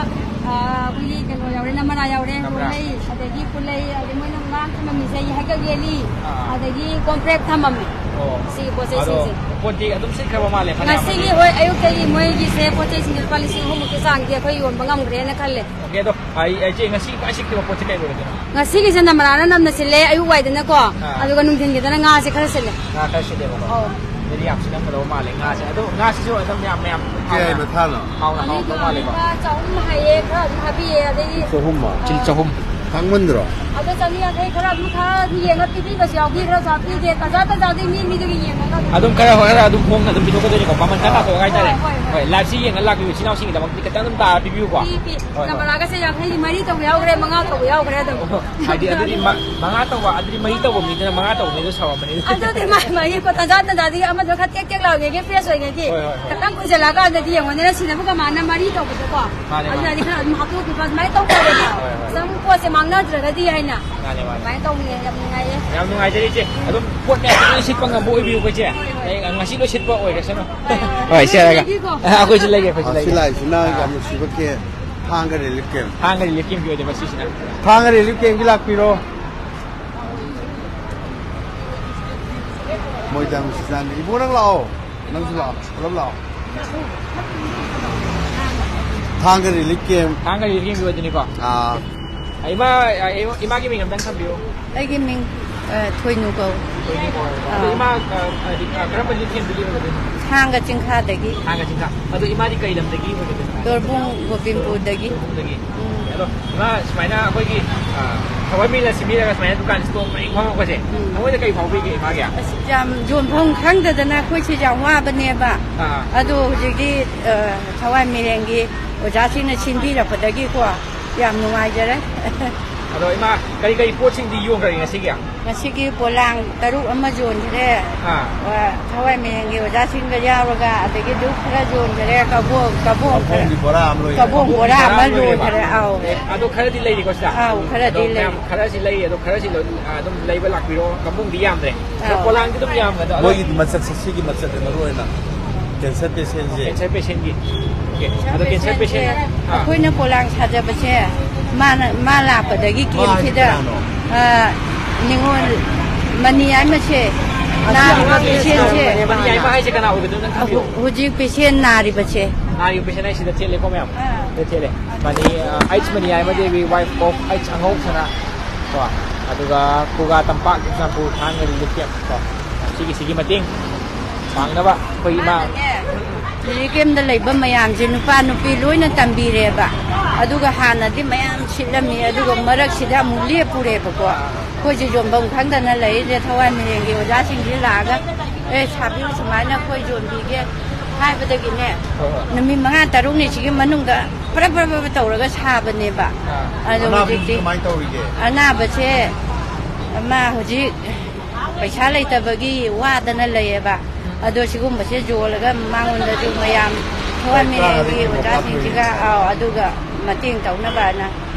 ꯑ, ꯑꯩꯈꯣꯏꯒꯤ ꯀꯩꯅꯣ ꯌꯥꯎꯔꯦ, ꯅꯝꯕꯔꯥ ꯌꯥꯎꯔꯦ, ꯑꯗꯨꯒ ꯔꯣꯂꯩ, ꯑꯗꯒꯤ ꯄꯨꯂꯩ, ꯑꯗꯒꯤ ꯃꯣꯏꯅ ꯉꯥ ꯊꯝꯃꯝꯃꯤꯁꯦ, ꯍꯩꯀꯛ ꯌꯦꯂꯤ, ꯑꯥ꯫ ꯑꯗꯒꯤ ꯀꯣꯝꯄ꯭ꯔꯦꯛ ꯊꯝꯃꯝꯃꯦ꯫ ꯑꯣ꯫ ꯁꯤꯒꯤ ꯄꯣꯠ ꯑꯗꯣ ꯆꯩꯁꯤꯡꯁꯦ꯫ ꯄꯣꯠꯇꯤ ꯑꯗꯨꯝ ꯁꯤꯠꯈ꯭ꯔꯕ ꯃꯥꯜꯂꯦ, ꯐꯅꯌꯥꯝ ꯉꯁꯤꯒꯤ, ꯑꯗꯨꯝ꯫ ꯍꯣꯏ, ꯑꯌꯨꯛꯇꯒꯤ ꯃꯣꯏꯒꯤꯁꯦ ꯄꯣꯠ ꯆꯩꯁꯤꯡꯁꯦ ꯂꯨꯄꯥ ꯂꯤꯁꯤꯡ ꯑꯍꯨꯝꯃꯨꯛꯀꯤ ꯆꯥꯡꯗꯤ ꯑꯩꯈꯣꯏ ꯌꯣꯟꯕ ꯉꯝꯈ꯭ꯔꯦꯅ ꯈꯜꯂꯦ꯫ ꯑꯣꯀꯦ, ꯑꯗꯣ, ꯑ, ꯏꯆꯦ, ꯉꯁꯤ ꯈ꯭ꯋꯥꯏ ꯁꯤꯠꯈꯤꯕ ꯄꯣꯠꯁꯦ ꯀꯩ ꯑꯣꯏꯔꯒꯦ? ꯉꯁꯤꯒꯤꯁꯦ ꯅꯝꯕꯔꯥꯅ ꯅꯝꯅ ꯁꯤꯜꯂꯦ ꯑꯌꯨꯛ ꯋꯥꯏꯗꯅꯀꯣ, ꯑꯥ꯫ ꯑꯗꯨꯒ ꯅꯨꯡꯊꯤꯟꯒꯤꯗꯅ ꯉꯥꯁꯦ ꯈꯔ ꯁꯤꯜꯂꯦ꯫ ꯉꯥ ꯈꯔ ꯁꯤꯠꯂꯦꯕꯀꯣ꯫ ꯑꯧ꯫ ꯑꯗꯨꯗꯤ ꯌꯥꯝ ꯁꯤꯠꯂꯝꯒꯗꯧꯕ ꯃꯥꯜꯂꯦ ꯉꯥꯁꯦ꯫ ꯑꯗꯣ ꯉꯥꯁꯤꯁꯨ ꯑꯗꯨꯝ ꯌꯥꯝ, ꯃꯌꯥꯝ ꯀꯌꯥ ꯍꯥꯎꯅ, ꯃꯊꯥꯅꯣ? ꯍꯥꯎꯅ ꯑꯗꯩ ꯍꯥꯎꯔꯝꯗꯧ ꯃꯥꯜꯂꯦꯀꯣ꯫ ꯂꯨꯄꯥ ꯆꯍꯨꯝ ꯍꯥꯏꯌꯦ, ꯈꯔ ꯑꯗꯨꯝ ꯍꯥꯞꯄꯤꯌꯦ, ꯑꯗꯒꯤ, ꯆꯍꯨꯝꯃ? ꯀꯦꯖꯤ ꯑꯥ, ꯆꯍꯨꯝ꯫ ꯇꯥꯡꯃꯟꯗ꯭ꯔꯣ? ꯑꯗꯣ ꯆꯅꯤ ꯌꯥꯡꯈꯩ ꯈꯔ ꯑꯗꯨꯝ ꯈꯔ ꯌꯦꯡꯉ ꯄꯤꯕꯤꯕꯁꯨ ꯌꯥꯎꯕꯤ, ꯈꯔꯁꯨ ꯄꯤꯗꯦ꯫ ꯇꯥꯖꯥ ꯇꯥꯖꯥꯗꯤ ꯃꯤ ꯃꯤꯗꯨꯒꯤ ꯌꯦꯡꯉꯒ ꯑꯗꯨꯝ꯫ ꯑꯗꯨꯝ ꯈꯔ ꯍꯣꯏ, ꯈꯔ ꯑꯗꯨꯝ ꯍꯣꯡꯅ ꯑꯗꯨꯝ ꯄꯤꯊꯣꯛꯀꯗꯣꯏꯅꯤꯀꯣ, ꯃꯃꯜ ꯈꯔ ꯇꯥꯊꯣꯛꯑꯒ ꯍꯥꯏꯇꯥꯔꯦ꯫ ꯍꯣꯏ, ꯍꯣꯏ, ꯍꯣꯏ꯫ ꯍꯣꯏ, ꯂꯥꯏꯞꯁꯤ ꯌꯦꯡꯉ ꯂꯥꯛꯄꯤꯕ ꯏꯆꯤꯟ ꯏꯅꯥꯎꯁꯤꯡꯒꯤꯗꯃꯛꯇꯗꯤ ꯈꯤꯇꯪ ꯑꯗꯨꯝ ꯇꯥꯕꯤꯌꯨꯀꯣ꯫ ꯄꯤ, ꯄꯤ꯫ ꯍꯣꯏ, ꯍꯣꯏ꯫ ꯅꯝꯕꯔ ꯂꯥꯛꯀꯁꯦ ꯌꯥꯡꯈꯩꯒꯤ ꯃꯔꯤ ꯇꯧꯕ ꯌꯥꯎꯈ꯭ꯔꯦ, ꯃꯉꯥ ꯇꯧꯕ ꯌꯥꯎꯈ꯭ꯔꯦ ꯑꯗꯨꯝ꯫ ꯍꯥꯏꯗꯤ ꯑꯗꯨꯗꯤ ꯃ-, ꯃꯉꯥ ꯇꯧꯕ, ꯑꯗꯨꯗꯤ ꯃꯔꯤ ꯇꯧꯕ ꯃꯤꯗꯨꯅ ꯃꯉꯥ ꯇꯧꯕ ꯃꯤꯗꯣ ꯁꯥꯎꯔꯝꯃꯅꯤ꯫ ꯑꯗꯨꯗꯤ ꯃꯥ-, ꯃꯥꯒꯤ ꯄꯣ-, ꯇꯟꯖꯥ ꯇꯟꯖꯥꯗꯒꯤ ꯑꯃꯗꯣ ꯈꯔ ꯇꯦꯛ ꯇꯦꯛ ꯂꯥꯎꯔꯤꯉꯩꯒꯤ ꯐ꯭ꯔꯦꯁ ꯑꯣꯏꯉꯩꯒꯤ ꯍꯣꯏ, ꯍꯣꯏ, ꯍꯣꯏ꯫ ꯈꯤꯇꯪ ꯀꯨꯏꯁꯜꯂꯛꯑꯀꯥꯟꯗꯗꯤ ꯌꯦꯡꯉꯣꯅꯦ, ꯁꯤꯟꯅꯕꯒ ꯃꯥꯅ ꯃꯔꯤ ꯇꯧꯕꯗꯣꯀꯣ꯫ ꯃꯥꯅꯦ, ꯃꯥꯅꯦ꯫ ꯑꯗꯨꯅꯗꯤ ꯈꯔ ꯑꯗꯨꯝ ꯍꯥꯞꯇꯣꯛꯈꯤꯕ ꯑꯗꯨꯃꯥꯏꯅ ꯇꯧ ꯇꯥꯔꯦꯅ꯫ ꯍꯣꯏ, ꯍꯣꯏ꯫ ꯁꯨꯝ ꯄꯣꯠꯁꯦ ꯃꯥꯡꯅꯗ꯭ꯔꯒꯗꯤ ꯍꯥꯏꯅ꯫ ꯃꯥꯅꯦ, ꯃꯥꯅꯦ꯫ ꯑꯗꯨꯃꯥꯏꯅ ꯇꯧꯕꯅꯦ, ꯌꯥꯝ ꯅꯨꯡꯉꯥꯏꯌꯦ꯫ ꯌꯥꯝ ꯅꯨꯡꯉꯥꯏꯖꯔꯦ, ꯏꯆꯦ꯫ ꯑꯗꯨꯝ ꯄꯣꯠ ꯃꯌꯥꯝꯁꯦ ꯂꯣꯏ ꯁꯤꯠꯄ ꯉꯝꯕ ꯑꯣꯏꯕꯤꯌꯨꯀꯣ, ꯏꯆꯦ꯫ ꯍꯣꯏ, ꯍꯣꯏ꯫ ꯑꯩ ꯉꯁꯤ ꯂꯣꯏ ꯁꯤꯠꯄ ꯑꯣꯏꯔꯁꯅꯨ꯫ ꯍꯣꯏ, ꯍꯣꯏ꯫ ꯍꯣꯏ, ꯏꯆꯦ, ꯂꯩꯒꯦꯀꯣ꯫ ꯑ, ꯑꯩꯈꯣꯏꯁꯨ ꯂꯩꯒꯦ, ꯑꯩꯈꯣꯏꯁꯨ ꯁꯤ ꯂꯩꯒꯦ꯫ ꯂꯥꯛꯏꯁꯤꯅ ꯑꯥ꯫ ꯌꯥꯝ ꯅꯨꯡꯁꯤꯕ ꯀꯦꯝ, ꯊꯥꯡꯒ ꯔꯤꯂꯤꯐ ꯀꯦꯝ꯫ ꯊꯥꯡꯒ ꯔꯤꯂꯤꯐ ꯀꯦꯝꯒꯤ ꯑꯣꯏꯗꯣꯏꯕ ꯁꯤꯁꯤꯅ꯫ ꯊꯥꯡꯒ ꯔꯤꯂꯤꯐ ꯀꯦꯝꯒꯤ ꯂꯥꯛꯄꯤꯔꯣ꯫ ꯃꯣꯏꯗ ꯅꯨꯡꯁꯤꯖꯥꯠꯅꯤ꯫ ꯏꯕꯨꯡꯉꯣ, ꯅꯪ ꯂꯥꯛꯑꯣ꯫ ꯅꯪꯁꯨ ꯂꯥꯛꯑꯣ꯫ ꯄꯨꯂꯞ ꯂꯥꯛꯑꯣ꯫ ꯊꯥꯡꯒ ꯔꯤꯂꯤꯐ ꯀꯦꯝ꯫ ꯊꯥꯡꯒ ꯔꯤꯂꯤꯐ ꯀꯦꯝꯒꯤ ꯑꯣꯏꯗꯣꯏꯅꯤꯀꯣ? ꯑꯥ꯫ ꯏꯃꯥ, ꯏꯃꯥꯒꯤ ꯃꯤꯡ ꯑꯝꯇꯪ ꯊꯝꯕꯤꯌꯨ꯫ ꯑꯩꯒꯤ ꯃꯤꯡ, ꯑ, ꯊꯣꯏꯅꯨ ꯀꯧ꯫ ꯊꯣꯏꯅꯨ ꯀꯧ꯫ ꯑꯗꯣ ꯑꯥ꯫ ꯏꯃꯥ, ꯑ, ꯑ, ꯀꯔꯝꯕ ꯂꯤꯛꯐꯦꯟꯗꯒꯤ ꯑꯣꯏꯒꯗꯣꯏꯅꯣ? ꯊꯥꯡꯒ ꯆꯤꯡꯈꯥꯗꯒꯤ꯫ ꯊꯥꯡꯒ ꯆꯤꯡꯈꯥ꯫ ꯑꯗꯣ ꯏꯃꯥꯗꯤ ꯀꯩ ꯂꯝꯗꯒꯤ ꯑꯣꯏꯒꯗꯣꯏꯅꯣ? ꯇꯣꯔꯕꯨꯡ ꯒꯣꯕꯤꯟꯄꯨꯔꯗꯒꯤ꯫ ꯇꯣꯔꯕꯨꯡꯗꯒꯤ꯫ ꯎꯝ꯫ ꯑꯗꯣ ꯏꯃꯥ, ꯁꯨꯃꯥꯏꯅ ꯑꯩꯈꯣꯏꯒꯤ, ꯑ, ꯊꯋꯥꯏ ꯃꯤꯂ ꯁꯤꯟꯕꯤꯔꯒ ꯁꯨꯃꯥꯏꯅ ꯗꯨꯀꯥꯟ ꯏꯁꯇꯣꯜ ꯄꯔꯦꯡ ꯐꯝꯃꯛꯄꯁꯦ, ꯎꯝ꯫ ꯊꯃꯣꯏꯗ ꯀꯩ ꯐꯥꯎꯕꯤꯒꯦ ꯏꯃꯥꯒꯤ? ꯑꯁ, ꯌꯥꯝ ꯌꯣꯟꯐꯝ ꯈꯪꯗꯗꯅ ꯑꯩꯈꯣꯏꯁꯦ ꯌꯥꯝ ꯋꯥꯕꯅꯦꯕ꯫ ꯑꯥ꯫ ꯑꯗꯣ ꯍꯧꯖꯤꯛꯇꯤ, ꯑ, ꯊꯋꯥꯏ ꯃꯤꯔꯦꯟꯒꯤ ꯑꯣꯖꯥꯁꯤꯡꯅ ꯁꯤꯟꯕꯤꯔꯛꯄꯗꯒꯤꯀꯣ ꯌꯥꯝ ꯅꯨꯡꯉꯥꯏꯖꯔꯦ꯫ ꯑꯗꯣ ꯏꯃꯥ, ꯀꯔꯤ ꯀꯔꯤ ꯄꯣꯠꯁꯤꯡꯗꯤ ꯌꯣꯟꯈ꯭ꯔꯒꯦ ꯉꯁꯤꯒꯤ? ꯉꯁꯤꯒꯤ ꯄꯣꯂꯥꯡ ꯇꯔꯨꯛ ꯑꯃ ꯌꯣꯟꯈ꯭ꯔꯦ꯫ ꯑꯥ꯫ ꯑ, ꯊꯋꯥꯏ ꯃꯌꯦꯡꯒꯤ ꯑꯣꯖꯥꯁꯤꯡꯒ ꯌꯥꯎꯔꯒ, ꯑꯗꯒꯤ ꯙꯨꯞ ꯈꯔ ꯌꯣꯟꯈ꯭ꯔꯦ, ꯀꯕꯣꯛ-, ꯀꯕꯣꯛ ꯈꯔ꯫ ꯀꯕꯣꯛ ꯕꯣꯔꯥ ꯑꯃ ꯂꯣꯏꯈ꯭ꯔꯦ꯫ ꯀꯕꯣꯛ ꯕꯣꯔꯥ ꯑꯃ ꯂꯣꯏꯈ꯭ꯔꯦ꯫ ꯑꯦ, ꯑꯗꯣ ꯈꯔꯗꯤ ꯂꯩꯔꯤꯀꯣ ꯁꯤꯗ? ꯑꯥꯎ, ꯈꯔꯗꯤ ꯑꯗꯣ ꯂꯩꯔꯤ꯫ ꯃꯌꯥꯝ ꯈꯔꯁꯤ ꯂꯩ, ꯑꯗꯣ ꯈꯔꯁꯤ ꯂꯣꯏ, ꯑ, ꯑꯗꯨꯝ ꯂꯩꯕ ꯂꯥꯛꯄꯤꯔꯣ꯫ ꯀꯕꯣꯛꯗꯤ ꯌꯥꯝꯗ꯭ꯔꯦ꯫ ꯑꯗꯣ ꯑꯥꯎ꯫ ꯄꯣꯂꯥꯡꯗꯤ ꯑꯗꯨꯝ ꯌꯥꯝꯒꯗ꯭ꯔꯥ? ꯑꯗꯣ ꯃꯣꯏꯒꯤꯗꯤ ꯃꯆꯠꯁꯦ, ꯁꯤꯒꯤ ꯃꯆꯠꯅꯦ ꯃꯔꯨ ꯑꯣꯏꯅ꯫ ꯀꯦꯟꯁꯔ ꯄꯦꯁꯦꯟꯁꯦ꯫ ꯀꯦꯟꯁꯔ ꯄꯦꯁꯦꯟꯒꯤ꯫ ꯑꯣꯀꯦ꯫ ꯑꯗꯣ ꯀꯦꯟꯁꯔ ꯄꯦꯁꯦꯟ, ꯑꯥ꯫ ꯑꯩꯈꯣꯏꯅ ꯄꯣꯂꯥꯡ ꯁꯥꯖꯕꯁꯦ, ꯃꯥꯅ, ꯃꯥ ꯂꯥꯛꯄꯗꯒꯤ ꯃꯥ ꯍꯥꯏꯁꯦ ꯀꯦꯝꯁꯤꯗ, ꯀꯅꯥꯅꯣ? ꯑ, ꯅꯤꯉꯣꯜ ꯃꯅꯤ ꯍꯥꯏꯃꯁꯦ, ꯅꯥꯔꯤꯕ ꯄꯦꯁꯦꯟꯁꯦ, ꯃꯅꯤ ꯍꯥꯏꯃ ꯍꯥꯏꯁꯦ ꯀꯅꯥ ꯑꯣꯏꯒꯗꯣꯏꯅꯣ ꯅꯪ ꯈꯪꯕꯤꯌꯨ? ꯍꯧ-, ꯍꯧꯖꯤꯛ ꯄꯦꯁꯦꯟ ꯅꯥꯔꯤꯕꯁꯦ꯫ ꯅꯥꯔꯤꯕ ꯄꯦꯁꯦꯟ ꯍꯥꯏꯁꯤꯗ ꯆꯦꯜꯂꯦꯀꯣ ꯃꯌꯥꯝ? ꯑꯥ꯫ ꯁꯤꯗ ꯆꯦꯜꯂꯦ꯫ ꯃꯅꯤ, ꯑ, H Mani Haima Devi, wife of H ꯑꯉꯧꯁꯅꯥ꯫ ꯀꯣ, ꯑꯗꯨꯒ ꯈꯨꯒꯥ ꯇꯝꯄꯥꯛ, ꯆꯨꯔꯆꯥꯟꯄꯨꯔ, ꯊꯥꯡꯒ ꯔꯤꯂꯤꯐ ꯀꯦꯝ ꯀꯣ, ꯁꯤꯒꯤ, ꯁꯤꯒꯤ ꯃꯇꯦꯡ ꯄꯥꯡꯅꯕ ꯑꯩꯈꯣꯏ ꯏꯃꯥ꯫ ꯃꯥꯅꯅꯦ, ꯔꯤꯂꯤꯐ ꯀꯦꯝꯗ ꯂꯩꯕ ꯃꯌꯥꯝꯁꯦ ꯅꯨꯄꯥ ꯅꯨꯄꯤ ꯂꯣꯏꯅ ꯇꯝꯕꯤꯔꯦꯕ꯫ ꯑꯗꯨꯒ ꯍꯥꯟꯅꯗꯤ ꯃꯌꯥꯝ ꯁꯤꯠꯂꯝꯃꯤ, ꯑꯗꯨꯒ ꯃꯔꯛꯁꯤꯗ ꯑꯃꯨꯛ ꯂꯦꯞꯄꯨꯔꯦꯕꯀꯣ꯫ ꯑꯩꯈꯣꯏꯁꯦ ꯌꯣꯟꯐꯝ ꯈꯪꯗꯅ ꯂꯩꯔꯤꯁꯦ, ꯊꯋꯥꯏ ꯃꯤꯂꯦꯟꯒꯤ ꯑꯣꯖꯥꯁꯤꯡꯁꯤ ꯂꯥꯛꯑꯒ, "ꯑꯦ, ꯁꯥꯕꯤꯌꯨ, ꯁꯨꯃꯥꯏꯅ ꯑꯩꯈꯣꯏ ꯌꯣꯟꯕꯤꯒꯦ" ꯍꯥꯏꯕꯗꯒꯤꯅꯦ, ꯍꯣꯏ, ꯍꯣꯏ꯫ ꯅꯨꯃꯤꯠ ꯃꯉꯥ ꯇꯔꯨꯛꯅꯤ ꯁꯤꯒꯤ ꯃꯅꯨꯡꯗ ꯐꯔ ꯐꯔ ꯐꯔ ꯇꯧꯔꯒ ꯁꯥꯕꯅꯦꯕ꯫ ꯑꯥ꯫ ꯑꯗꯣ ꯑꯅꯥꯕꯁꯤꯡꯁꯤ ꯍꯧꯖꯤꯛꯇꯤ ꯀꯃꯥꯏꯅ ꯇꯧꯔꯤꯒꯦ? ꯑꯅꯥꯕꯁꯦ, ꯃꯥ ꯍꯧꯖꯤꯛ ꯄꯩꯁꯥ ꯂꯩꯇꯕꯒꯤ ꯋꯥꯗꯅ ꯂꯩꯌꯦꯕ꯫ ꯑꯗꯣ ꯁꯤꯒꯨꯝꯕꯁꯦ ꯌꯣꯜꯂꯒ ꯃꯉꯣꯟꯗꯁꯨ ꯃꯌꯥꯝ ꯊꯋꯥꯏ ꯃꯤꯂꯦꯟꯒꯤ ꯑꯣꯖꯥꯁꯤꯡꯁꯤꯒ, ꯑꯥꯎ, ꯑꯗꯨꯒ ꯃꯇꯦꯡ ꯇꯧꯅꯕꯅ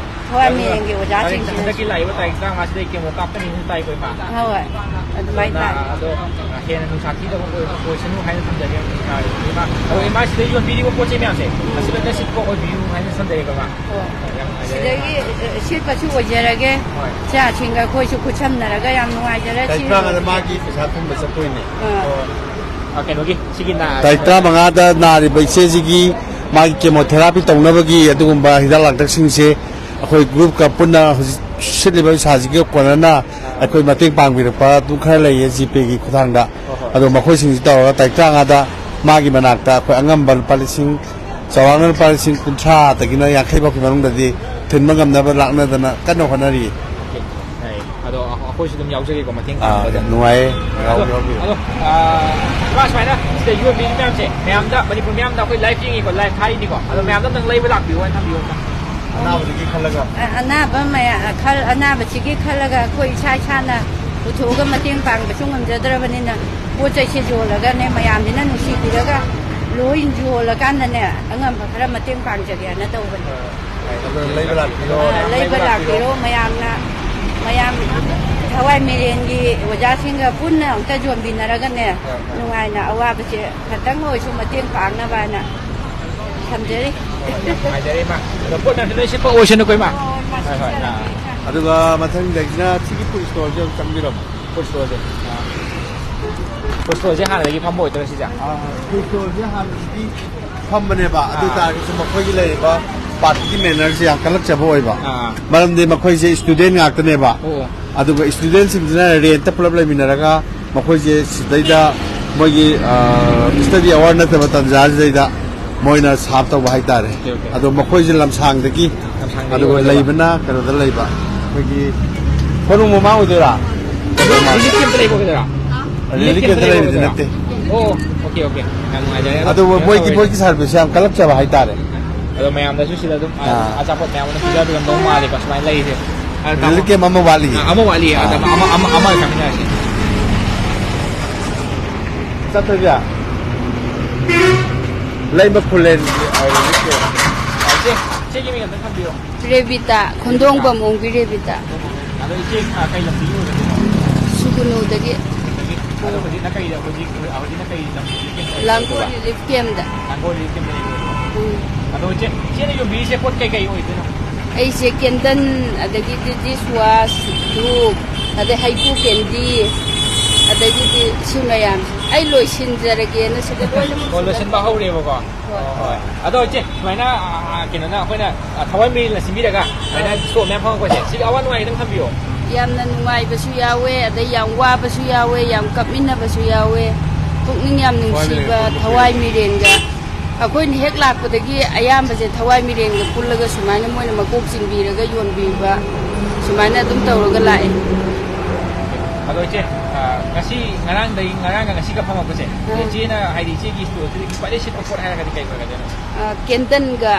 ꯊꯋꯥꯏ ꯃꯤꯂꯦꯟꯒꯤ ꯑꯣꯖꯥꯁꯤꯡꯁꯤꯅ꯫ ꯍꯟꯗꯛꯀꯤ ꯂꯥꯛꯏꯕ ꯇꯥꯔꯤꯛ ꯇꯔꯥꯃꯉꯥꯁꯤꯗ ꯀꯦꯃꯣ ꯀꯥꯞꯀꯅꯤꯅ ꯇꯥꯏꯀꯣ, ꯏꯃꯥ? ꯍꯣꯏ, ꯑꯗꯨꯃꯥꯏꯅ ꯑꯗꯨꯅ ꯇꯥꯏ꯫ ꯑꯗꯣ ꯍꯦꯟꯅ ꯅꯨꯡꯁꯥ ꯊꯤꯗꯕ ꯑꯣꯏ-, ꯑꯣꯏꯁꯅꯨ ꯍꯥꯏꯅ ꯊꯝꯖꯒꯦ, ꯏꯃꯥ꯫ ꯑꯗꯣ ꯏꯃꯥ, ꯁꯤꯗ ꯌꯣꯟꯕꯤꯔꯤꯕ ꯄꯣꯠ ꯆꯩ ꯃꯌꯥꯝꯁꯦ, ꯎꯝ꯫ ꯑꯁꯤꯗ ꯁꯤꯠꯄ ꯑꯣꯏꯕꯤꯌꯨ ꯍꯥꯏꯅ ꯊꯝꯖꯒꯦꯀꯣ, ꯏꯃꯥ꯫ ꯑꯣ꯫ ꯌꯥꯝ ꯅꯨꯡꯉꯥꯏꯖꯔꯦ, ꯁꯤꯗꯒꯤ, ꯏꯃꯥ꯫ ꯑꯦ, ꯁꯤꯠꯄꯁꯨ ꯑꯣꯏꯖꯔꯒꯦ꯫ ꯍꯣꯏ꯫ ꯏꯆꯥꯁꯤꯡꯒ ꯑꯩꯈꯣꯏꯁꯨ ꯈꯨꯠꯁꯝꯅꯔꯒ ꯌꯥꯝ ꯅꯨꯡꯉꯥꯏꯖꯔꯦ꯫ ꯇꯥꯔꯤꯛ ꯁꯤ ꯇꯔꯥꯃꯉꯥꯗ ꯃꯥꯒꯤ ꯄꯩꯁꯥ ꯊꯤꯟꯕ ꯆꯠꯇꯣꯏꯅꯦ꯫ ꯑꯥ꯫ ꯑꯣ꯫ ꯑ, ꯀꯩꯅꯣꯒꯤ, ꯁꯤꯒꯤ ꯅꯥ-, ꯇꯥꯔꯤꯛ ꯇꯔꯥꯃꯉꯥꯗ ꯅꯥꯔꯤꯕ ꯏꯆꯦꯁꯤꯒꯤ ꯃꯥꯒꯤ ꯀꯦꯃꯣꯊꯦꯔꯥꯄꯤ ꯇꯧꯅꯕꯒꯤ ꯑꯗꯨꯒꯨꯝꯕ ꯍꯤꯗꯥꯛ ꯂꯥꯡꯊꯛꯁꯤꯡꯁꯦ ꯑꯩꯈꯣꯏ ꯒ꯭ꯔꯨꯞꯀ ꯄꯨꯟꯅ ꯍꯧꯖꯤꯛ ꯁꯤꯠꯂꯤꯕ ꯄꯩꯁꯥꯁꯤꯒꯤ ꯀꯣꯟꯅꯅ ꯑꯩꯈꯣꯏ ꯃꯇꯦꯡ ꯄꯥꯡꯕꯤꯔꯛꯄ ꯑꯗꯨꯝ ꯈꯔ ꯂꯩꯌꯦ, ꯖꯤꯄꯦꯒꯤ ꯈꯨꯠꯊꯥꯡꯗ꯫ ꯍꯣꯏ, ꯍꯣꯏ꯫ ꯑꯗꯣ ꯃꯈꯣꯏꯁꯤꯡꯁꯤ ꯇꯧꯔꯒ ꯇꯥꯔꯤꯛ ꯇꯔꯥꯃꯉꯥꯗ ꯃꯥꯒꯤ ꯃꯅꯥꯛꯇ ꯑꯩꯈꯣꯏ ꯑꯉꯝꯕ ꯂꯨꯄꯥ ꯂꯤꯁꯤꯡ, ꯆꯥꯎꯔꯥꯛꯅ ꯂꯨꯄꯥ ꯂꯤꯁꯤꯡ ꯀꯨꯟꯊ꯭ꯔꯥꯗꯒꯤꯅ ꯌꯥꯡꯈꯩ ꯐꯥꯎꯒꯤ ꯃꯅꯨꯡꯗꯗꯤ ꯊꯤꯟꯕ ꯉꯝꯅꯕ ꯂꯥꯛꯅꯗꯅ ꯀꯟꯅ ꯍꯣꯠꯅꯔꯤ꯫ ꯑꯣꯀꯦ꯫ ꯑꯗꯣ ꯑꯩꯈꯣꯏꯁꯨ ꯑꯗꯨꯝ ꯌꯥꯎꯖꯒꯦꯀꯣ, ꯃꯇꯦꯡ ꯑꯥ, ꯄꯥꯡꯕꯗ꯫ ꯅꯨꯡꯉꯥꯏꯌꯦ꯫ ꯑꯗꯣ, ꯌꯥꯎꯕꯤꯌꯨ, ꯌꯥꯎꯕꯤꯌꯨ꯫ ꯑꯗꯣ, ꯑꯥ, ꯏꯃꯥ, ꯁꯨꯃꯥꯏꯅ ꯁꯤꯗ ꯌꯣꯟꯕꯤꯔꯤ ꯃꯌꯥꯝꯁꯦ, ꯃꯌꯥꯝꯗ, ꯃꯅꯤꯄꯨꯔ ꯃꯌꯥꯝꯗ ꯑꯩꯈꯣꯏ live ꯌꯦꯡꯉꯤꯀꯣ, live ꯊꯥꯔꯤꯅꯤꯀꯣ, ꯑꯗꯣ ꯃꯌꯥꯝꯗ ꯑꯝꯇꯪ ꯂꯩꯕ ꯂꯥꯛꯄꯤꯌꯨ ꯍꯥꯏꯅ ꯊꯝꯕꯤꯌꯨ ꯑꯝꯇ꯫ ꯑꯅꯥꯕꯗꯨꯒꯤ ꯈꯜꯂꯒ꯫ ꯑ-, ꯑꯅꯥꯕ ꯃꯌꯥ-, ꯈꯜ-, ꯑꯅꯥꯕꯁꯤꯒꯤ ꯈꯜꯂꯒ ꯑꯩꯈꯣꯏ ꯏꯁꯥ ꯏꯁꯥꯅ ꯄꯨꯊꯣꯛꯑꯒ ꯃꯇꯦꯡ ꯄꯥꯡꯕꯁꯨ ꯉꯝꯖꯗ꯭ꯔꯕꯅꯤꯅ, ꯄꯣꯠ ꯆꯩꯁꯦ ꯌꯣꯜꯂꯒꯅꯦ, ꯃꯌꯥꯝꯁꯤꯅ ꯅꯨꯡꯁꯤꯕꯤꯔꯒ ꯂꯣꯏ ꯌꯣꯜꯂꯀꯥꯟꯗꯅꯦ, ꯑꯉꯝꯕ ꯈꯔ ꯃꯇꯦꯡ ꯄꯥꯡꯖꯒꯦꯅ ꯇꯧꯕꯅꯤ꯫ ꯑꯗꯣ ꯂꯩꯕ ꯂꯥꯛꯄꯤꯔꯣ꯫ ꯑ, ꯂꯩꯕ ꯂꯥꯛꯄꯤꯔꯣ, ꯃꯌꯥꯝꯅ, ꯃꯌꯥꯝ ꯊꯋꯥꯏ ꯃꯤꯔꯦꯟꯒꯤ ꯑꯣꯖꯥꯁꯤꯡꯒ ꯄꯨꯟꯅ ꯑꯝꯇ ꯌꯣꯟꯃꯤꯟꯅꯔꯒꯅꯦ, ꯑ, ꯑ꯫ ꯅꯨꯡꯉꯥꯏꯅ ꯑꯋꯥꯕꯁꯦ ꯈꯇꯪ ꯑꯣꯏꯁꯨ ꯃꯇꯦꯡ ꯄꯥꯡꯅꯕ ꯍꯥꯏꯅ ꯊꯝꯖꯔꯤ꯫ ꯌꯥꯝ ꯅꯨꯡꯉꯥꯏꯖꯔꯦ, ꯏꯃꯥ꯫ ꯑꯗꯣ ꯄꯣꯠ ꯃꯌꯥꯝꯁꯦ ꯂꯣꯏ ꯁꯤꯠꯄ ꯑꯣꯏꯁꯅꯨꯀꯣ, ꯏꯃꯥ꯫ ꯍꯣꯏ, ꯍꯣꯏ, ꯍꯣꯏ, ꯍꯣꯏ, ꯏꯃꯥ꯫ ꯑꯥ꯫ ꯑꯗꯨꯒ ꯃꯊꯪꯗꯒꯤꯅ ꯁꯤꯒꯤ food stallꯁꯦ ꯑꯗꯨꯝ ꯆꯪꯕꯤꯔꯝꯃꯣ꯫ Food stallꯁꯦ꯫ ꯑꯥ꯫ Food stallꯁꯦ ꯍꯥꯟꯅꯗꯒꯤ ꯐꯝꯕ ꯑꯣꯏꯗꯣꯏꯔꯥ ꯁꯤꯁꯦ? ꯑꯥ, food stallꯁꯦ ꯍꯥꯟꯅꯗꯒꯤ ꯐꯝꯕꯅꯦꯕ, ꯑꯗꯨ ꯑꯥ꯫ ꯇꯥꯔꯒꯁꯨ ꯃꯈꯣꯏꯒꯤ ꯂꯩꯔꯤꯕ partyꯒꯤ mannerꯁꯦ ꯌꯥꯝ ꯀꯜꯂꯛꯆꯕ ꯑꯣꯏꯕ꯫ ꯑꯥ꯫ ꯃꯔꯝꯗꯤ ꯃꯈꯣꯏꯁꯦ student ꯉꯥꯛꯇꯅꯦꯕ꯫ ꯑꯣ꯫ ꯑꯗꯨꯒ studentꯁꯤꯡꯁꯤꯅ rentꯇ ꯄꯨꯂꯞ ꯂꯩꯃꯤꯟꯅꯔꯒ ꯃꯈꯣꯏꯁꯦ ꯁꯤꯗꯩꯗ ꯃꯣꯏꯒꯤ, ꯑꯥ, study hour ꯅꯠꯇꯕ ꯇꯥꯟꯖꯥꯁꯤꯗꯩꯗ ꯃꯣꯏꯅ ꯁꯥꯔꯐ ꯇꯧꯕ ꯍꯥꯏꯇꯥꯔꯦ꯫ Okay, okay. ꯑꯗꯣ ꯃꯈꯣꯏꯁꯦ ꯂꯝꯁꯥꯡꯗꯒꯤ, ꯂꯝꯁꯥꯡꯗꯒꯤ ꯑꯗꯨꯒ ꯑꯣꯏꯗꯣꯏꯕ꯫ ꯂꯩꯕꯅ ꯀꯩꯅꯣꯗ ꯂꯩꯕ, ꯑꯩꯈꯣꯏꯒꯤ ꯀꯣꯅꯨꯡ ꯃꯃꯥꯡ ꯑꯣꯏꯗꯣꯏꯔꯥ? ꯔꯤꯂꯤꯐ ꯀꯦꯝꯞꯇ ꯂꯩꯕ ꯑꯣꯏꯗꯣꯏꯔꯥ? ꯔꯤꯂꯤꯐ ꯀꯦꯝꯞꯇ ꯂꯩꯕꯗꯤ ꯅꯠꯇꯦ꯫ ꯑꯣ, ꯑꯣꯀꯦ, ꯑꯣꯀꯦ꯫ ꯌꯥꯝ ꯅꯨꯡꯉꯥꯏꯖꯔꯦ꯫ ꯑꯗꯣ ꯑꯗꯨꯕꯨ ꯀꯩꯅꯣ ꯃꯣꯏꯒꯤ, ꯇꯧꯔꯦ꯫ ꯃꯣꯏꯒꯤ ꯁꯥꯔꯚꯤꯁꯁꯦ ꯌꯥꯝ ꯀꯜꯂꯛꯆꯕ ꯍꯥꯏꯇꯥꯔꯦ꯫ ꯑꯗꯣ ꯃꯌꯥꯝꯗꯁꯨ ꯁꯤꯗ ꯑꯗꯨꯝ, ꯑ, ꯑꯥ꯫ ꯑꯆꯥꯄꯣꯠ ꯃꯌꯥꯝ ꯑꯃ ꯄꯤꯖꯕꯤꯔꯝꯗꯧ ꯃꯥꯜꯂꯦꯀꯣ, ꯁꯨꯃꯥꯏꯅ ꯂꯩꯔꯤꯁꯦ꯫ ꯑ, ꯇꯥꯃꯣ꯫ ꯔꯤꯂꯤꯐ ꯀꯦꯝꯞ ꯑꯃ ꯋꯥꯠꯂꯤ꯫ ꯑ, ꯑꯃ ꯋꯥꯠꯂꯤ꯫ ꯑ, ꯑꯥ꯫ ꯇꯥꯃꯣ, ꯑꯃ, ꯑꯃ, ꯑꯃ ꯆꯠꯃꯤꯟꯅꯔꯁꯤ꯫ ꯆꯠꯇꯣꯏꯕ? ꯂꯩꯃ ꯈꯨꯂꯦꯟꯒꯤ, ꯑ, ꯔꯤꯂꯤꯐ ꯀꯦꯝꯞ꯫ ꯑ, ꯏꯆꯦ, ꯏꯆꯦꯒꯤ ꯃꯤꯡ ꯑꯝꯇ ꯊꯝꯕꯤꯌꯣ꯫ ꯔꯦꯕꯤꯇꯥ, ꯈꯣꯟꯗꯣꯡꯕꯝ ꯑꯣꯡꯕꯤ ꯔꯦꯕꯤꯇꯥ꯫ ꯑꯗꯣ ꯏꯆꯦ, ꯑ, ꯀꯩ ꯂꯝꯗꯒꯤ ꯑꯣꯏꯗꯣꯏꯅꯣ? ꯁꯨꯒꯨꯅꯨꯗꯒꯤ꯫ ꯑꯗꯣ ꯍꯧꯖꯤꯛꯅ ꯀꯩꯗ, ꯍꯧꯖꯤꯛ, ꯍꯧꯖꯤꯛꯅ ꯀꯩ ꯂꯝꯗꯒꯤ ꯀꯩꯅꯣ ꯂꯥꯡꯒꯣꯜ ꯑꯣꯏꯗꯣꯏꯕ? ꯔꯤꯂꯤꯐ ꯀꯦꯝꯗ꯫ ꯂꯥꯡꯒꯣꯜ ꯔꯤꯂꯤꯐ ꯀꯦꯝꯗ ꯂꯩꯕ ꯑꯣꯏꯗꯣꯏꯕ꯫ ꯎꯝ꯫ ꯑꯗꯣ ꯏꯆꯦ, ꯏꯆꯦꯅ ꯌꯣꯟꯕꯤꯔꯤꯁꯦ ꯄꯣꯠ ꯀꯩꯀꯩ ꯑꯣꯏꯗꯣꯏꯅꯣ? ꯑꯩꯁꯦ ꯀꯦꯟꯗꯜ, ꯑꯗꯒꯤꯗꯤ ꯗꯤꯁ ꯋꯥꯁ, ꯙꯨꯞ, ꯑꯗꯩ ꯍꯩꯀ꯭ꯔꯨ ꯀꯦꯟꯗꯤ, ꯑꯗꯒꯤꯗꯤ ꯁꯤ ꯃꯌꯥꯝꯁꯦ꯫ ꯑꯩ ꯂꯣꯏꯁꯤꯟꯖꯔꯒꯦꯅ ꯁꯤꯗ ꯂꯣꯏꯅꯃꯛ ꯑꯣ, ꯁꯤꯗ ꯂꯣꯏꯁꯤꯟꯕ ꯍꯧꯔꯦꯕꯀꯣ? ꯍꯣꯏ꯫ ꯍꯣꯏ꯫ ꯑꯗꯣ ꯏꯆꯦ, ꯁꯨꯃꯥꯏꯅ, ꯑ, ꯑ, ꯀꯩꯅꯣꯅ, ꯑꯩꯈꯣꯏꯅ, ꯑ, ꯊꯋꯥꯏ ꯃꯤꯔꯦꯜꯅ ꯁꯤꯟꯕꯤꯔꯒ ꯁꯨꯃꯥꯏꯅ ꯑꯥ꯫ ꯁꯣꯞ ꯃꯌꯥꯝ ꯐꯪꯉꯛꯄꯁꯦ, ꯁꯤꯒꯤ ꯑꯋꯥ ꯅꯨꯡꯉꯥꯏ ꯈꯤꯇꯪ ꯊꯝꯕꯤꯌꯣ꯫ ꯌꯥꯝꯅ ꯅꯨꯡꯉꯥꯏꯕꯁꯨ ꯌꯥꯎꯋꯦ, ꯑꯗꯩ ꯌꯥꯝ ꯋꯥꯕꯁꯨ ꯌꯥꯎꯋꯦ, ꯌꯥꯝ ꯀꯞꯃꯤꯟꯅꯕꯁꯨ ꯌꯥꯎꯋꯦ꯫ ꯄꯨꯛꯅꯤꯡ ꯌꯥꯝ ꯊꯋꯥꯏ ꯅꯨꯡꯁꯤꯕ, ꯃꯤꯔꯦꯜ ꯄꯨꯟꯕꯁꯨ ꯊꯋꯥꯏ ꯌꯥꯎꯋꯦ꯫ ꯃꯤꯔꯦꯟꯒ꯫ ꯑꯩꯈꯣꯏꯅ ꯍꯦꯛ ꯂꯥꯛꯄꯗꯒꯤ ꯑꯌꯥꯝꯕꯁꯦ ꯊꯋꯥꯏ ꯃꯤꯔꯦꯟꯒ ꯄꯨꯜꯂꯒ ꯁꯨꯃꯥꯏꯅ ꯃꯣꯏꯅ ꯃꯀꯣꯛ ꯆꯤꯡꯕꯤꯔꯒ ꯌꯣꯟꯕꯤꯕ, ꯁꯨꯃꯥꯏꯅ ꯑꯗꯨꯝ ꯇꯧꯔꯒ ꯂꯥꯛꯑꯦ꯫ ꯑꯗꯣ ꯏꯆꯦ, ꯑ, ꯉꯁꯤ, ꯉꯔꯥꯡꯗꯒꯤ, ꯉꯔꯥꯡꯒ ꯉꯁꯤꯒ ꯐꯪꯉꯛꯄꯁꯦ, ꯑꯥ꯫ ꯏꯆꯦꯅ ꯍꯥꯏꯗꯤ ꯏꯆꯦꯒꯤ ꯁ꯭ꯇꯣꯔꯁꯤꯗꯒꯤ ꯈ꯭ꯋꯥꯏꯗꯒꯤ ꯁꯤꯠꯄ ꯄꯣꯠ ꯍꯥꯏꯔꯒꯗꯤ ꯀꯩ ꯑꯣꯏꯒꯗꯣꯏꯅꯣ? ꯑ, ꯀꯦꯟꯗꯜꯒ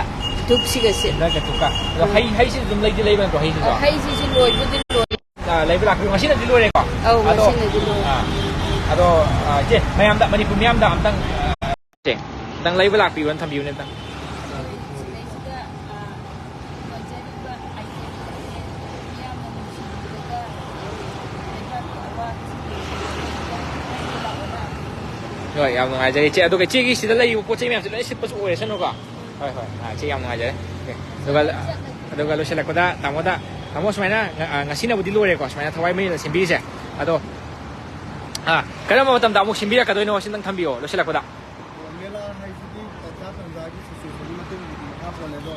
ꯙꯨꯞꯁꯤꯒꯁꯦ꯫ ꯀꯦꯟꯗꯜꯒ ꯙꯨꯞꯀ꯫ ꯑꯗꯣ ꯑꯥ꯫ ꯍꯩ, ꯍꯩꯁꯤ ꯑꯗꯨꯝ ꯂꯩꯗꯤ ꯂꯩꯕ ꯅꯠꯇ꯭ꯔꯣ, ꯍꯩꯁꯤꯁꯨ? ꯑ, ꯍꯩꯁꯤꯁꯨ ꯂꯣꯏꯕꯨꯗꯤ ꯂꯣꯏ꯫ ꯑ, ꯂꯩꯕ ꯂꯥꯛꯄꯤꯌꯨ꯫ ꯉꯁꯤꯅꯗꯤ ꯂꯣꯏꯔꯦꯀꯣ? ꯑꯧ, ꯑꯗꯣ, ꯉꯁꯤꯅꯗꯤ ꯂꯣꯏꯔꯦ꯫ ꯑ, ꯑꯗꯣ, ꯑ, ꯏꯆꯦ, ꯃꯌꯥꯝꯗ, ꯃꯅꯤꯄꯨꯔ ꯃꯤꯌꯥꯝꯗ ꯑꯝꯇꯪ, ꯑ, ꯏꯆꯦ, ꯑꯝꯇꯪ ꯂꯩꯕ ꯂꯥꯛꯄꯤꯌꯨꯅ ꯊꯝꯕꯤꯌꯨꯅꯦ ꯑꯝꯇꯪ꯫ ꯁꯤꯗꯩꯁꯤꯗ, ꯑ, ꯌꯣꯟꯖꯔꯤꯕ items ꯁꯤꯡꯁꯦ ꯃꯤꯌꯥꯝꯅ ꯅꯨꯡꯁꯤꯕꯤꯔꯒ ꯂꯩꯕꯥꯛꯀꯤ ꯑꯋꯥꯕꯁꯤꯡ ꯌꯦꯡꯁꯤꯟꯕꯤꯔꯒ ꯂꯩꯕ ꯂꯥꯛꯑꯣꯅ꯫ ꯍꯣꯏ, ꯌꯥꯝ ꯅꯨꯡꯉꯥꯏꯖꯔꯦ ꯏꯆꯦ꯫ ꯑꯗꯨꯒ ꯏꯆꯦꯒꯤ ꯁꯤꯗ ꯂꯩꯔꯤꯕ ꯄꯣꯠ ꯆꯩ ꯃꯌꯥꯝꯁꯦ ꯂꯣꯏꯅ ꯁꯤꯠꯄꯁꯨ ꯑꯣꯏꯔꯁꯅꯨꯀꯣ꯫ ꯍꯣꯏ, ꯍꯣꯏ꯫ ꯑꯥ, ꯏꯆꯦ, ꯌꯥꯝ ꯅꯨꯡꯉꯥꯏꯖꯔꯦ꯫ ꯑꯣꯀꯦ꯫ ꯑꯗꯨꯒ, ꯑꯗꯨꯒ ꯂꯣꯏꯁꯤꯜꯂꯛꯄꯗ ꯇꯥꯃꯣꯗ, ꯇꯥꯃꯣ, ꯁꯨꯃꯥꯏꯅ, ꯑ, ꯑ, ꯉꯁꯤꯅꯕꯨꯗꯤ ꯂꯣꯏꯔꯦꯀꯣ, ꯁꯨꯃꯥꯏꯅ ꯊꯋꯥꯏ ꯃꯩꯗ ꯁꯦꯝꯕꯤꯔꯤꯁꯦ꯫ ꯑꯗꯣ, ꯑ, ꯀꯔꯝꯕ ꯃꯇꯝꯗ ꯑꯃꯨꯛ ꯁꯦꯝꯕꯤꯔꯛꯀꯗꯣꯏꯅꯣ, ꯁꯤꯗꯪ ꯊꯝꯕꯤꯌꯣ, ꯂꯣꯏꯁꯤꯜꯂꯛꯄꯗ꯫ ꯃꯦꯂꯥ ꯍꯥꯏꯁꯤꯗꯤ ꯇꯟꯖꯥ ꯇꯟꯖꯥꯒꯤ ꯁꯤꯆꯨꯋꯦꯁꯟꯒꯤ ꯃꯇꯨꯡ ꯏꯟꯅ ꯃꯈꯥ ꯄꯣꯜꯂꯦ꯫ ꯑꯗꯣ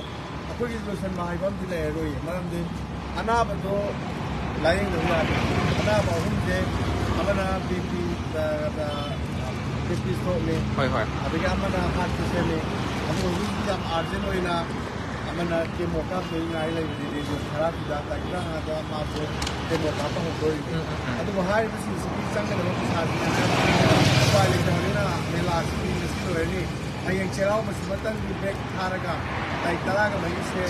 ꯑꯩꯈꯣꯏꯒꯤ ꯂꯣꯏꯁꯟꯕ ꯍꯥꯏꯕ ꯑꯃꯗꯤ ꯂꯩꯔꯔꯣꯏꯌꯦ꯫ ꯃꯔꯝꯗꯤ ꯑꯅꯥꯕꯗꯣ ꯂꯥꯏꯌꯦꯡꯗꯕ ꯌꯥꯗꯦ꯫ ꯑꯅꯥꯕ ꯑꯍꯨꯝꯁꯦ, ꯑꯃꯅ BP, ꯑ, ꯑ, BP strokeꯅꯤ꯫ ꯍꯣꯏ, ꯍꯣꯏ꯫ ꯑꯗꯒꯤ ꯑꯃꯅ heart patientꯅꯤ꯫ ꯍꯧꯖꯤꯛ ꯌꯥꯝ ꯑꯥꯔꯖꯦꯟ ꯑꯣꯏꯅ ꯑꯃꯅ ꯀꯦꯃꯣ ꯀꯥꯞꯇꯣꯏ ꯉꯥꯏ ꯂꯩꯕꯗꯤ ꯔꯦꯗꯤꯑꯣ ꯊꯦꯔꯥꯄꯤꯗ ꯇꯥꯏꯒ꯭ꯔꯥ ꯉꯥꯗ ꯃꯥꯁꯨ ꯀꯦꯃꯣ ꯀꯥꯞꯄ ꯍꯧꯗꯣꯔꯤꯕꯅꯤ꯫ ꯎꯝ, ꯎꯝ, ꯎꯝ꯫ ꯑꯗꯨꯕꯨ ꯍꯥꯏꯔꯤꯕꯁꯤꯡꯁꯤꯒꯤ ꯆꯪꯒꯗꯕ ꯄꯩꯁꯥꯁꯤꯅ ꯎꯄꯥꯏ ꯂꯩꯇꯕꯅꯤꯅ ꯃꯦꯂꯥꯁꯤꯗꯤ ꯉꯁꯤ ꯂꯣꯏꯔꯅꯤ꯫ ꯍꯌꯦꯡ ꯆꯩꯔꯥꯎꯕꯁꯤꯃꯇꯪꯒꯤ ꯕ꯭ꯔꯦꯛ ꯊꯥꯔꯒ ꯇꯥꯔꯤꯛ ꯇꯔꯥꯒ ꯃꯔꯤꯁꯦ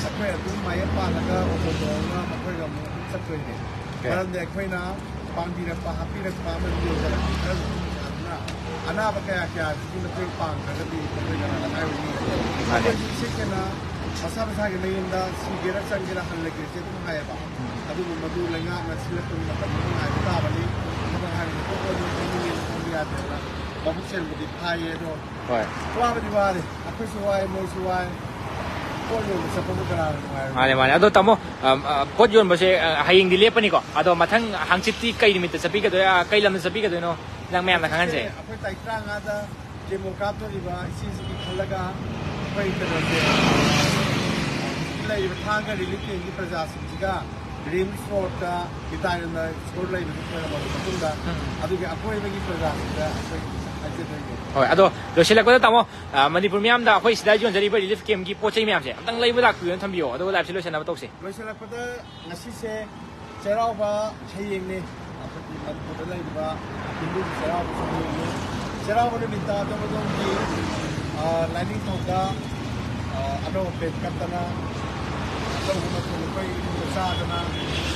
ꯑꯩꯈꯣꯏ ꯑꯗꯨꯝ ꯃꯥꯏꯌꯦꯞ ꯄꯥꯜꯂꯒ ꯑꯣꯇꯣ ꯇꯣꯡꯉꯒ ꯃꯈꯣꯏꯒ ꯑꯃꯨꯛ ꯑꯗꯨꯝ ꯆꯠꯇꯣꯏꯅꯦ꯫ ꯑꯣꯀꯦ꯫ ꯃꯔꯝꯗꯤ ꯑꯩꯈꯣꯏꯅ ꯄꯥꯡꯕꯤꯔꯛꯄ, ꯍꯥꯞꯄꯤꯔꯛꯄ ꯑꯃꯗꯤ ꯑꯣꯏꯖꯔꯛꯄ ꯈꯔ ꯑꯗꯨꯅ ꯑꯅꯥꯕ ꯀꯌꯥ ꯀꯌꯥꯁꯤꯒꯤ ꯃꯇꯦꯡ ꯄꯥꯡꯗ꯭ꯔꯒꯗꯤ ꯑꯩꯈꯣꯏ ꯀꯅꯥꯅ ꯍꯥꯏꯔꯨꯅꯤ? ꯃꯥꯅꯦ꯫ ꯑꯩꯈꯣꯏꯁꯨ ꯏꯁꯦꯡ ꯁꯦꯡꯅ ꯃꯁꯥ ꯃꯁꯥꯒꯤ ꯃꯌꯨꯝꯗ ꯁꯤꯒꯦꯔꯥ ꯆꯪꯒꯦꯔꯥ ꯍꯜꯂꯒꯦꯁꯦ ꯑꯗꯨꯝ ꯍꯥꯏꯌꯦꯕ꯫ ꯎꯝ꯫ ꯑꯗꯨꯕꯨ ꯃꯗꯨ ꯂꯩꯉꯥꯛꯅ ꯁꯤꯜꯂꯛꯄ ꯃꯇꯝꯗ ꯅꯨꯡꯉꯥꯏꯕ ꯇꯥꯕꯅꯤ꯫ ꯊꯕꯛ ꯍꯥꯏꯕꯁꯤ ꯄꯣꯠ ꯑꯣꯏꯅ ꯈꯪꯅꯤꯡꯉꯦꯅ ꯈꯪꯕ ꯌꯥꯗꯦꯗꯅ ꯃꯕꯨꯛ ꯆꯦꯟꯕꯗꯤ ꯐꯥꯏꯌꯦ ꯑꯗꯣ ꯍꯣꯏ꯫ ꯋꯥꯕꯗꯤ ꯋꯥꯔꯦ꯫ ꯑꯩꯈꯣꯏꯁꯨ ꯋꯥꯏ, ꯃꯣꯏꯁꯨ ꯋꯥꯏ꯫ ꯄꯣꯠ ꯌꯣꯟꯕ ꯆꯠꯄꯕꯨ ꯀꯅꯥꯅ ꯅꯨꯡꯉꯥꯏꯔꯣꯏ? ꯃꯥꯅꯦ, ꯃꯥꯅꯦ꯫ ꯑꯗꯣ ꯇꯥꯃꯣ, ꯑꯝ, ꯑ, ꯄꯣꯠ ꯌꯣꯟꯕꯁꯦ, ꯑ, ꯍꯌꯦꯡꯗꯤ ꯂꯦꯞꯄꯅꯤꯀꯣ? ꯑꯗꯣ ꯃꯊꯪ ꯍꯪꯆꯤꯠꯇꯤ ꯀꯩ ꯅꯨꯃꯤꯠꯇ ꯆꯠꯄꯤꯒꯗꯣꯏ-, ꯑ, ꯀꯩ ꯂꯝꯗ ꯆꯠꯄꯤꯒꯗꯣꯏꯅꯣ? ꯅꯪ ꯃꯌꯥꯝꯗ ꯈꯪꯍꯟꯁꯦ꯫ ꯑꯩꯈꯣꯏ ꯇꯥꯔꯤꯛ ꯇꯔꯥꯃꯉꯥꯗ ꯀꯦꯃꯣ ꯀꯥꯞꯇꯣꯔꯤꯕ ꯏꯆꯦꯁꯤꯒꯤ ꯈꯜꯂꯒ ꯑꯩꯈꯣꯏ ꯀꯩꯅꯣꯁꯦ, ꯂꯩꯔꯤꯕ ꯊꯥꯡꯒ ꯔꯤꯂꯤꯐ ꯀꯦꯝꯒꯤ ꯄ꯭ꯔꯖꯥꯁꯤꯡꯁꯤꯒ ꯔꯤꯝꯁ ꯔꯣꯗꯇ ꯒꯤꯇꯥꯅꯟꯗ ꯁ꯭ꯀꯨꯜ ꯂꯩꯕꯗꯨ ꯈꯣꯏꯔꯝꯃꯕ ꯃꯇꯨꯡꯗ ꯎꯝ꯫ ꯑꯗꯨꯒꯤ ꯑꯀꯣꯏꯕꯒꯤ ꯄ꯭ꯔꯖꯥꯁꯤꯡꯗ ꯑꯩꯈꯣꯏ ꯍꯥꯏꯖꯗꯣꯏꯅꯦ꯫ ꯍꯣꯏ, ꯑꯗꯣ ꯂꯣꯏꯁꯤꯜꯂꯛꯄꯗ ꯇꯥꯃꯣ, ꯑ, ꯃꯅꯤꯄꯨꯔ ꯃꯤꯌꯥꯝꯗ ꯑꯩꯈꯣꯏ ꯁꯤꯗ ꯌꯣꯟꯖꯔꯤꯕ ꯔꯤꯂꯤꯐ ꯀꯦꯝꯒꯤ ꯄꯣꯠ ꯆꯩ ꯃꯌꯥꯝꯁꯦ ꯑꯝꯇꯪ ꯂꯩꯕ ꯂꯥꯛꯄꯤꯌꯣꯅ ꯊꯝꯕꯤꯌꯣ, ꯑꯗꯨꯒ ꯂꯥꯏꯐꯁꯦ ꯂꯣꯏꯁꯤꯟꯅꯕ ꯇꯧꯁꯦ꯫ ꯂꯣꯏꯁꯤꯜꯂꯛꯄꯗ ꯉꯁꯤꯁꯦ ꯆꯩꯔꯥꯎꯕ ꯍꯌꯦꯡꯅꯦ꯫ ꯑꯩꯈꯣꯏꯒꯤ ꯃꯅꯤꯄꯨꯔꯗ ꯂꯩꯔꯤꯕ ꯍꯤꯟꯗꯨꯒꯤ ꯆꯩꯔꯥꯎꯕꯁꯨ ꯍꯌꯦꯡꯅꯦ꯫ ꯆꯩꯔꯥꯎꯕ ꯅꯨꯃꯤꯠꯇ ꯑꯗꯣꯝ ꯑꯗꯣꯝꯒꯤ, ꯑ, ꯂꯥꯏꯅꯤꯡꯊꯧꯗ, ꯑ, ꯑꯅꯧ ꯑꯄꯦꯠ ꯀꯠꯇꯅ, ꯑꯅꯧꯕ ꯃꯊꯦꯜ ꯂꯨꯀꯣꯏ ꯏꯃꯨꯡꯗ ꯆꯥꯗꯅ,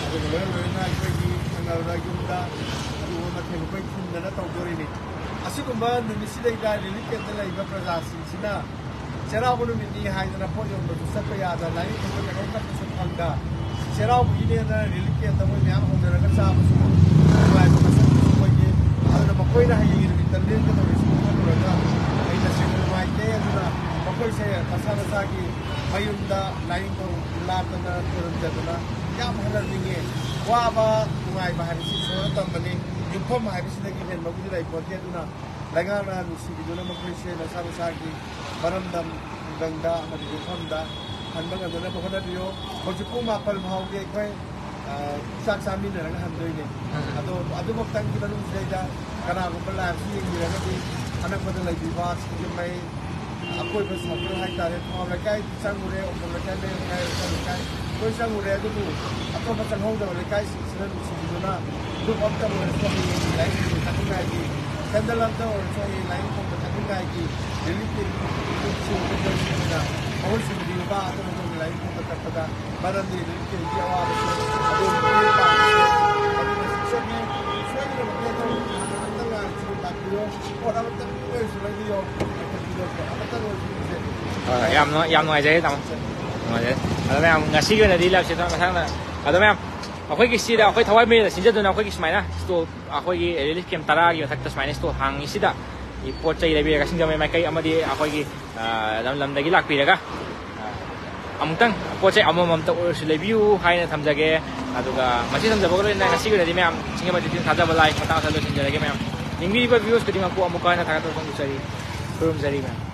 ꯑꯗꯨꯒ ꯂꯣꯏꯅ ꯂꯣꯏꯅꯅ ꯑꯩꯈꯣꯏꯒꯤ ꯊꯪꯅꯕꯗ ꯌꯨꯝꯗ ꯑꯗꯨꯒꯨꯝꯕ ꯃꯊꯦꯜ ꯂꯨꯀꯣꯏ ꯊꯤꯟꯗꯅ ꯇꯧꯗꯣꯔꯤꯅꯤ꯫ ꯑꯁꯤꯒꯨꯝꯕ ꯅꯨꯃꯤꯠꯁꯤꯗꯩꯗ ꯔꯤꯂꯤꯐ ꯀꯦꯝꯞꯇ ꯂꯩꯔꯤꯕ ꯄ꯭ꯔꯖꯥꯁꯤꯡꯁꯤꯅ ꯆꯩꯔꯥꯎꯕ ꯅꯨꯃꯤꯠꯅꯤ ꯍꯥꯏꯗꯅ ꯄꯣꯠ ꯌꯣꯟꯕꯁꯨ ꯆꯠꯄ ꯌꯥꯗ, ꯂꯥꯏꯅꯤꯡꯊꯧꯗ ꯀꯩꯅꯣꯝ ꯀꯠꯄꯁꯨ ꯐꯪꯗ, ꯆꯩꯔꯥꯎꯕꯒꯤꯅꯦꯅ ꯔꯤꯂꯤꯐ ꯀꯦꯝꯞꯇ ꯃꯣꯏ ꯃꯌꯥꯝ ꯍꯧꯅꯔꯒ ꯆꯥꯕꯁꯨ ꯅꯨꯡꯉꯥꯏꯕ ꯃꯁꯛ ꯑꯃꯁꯨ ꯑꯣꯏꯗꯦ꯫ ꯑꯗꯨꯅ ꯃꯈꯣꯏꯅ ꯍꯌꯦꯡꯒꯤ ꯅꯨꯃꯤꯠꯇ ꯂꯦꯟꯒꯗꯧꯔꯤꯁꯤ ꯈꯜꯂꯨꯔꯒ ꯑꯩ ꯇꯁꯦꯡꯅ ꯅꯨꯡꯉꯥꯏꯇꯦ꯫ ꯑꯗꯨꯅ ꯃꯈꯣꯏꯁꯦ ꯃꯁꯥ ꯃꯁꯥꯒꯤ ꯃꯌꯨꯝꯗ ꯂꯥꯏꯅꯤꯡꯊꯧ ꯂꯥꯠꯇꯅ ꯈꯨꯔꯨꯝꯖꯗꯅ ꯌꯥꯝ ꯍꯔꯥꯎꯅꯤꯡꯉꯦ꯫ ꯋꯥꯕ ꯅꯨꯡꯉꯥꯏꯕ ꯍꯥꯏꯕꯁꯤ ꯏꯁꯣꯔꯅ ꯇꯝꯕꯅꯤ꯫ ꯌꯨꯝꯐꯝ ꯍꯥꯏꯕꯁꯤꯗꯒꯤ ꯍꯦꯟꯕꯕꯨꯗꯤ ꯂꯩꯄꯣꯟꯇꯦ꯫ ꯑꯗꯨꯅ ꯂꯩꯉꯥꯛꯅ ꯅꯨꯡꯁꯤꯕꯤꯗꯨꯅ ꯃꯈꯣꯏꯁꯦ ꯃꯁꯥ ꯃꯁꯥꯒꯤ ꯃꯔꯝꯗꯝ, ꯈꯨꯡꯒꯪꯗ ꯑꯃꯗꯤ ꯌꯨꯝꯐꯝꯗ ꯍꯟꯕ ꯉꯝꯅꯅꯕ ꯍꯣꯠꯅꯕꯤꯌꯨ꯫ ꯍꯧꯖꯤꯛ ꯄꯨꯡ ꯃꯥꯄꯟ ꯐꯥꯎꯗꯤ ꯑꯩꯈꯣꯏ, ꯑ, ꯆꯥꯛ ꯆꯥꯃꯤꯟꯅꯔꯒ ꯍꯟꯗꯣꯏꯅꯦ꯫ ꯎꯝ꯫ ꯑꯗꯣ ꯑꯗꯨꯃꯛꯇꯪꯒꯤ ꯃꯅꯨꯡꯁꯤꯗꯩꯗ ꯀꯅꯥꯒꯨꯝꯕ ꯂꯥꯏꯐꯁꯤ ꯌꯦꯡꯕꯤꯔꯒꯗꯤ ꯑꯅꯛꯄꯗ ꯂꯩꯕꯤꯕ ꯁꯤꯡꯖꯃꯩ, ꯑꯀꯣꯏꯕ ꯁꯔꯀꯜ ꯍꯥꯏꯇꯥꯔꯦ, ꯊꯣꯉꯥꯝ ꯂꯩꯀꯥꯏ ꯆꯪꯉꯨꯔꯦ, ꯑꯣꯄꯣꯝ ꯂꯩꯀꯥꯏ, ꯃꯌꯥꯏ ꯂꯩꯀꯥꯏ, ꯂꯩꯀꯥꯏ ꯂꯣꯏ ꯆꯪꯉꯨꯔꯦ꯫ ꯑꯗꯨꯕꯨ ꯑꯇꯣꯞꯄ ꯆꯪꯍꯧꯗꯕ ꯂꯩꯀꯥꯏꯁꯤꯡꯁꯤꯅ ꯅꯨꯡꯁꯤꯕꯤꯗꯨꯅ ꯙꯨꯞ ꯑꯝꯇꯪ ꯑꯣꯏꯔꯁꯨ ꯍꯌꯦꯡꯒꯤ ꯂꯥꯏꯌꯦꯡꯕꯗ ꯊꯛꯅꯤꯡꯉꯥꯏꯒꯤ, ꯀꯦꯟꯗꯜ ꯑꯝꯇꯪ ꯑꯣꯏꯔꯁꯨ ꯍꯌꯦꯡ ꯂꯥꯏꯌꯦꯡꯐꯝꯗ ꯊꯛꯅꯤꯡꯉꯥꯏꯒꯤ ꯔꯤꯂꯤꯐ ꯀꯦꯝꯞꯁꯤꯡ ꯃꯍꯨꯠ ꯁꯤꯟꯕꯤꯌꯨꯕ꯫ ꯑꯇꯣꯞꯄ ꯑꯇꯣꯞꯄ ꯂꯥꯏꯌꯦꯡꯐꯝꯗ ꯀꯠꯄꯗ ꯃꯔꯝꯗꯤ ꯔꯤꯂꯤꯐ ꯀꯦꯝꯞꯀꯤ ꯑꯋꯥꯕꯁꯦ ꯑꯗꯨꯝ ꯃꯇꯦꯡ ꯄꯥꯡꯕꯁꯦ ꯑꯗꯨꯅ ꯁꯨꯡꯁꯣꯏ-, ꯁꯣꯏꯗꯅꯃꯛꯀꯤ ꯑꯗꯨꯝ ꯑꯃꯇꯪ ꯂꯥꯛꯄꯤꯌꯨ꯫ ꯄꯣꯠ ꯑꯃꯇꯪ ꯑꯣꯏꯔꯁꯨ ꯂꯩꯕꯤꯌꯣ꯫ ꯑꯃꯇꯪ ꯑꯣꯏꯔꯁꯨ ꯄꯤꯖꯒꯦ꯫ ꯍꯣꯏ, ꯍꯣꯏ, ꯌꯥꯝ ꯅꯨꯡꯉꯥꯏ-, ꯌꯥꯝ ꯅꯨꯡꯉꯥꯏꯖꯔꯦ, ꯇꯥꯃꯣ꯫ ꯅꯨꯡꯉꯥꯏꯖꯔꯦ꯫ ꯑꯗꯣ, ꯃꯌꯥꯝ, ꯉꯁꯤꯒꯤ ꯑꯣꯏꯅꯗꯤ ꯂꯥꯏꯐꯁꯦ ꯃꯊꯪꯗ, ꯑꯗꯣ, ꯃꯌꯥꯝ, ꯑꯩꯈꯣꯏꯒꯤ ꯁꯤꯗ ꯑꯩꯈꯣꯏ ꯊꯋꯥꯏ ꯃꯩꯗ ꯁꯤꯟꯖꯗꯨꯅ ꯑꯩꯈꯣꯏꯒꯤ ꯁꯨꯃꯥꯏꯅ ꯁ꯭ꯇꯣꯜ, ꯑꯩꯈꯣꯏꯒꯤ ꯔꯤꯂꯤꯐ ꯀꯦꯝꯞ ꯇꯔꯥꯒꯤ ꯃꯊꯛꯇ ꯁꯨꯃꯥꯏꯅ ꯁ꯭ꯇꯣꯜ ꯍꯥꯡꯉꯤꯁꯤꯗ, ꯄꯣꯠ ꯆꯩ ꯂꯩꯕꯤꯔꯒ, ꯁꯤꯡꯖꯃꯩ ꯃꯥꯏꯀꯩ ꯑꯃꯗꯤ ꯑꯩꯈꯣꯏꯒꯤ, ꯑ, ꯂꯝ ꯂꯝꯗꯒꯤ ꯂꯥꯛꯄꯤꯔꯒ, ꯑ, ꯑꯃꯨꯛꯇꯪ ꯄꯣꯠ ꯆꯩ ꯑꯃꯃꯝꯇ ꯑꯣꯏꯔꯁꯨ ꯂꯩꯕꯤꯌꯨ ꯍꯥꯏꯅ ꯊꯝꯖꯒꯦ꯫ ꯑꯗꯨꯒ ꯃꯁꯤ ꯊꯝꯖꯕꯒ ꯂꯣꯏꯅꯅ ꯉꯁꯤꯒꯤ ꯑꯣꯏꯅꯗꯤ, ꯃꯌꯥꯝ, ꯁꯤꯡꯖꯃꯩ ꯇꯨꯔꯤꯖꯝ ꯊꯥꯖꯕ ꯂꯥꯏꯐ ꯃꯇꯥꯡ ꯑꯁꯤꯗ ꯂꯣꯏꯁꯤꯟꯖꯔꯒꯦ, ꯃꯌꯥꯝ꯫ ꯌꯦꯡꯕꯤꯔꯤꯕ viewers ꯈꯨꯗꯤꯡꯃꯛꯄꯨ ꯑꯃꯨꯛꯀ ꯍꯟꯅ ꯊꯥꯒꯠꯄ ꯐꯣꯡꯗꯣꯛꯆꯔꯤ꯫ ꯈꯨꯔꯨꯝꯖꯔꯤ, ꯃꯌꯥꯝ꯫